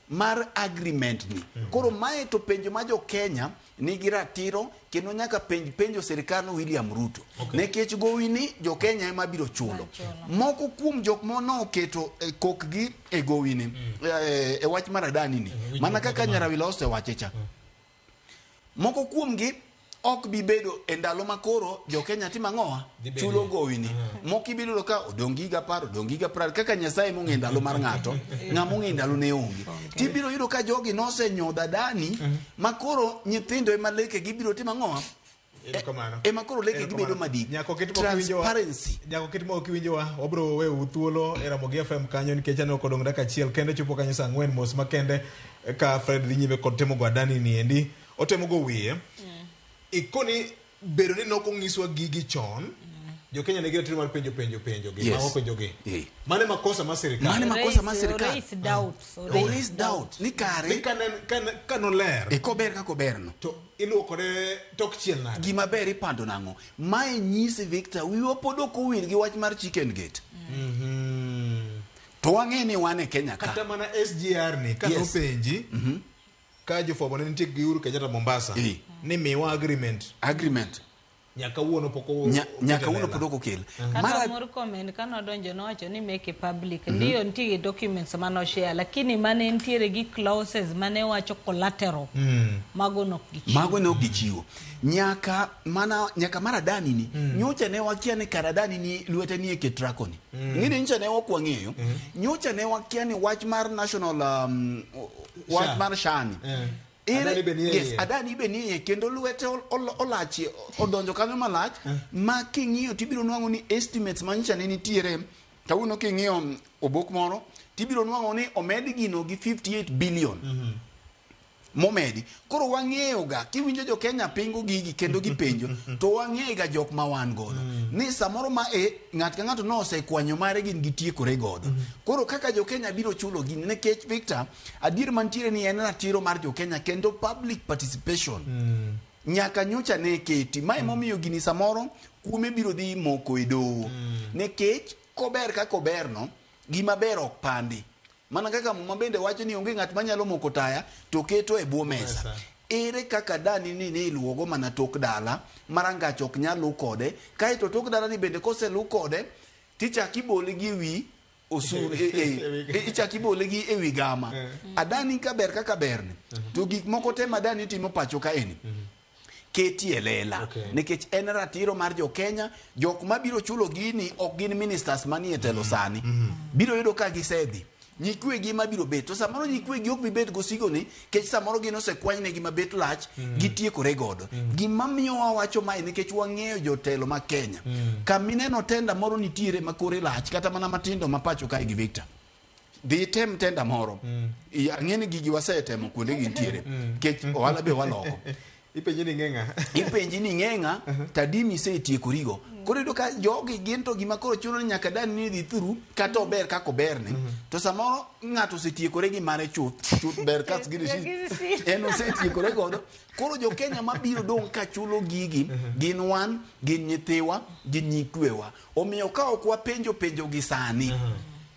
mar agreement ni. Koro mae to penjo ma jo Kenya nigi ratiro kendo nyaka penjo sirikal William Ruto. Nikech gowi ni jo Kenya ema biro chulo. Moko kuom jok monoketo kokgi e gowi ni e wach mar Adani ni. Mana kaka Nyarawila osewache cha. Moko kuomgi Ok bi bedo e ndalo ma koro jo-Kenya timo ang'owa? Dhi bedo. Chulo gowi ni. Moko ibiro yudo ka odong' gi higa 10, odong' gi higa 20, kaka Nyasaye mong'e ndalo mar ng'ato, ng'ama ong'e ndalo ne onge. Tibiro yudo ka jogi nosenyodho Adani ma koro nyithindo ema leke gibiro timo ang'owa? Erokamano. Ema koro leke gibedo madik. Nyako ket mok iwinjowa. Transparency. Nyako ket mok iwinjowa. Wabro wewu thuolo e Ramogi FM kanyo nikech aneno kodong' dakika achiel kende chopo kanyo saa 4 mos makende ka Fred dhi nyime kod temo go Adani ni endi. Otemo go wiye. Ikoni bedo ni nok onyiswa gigi chon. Jo-Kenya nigi ratiro mar penjo penjo penjo gi. Yes. Mago penjo gi. Eh. Mane makosa mar sirikal. Mane makosa mar sirikal. Raise doubts. O raise doubt ni kare Ni kanoler. E kober kaka oberno. To iluokore tok chiel nade? Gima ber ipando nang'o? Mae nyisi Victor, wiwa pod ok owil gi wach mar Chicken Gate. To wang'e ni wan e Kenya ka. Kata mana SGR ni ka Yes. nopenji ka jofwambo ne nitie gi Uhuru Kenyatta Mombasa ni miwa agreement. Agreement. Nyaka wuono pok o- Nyaka oket e wuono lela. pod ok okel. Kata Murkomen kanodonjo nowacho ni make it public. Ndiyo nitie documents manoshare lakini mane nitiere gi clauses mane wacho collateral. Mago nok gichiwo. Mago ne ok gichiwo. Nyaka mana nyaka mar Adani ni nyocha ne wakia ni kar Adani ni lwete ni e Ketraco ni. Ing'e ni nyocha ne ok wang'eyo. Nyocha ne wakia ni wach mar national wach SHA. mar SHA ni. Adani be nie yes, iye. Adani be nie iye kendo lwete olach odonjo kanyo malach ma king'iyo tibiro nwang'o ni estimates ma nyocha ne nitiere kawuono king'iyo obok moro tibiro nwang'o ni omed gino gi 58 billion momedi. Koro wang'eyo ga kiwinjo jo Kenya pingo gigi kendo gipenjo to wang'eyo ga jok ma wan godo ni samoro ma e ng'at ka ng'ato nosekwanyo mare gin gitiekore godo. Koro kaka jo Kenya biro chulo gini nikech Victor adier mantiere ni en ratiro mar jo Kenya kendo public participation nyaka nyocha ne keti. Mae momiyo gini samoro kuome biro dhi moko e doho nikech kober kaka oberno gima ber ok pandi. Mana kaka Muma bende wacho ni onge ng'at manyalo moko taya to keto e bwo mesa. Ere kaka dani ni ne iluwogo mana tok dala ma rangach ok nyal luw kode, kaeto tok dala ni bende koselu kode tichak ibole gi ewi osuru ichak ibole gi ewi gama. Adani ka ber kaka berni to gik moko te ma Adani timo pacho kaeni keti e lela. Nikech en ratiro mar jo Kenya, jok mabiro chulo gini ok gin ministers manie telo sani. Biro yudo ka gisedhi. Nyikwegi mabiro bet. To samoro nyikwegi ok bi bet gosigo ni, nikech samoro gin osekwany negi mabet lach, gitiekore godo. Gima miyo wawacho mae nikech wang'eyo jotelo ma Kenya. Kamineno tenda moro nitiere ma kore lach, kata mana matindo ma pacho kae gi Victor. Dhi item tenda moro. Ang'e ni gigi wasetemo kuonde gintiere. Nikech ohala be waloko. Ipenji ni ng'e ng'a? Ipenji ni ng'e ng'a, tadimi isetiekorigo. Koro iyudo ka jogi gin to gima koro chuno ni nyaka dan ni dhi through kata ober kaka oberne. To samoro ng'ato osetiekore gi mare chuth, chuth ber kas gi receipt. En osetiekore godo. Koro jo Kenya mabiro dong' ka chulo gigi gin wan, gin nyithiwa, gin nyikwewa. Omiyo ka ok wapenjo penjo gi sani,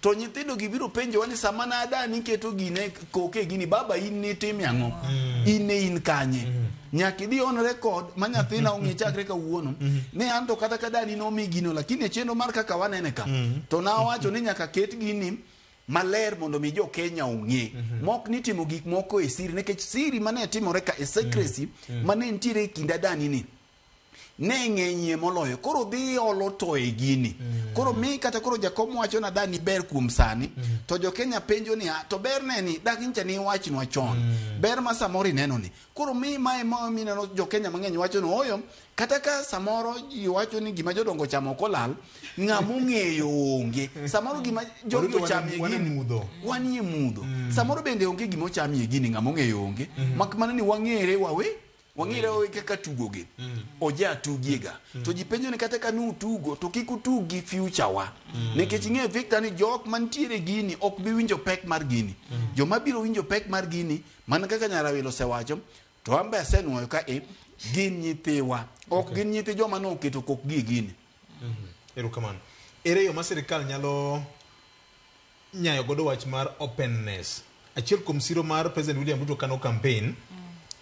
to nyithindo gi biro penjowa ni sama na Adani keto gine koke gini, baba in nitime ang'o? In ne in kanye? Nyaka idhi on record ma nyathina ong'e chakre kawuono ni an to kata ka Adani nomi gino, lakini e chenro mar kaka wanene ka to nawacho ni nyaka ket gini maler mondo mi jo Kenya ong'e. Mok ni timo gik moko e siri, nikech siri mane timore ka e secrecy mane nitiere e kind Adani ni ne ng'enyie moloyo. Koro dhi olo to e gini. Koro mi kata koro jakom wacho na Adani ber kuom sani, to jo Kenya penjo ni to ber ne ni dak nyicha ni iwachnwa chon. Ber ma samoro ineno ni. Koro mi mae ma mineno jo Kenya mang'eny wacho ni oyo, kata ka samoro ji wacho ni gima jodongo chamo ok olal, ng'ama ong'eyo onge. Samoro gima jogi ochamie gini, wanie mudho. Samoro bende onge gima ochamie gini, ng'ama ong'eyo onge. Mak mana ni wang'ere wawe, wang'ere wawe kaka tugogi. Oja tugiega. To ji penjo ni kata ka nutugo, to kik utug gi future wa. Nikech ing'eyo Victor ni jok mantiere gini ok bi winjo pek mar gini. Joma biro winjo pek mar gini, mana kaka Nyarawil osewacho, to an be asenuoyo ka e, gin nyithiwa. Ok gin nyithi joma noketo kokgi e gini. Erokamano. Ere yo ma sirikal nyalo nyayo godo wach mar openness? Achiel kuom siro mar President William Ruto kano campaign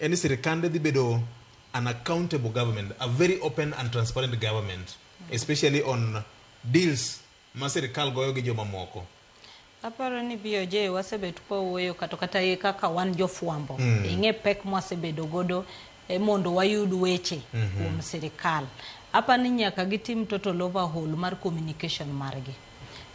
en ni sirikande dhi bedo an accountable government, a very open and transparent government, especially on deals ma sirikal goyo gi jomamoko. Aparo ni BOJ wasebet kwa wuoyo kata kata kaka wan jofwambo. Ing'e pek mwasebedo godo mondo wayud weche kuom sirikal. Apa ni nyaka gitim total overhaul mar communication margi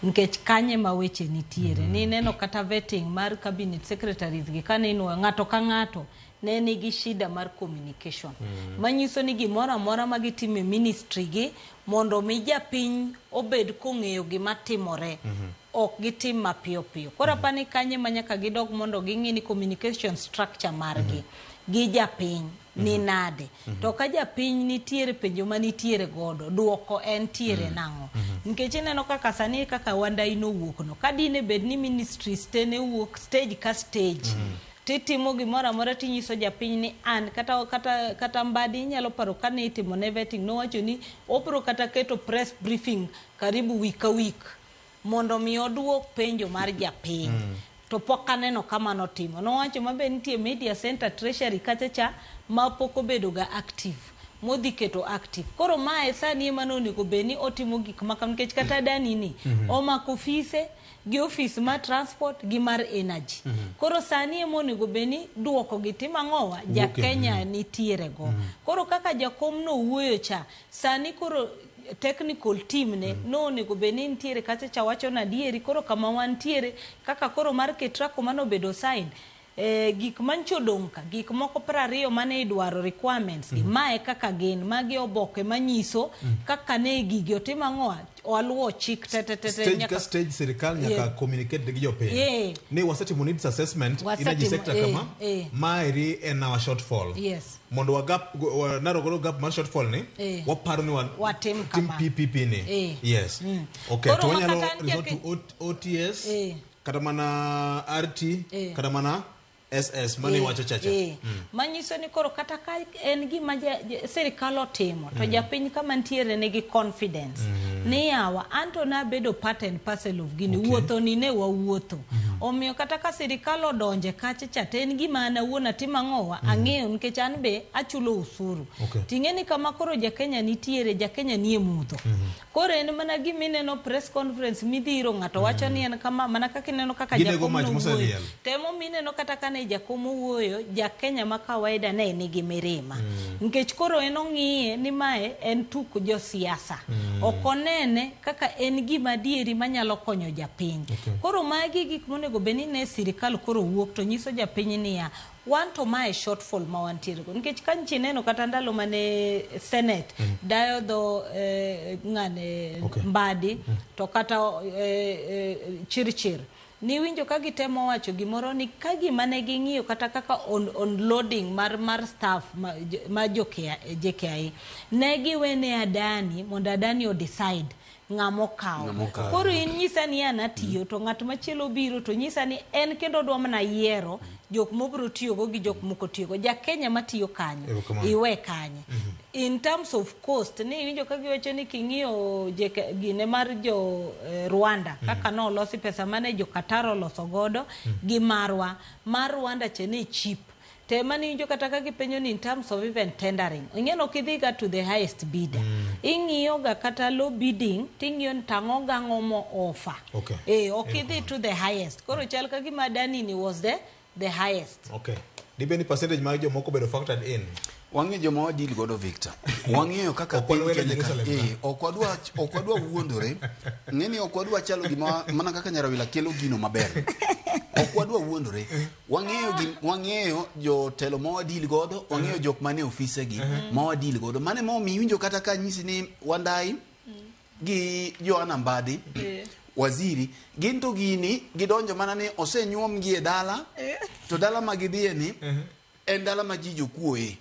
nikech kanye ma weche nitiere. Nineno kata vetting mar cabinet secretaries gi kane inuoyo ng'ato ka ng'ato ne nigi shida mar communication. Manyiso ni gimoro amora ma gitimo e ministry gi mondo mi japiny obed kong'eyo gima timore ok gitim mapiyo piyo. Koro apani kanye ma nyaka gidog mondo ging'i ni communication structure margi gi japiny ni nade. To ka japiny nitiere penjo manitiere godo, duoko en tiere nang'o? Nikech ineno kaka sani kaka Wandayi nowuok no, ka dine bed ni ministries te ne wuok stage ka stage, titimo gimoro amora tinyiso japiny ni an kata Mbadi inyalo paro kane itimo ne vetting nowacho ni obro kata keto press briefing karibu week ka week mondo mi oduok penjo mar japiny. To pok aneno kama notimo. Nowacho mabe nitie media center treasury kacha cha ma pok obedo ga active modhi keto active. Koro mae sani ema nonego bed ni otimo gik ma kama nikech kata Adani ni omako ofise gi ofis mar transport gi mar energy. Koro sani ema onego bed ni duoko gi timo ang'owa ja Kenya nitiere go. Koro kaka jakom nowuoyo cha, sani koro technical team ne nonego bed ni nitiere kacha cha wacho na adieri koro kama wantiere kaka koro mar Ketraco manobedo signed gik mancho odong' ka gik moko 20 mane idwaro requirements gi mae kaka gin magi oboke manyiso kaka ne gigi otim ang'owa waluwo chik te te te te Stage ka stage sirikal nyaka communicate gi jopiny ni wasetimo needs assessment Wasetimo, energy sector kama maeri en our shortfall mondo wagap narrow godo gap mar shortfall ni waparo ni Watim tim kama. PPP ni yes okay. Koro To ma wanyalo kata an resort to OTS kata mana RT kata mana SS mane iwacho chacha. Manyiso ni koro kata ka en gima sirikal otimo to japiny kama nitiere nigi confidence ni yawa anto nabedo part and parcel of gini. Wuotho ni ne wawuotho omiyo kata ka sirikal odonje kacha cha to en gima an awuon atimo ang'owa ang'eyo nikech an be achulo usuru. Ting'e ni kama koro jakenya nitiere jakenya nie mudho. Koro en mana gima ineno press conference midhiro ng'ato wacho ni en kama mana kaka ineno kaka Ginego jakom mach nowuoyo. moseliel. Temo mineno kata kane jakom owuoyo jakenya ma kawaida ne nigi mirima nikech koro en ong'iye ni mae en tuk josiasa. Ok onene kaka en gima adieri manyalo konyo japiny. Koro magi gik monego bed ni ne sirikal koro wuok to nyiso japiny niya wan to mae shortfall ma wantiere go nikech ka nchi neno kata ndalo mane senate dayo dho ng'ane Mbadi to kata Chirchir niwinjo ka gitemo wacho gimoro ni ka gima ne ging'iyo kata kaka on loading mar staff ma jo JKIA ne giwene Adani mondo Adani o decide ng'ama okawo. Ng'ama okawo. Koro in nyisa ni an atiyo to ng'at machielo biro to nyisa ni en kendo odwa mana yiero jok mobiro tiyogo gi jok moko tiyogo. Ja Kenya matiyo kanyo Erokamano. iwe kanye. In terms of cost ni iwinjo ka giwacho ni king'iyo gine mar jo Rwanda kaka nolosi pesa mane jo Qatar oloso godo gi marwa mar Rwanda che ne cheap. Te mane iwinjo kata ka gipenjo ni in terms of even tendering ing'e ok idhi ga to the highest bidder. Ing'iyo ga kata low bidding ting'iyo ni tang'o gang'o mo offer. Ok idhi to the highest. Koro chal ka gima Adani ni was the highest. Okay. Dibed ni percentage mag jomoko obedo factored in. Wang'eyo joma wadeal godo Victor. Wang'eyo kaka Ok piny wan welo Kenya ka. Jerusalem ka. Ok wadwa wuondore. Ng'eni ok wadwa chalo gima mana kaka Nyarawila kelo gino maber. Ok wadwa wuondore. Wang'eyo jotelo ma wadeal godo, wang'eyo jok mane ofise gi ma wadeal godo. Mane momiyo iwinjo kata ka nyisi ni Wandayi gi Joanna Mbadi waziri gin to gini gidonjo mana ni osenyuomgi e dala to dala ma gidhiye ni en dala ma ji jokuoye,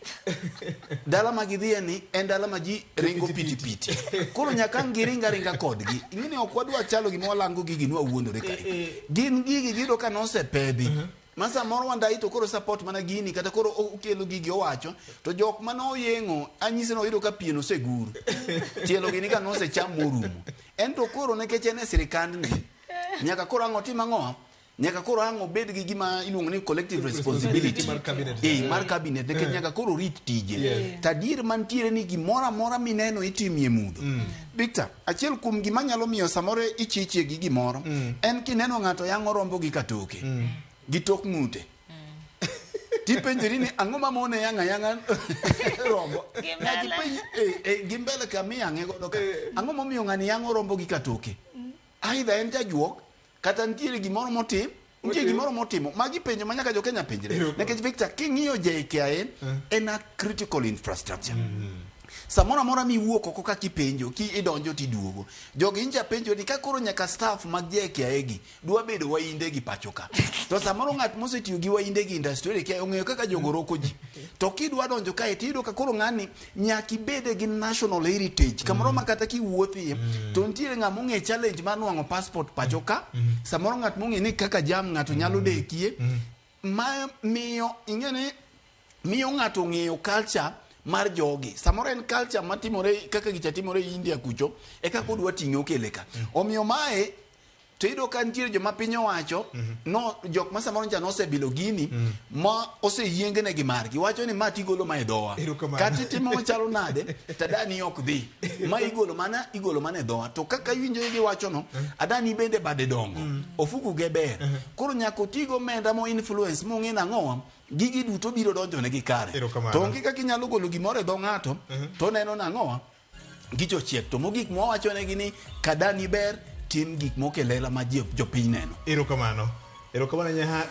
dala ma gidhiye ni en dala ma ji ringo piti piti, koro nyaka ang' giring aringa kodgi. Ing'eni ok wadwa chalo gima walango gigi ni wawuondore kae. Gin gigi giyudo ka nosepedhi ma samoro Wandayi to koro support mana gini kata koro okelo gigi owacho to jok mane oyeng'o anyise noyudo ka pien osegur tielo gini ka nosecham morumo. En to koro nikech en e sirikandni nyaka koro ang' otim ang'o, nyaka koro ang' obed gi gima iluongo ni collective responsibility mar cabinet. Mar cabinet nikech nyaka koro orit tije. To adier mantiere ni gimoro amora mineno itimie mudho. Victor, achiel kuom gima nyalo miyo samoro ichichie gi gimoro en kineno ng'ato yang'o rombo gi katoke gi tok ng'ute. Tipenjori ni ang'o mamone yang'a yang'a rombo. Gi Nyaka mbele. ipenj gi mbele kama iyang'e godo ka. Ang'o momiyo ng'ani yang'o rombo gi katoke? Aidha en jajuok kata nitiere gimoro motim nitie gimoro motimo. Magi penjo ma nyaka jo Kenya penjre. Nikech Victor king'iyo JKIA en a critical infrastructure. Samoro amora miwuok oko kaka ipenjo ki idonjo tiduogo. Jogi nja penjo ni ka koro nyaka staff mag JKIA gi dwa bedo wainde gi pacho ka. To samoro ng'at mosetiyo gi wainde gi industry kia ong'eyo kaka jogo roko ji. To kidwa donjo kae tiyudo ka koro ng'ani nyaka ibede gi national heritage. Kamoro ma kata kiwuothie to nitiere ng'ama ong'e challenge mar nwang'o passport pacho ka. Samoro ng'at mong'e ni kaka jam ng'ato nyalo dekie. Ma miyo ing'e ni miyo ng'ato ng'eyo culture mar jogi. Samoro en culture matimore kaka gicha timore India kucho e kaka odwa ting'e okele ka. Omiyo mae to iyudo ka nitiere joma piny owacho no jok ma samoro ncha nosebilo gini ma oseyiengne gi margi wacho ni ma tigolo ma e dhowa kata itimo machalo nade to Adani ok dhi ma igolo mana igolo mana e dhowa to kaka iwinjo giwacho no Adani bende bade dongo ofuku ge ber koro nyaka oti gi omenda mo influence mong'e nang'owa gigi duto biro donjo negi kare to onge kaka inyalo golo gimoro e dho ng'ato to oneno nang'owa gicho chiek to mogik mwawachonegi ni kadani ber tim gik moko e lela ma ji jopiny neno. Erokamano. Erokamano nyaha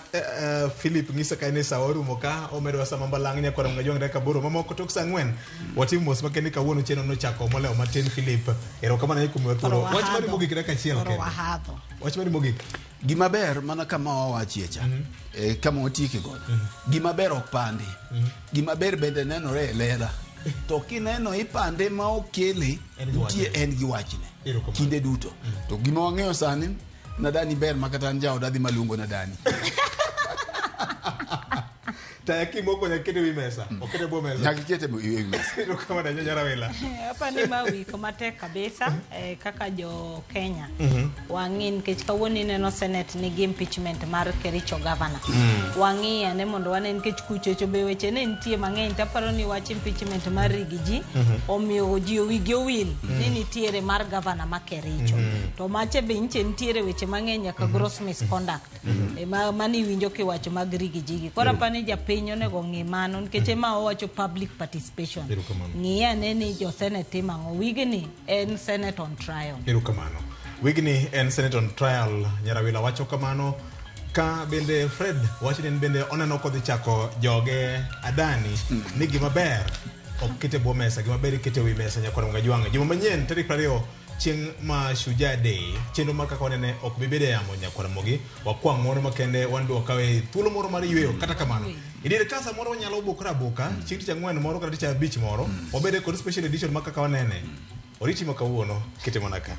Philip ng'isa ka ni sa orumo ka omedowa sama balang' nyakora mga jwang' dakika 8 mamoko tok sa 4 watim mos makende kawuono chenro nochako molewo matin Philip. Erokamano ahinya kuom miwa thuolo. Wach mari mogik dakika achiel Koro kende. wahadho. Wach mari mogik. Gima ber mana kama wawachie cha kama watieke godo. Gima ber ok pandi. Gima ber bende nenore e lela. To kineno ipande ma okele nitie en gi wachne kinde duto. To gima wang'eyo sani Nadani ber ma kata an jaoda dhi maluongo Nadani. Taya kimoko nyaka ikete wi mesa. Okete e bwo mesa. Nyaka ikete e wi mesa. Erokamano ahinya Nyarawila. Apa ni ma wiko matek kabisa kaka jo Kenya wang'i nikech kawuono ineno Senate nigi impeachment mar Kericho governor. Wang'i ane mondo wane nikech kuchocho be weche ne nitie mang'eny taparo ni wach impeachment mar Rigiji omiyo ji wigi owil ni nitiere mar governor ma Kericho. To mache be nyiche nitiere weche mang'eny nyaka gross misconduct. Mani iwinjo kiwacho mag Rigiji gi. Koro apani japiny onego ng'i mano nikech ema owacho public participation. Ng'i ane ni jo Senate timo ang'o. Wigni en Senate on trial. Erokamano. Wigni en Senate on trial. Nyarawila wacho kamano. Ka bende Fred wacho ni en bende oneno kodhi chako joge Adani ni gima ber ok kete bwo mesa, gima ber ikete wi mesa nyakwar Mgajwang'. Juma manyien tarik 20 chieng' ma Shujaa Day, chenro mar kaka wanene ok bi bedo e yamo nyakwar Ramogi. Wakwa ng'uono makende wan be wakawe thuolo moro mar yweyo. Kata kamano, e diere ka samoro wanyalo bukore aboka chieng' tich ang'wen moro kata tich abich moro, wabede kod special edition mar kaka wanene. Oriti ma kawuono kete mana ka.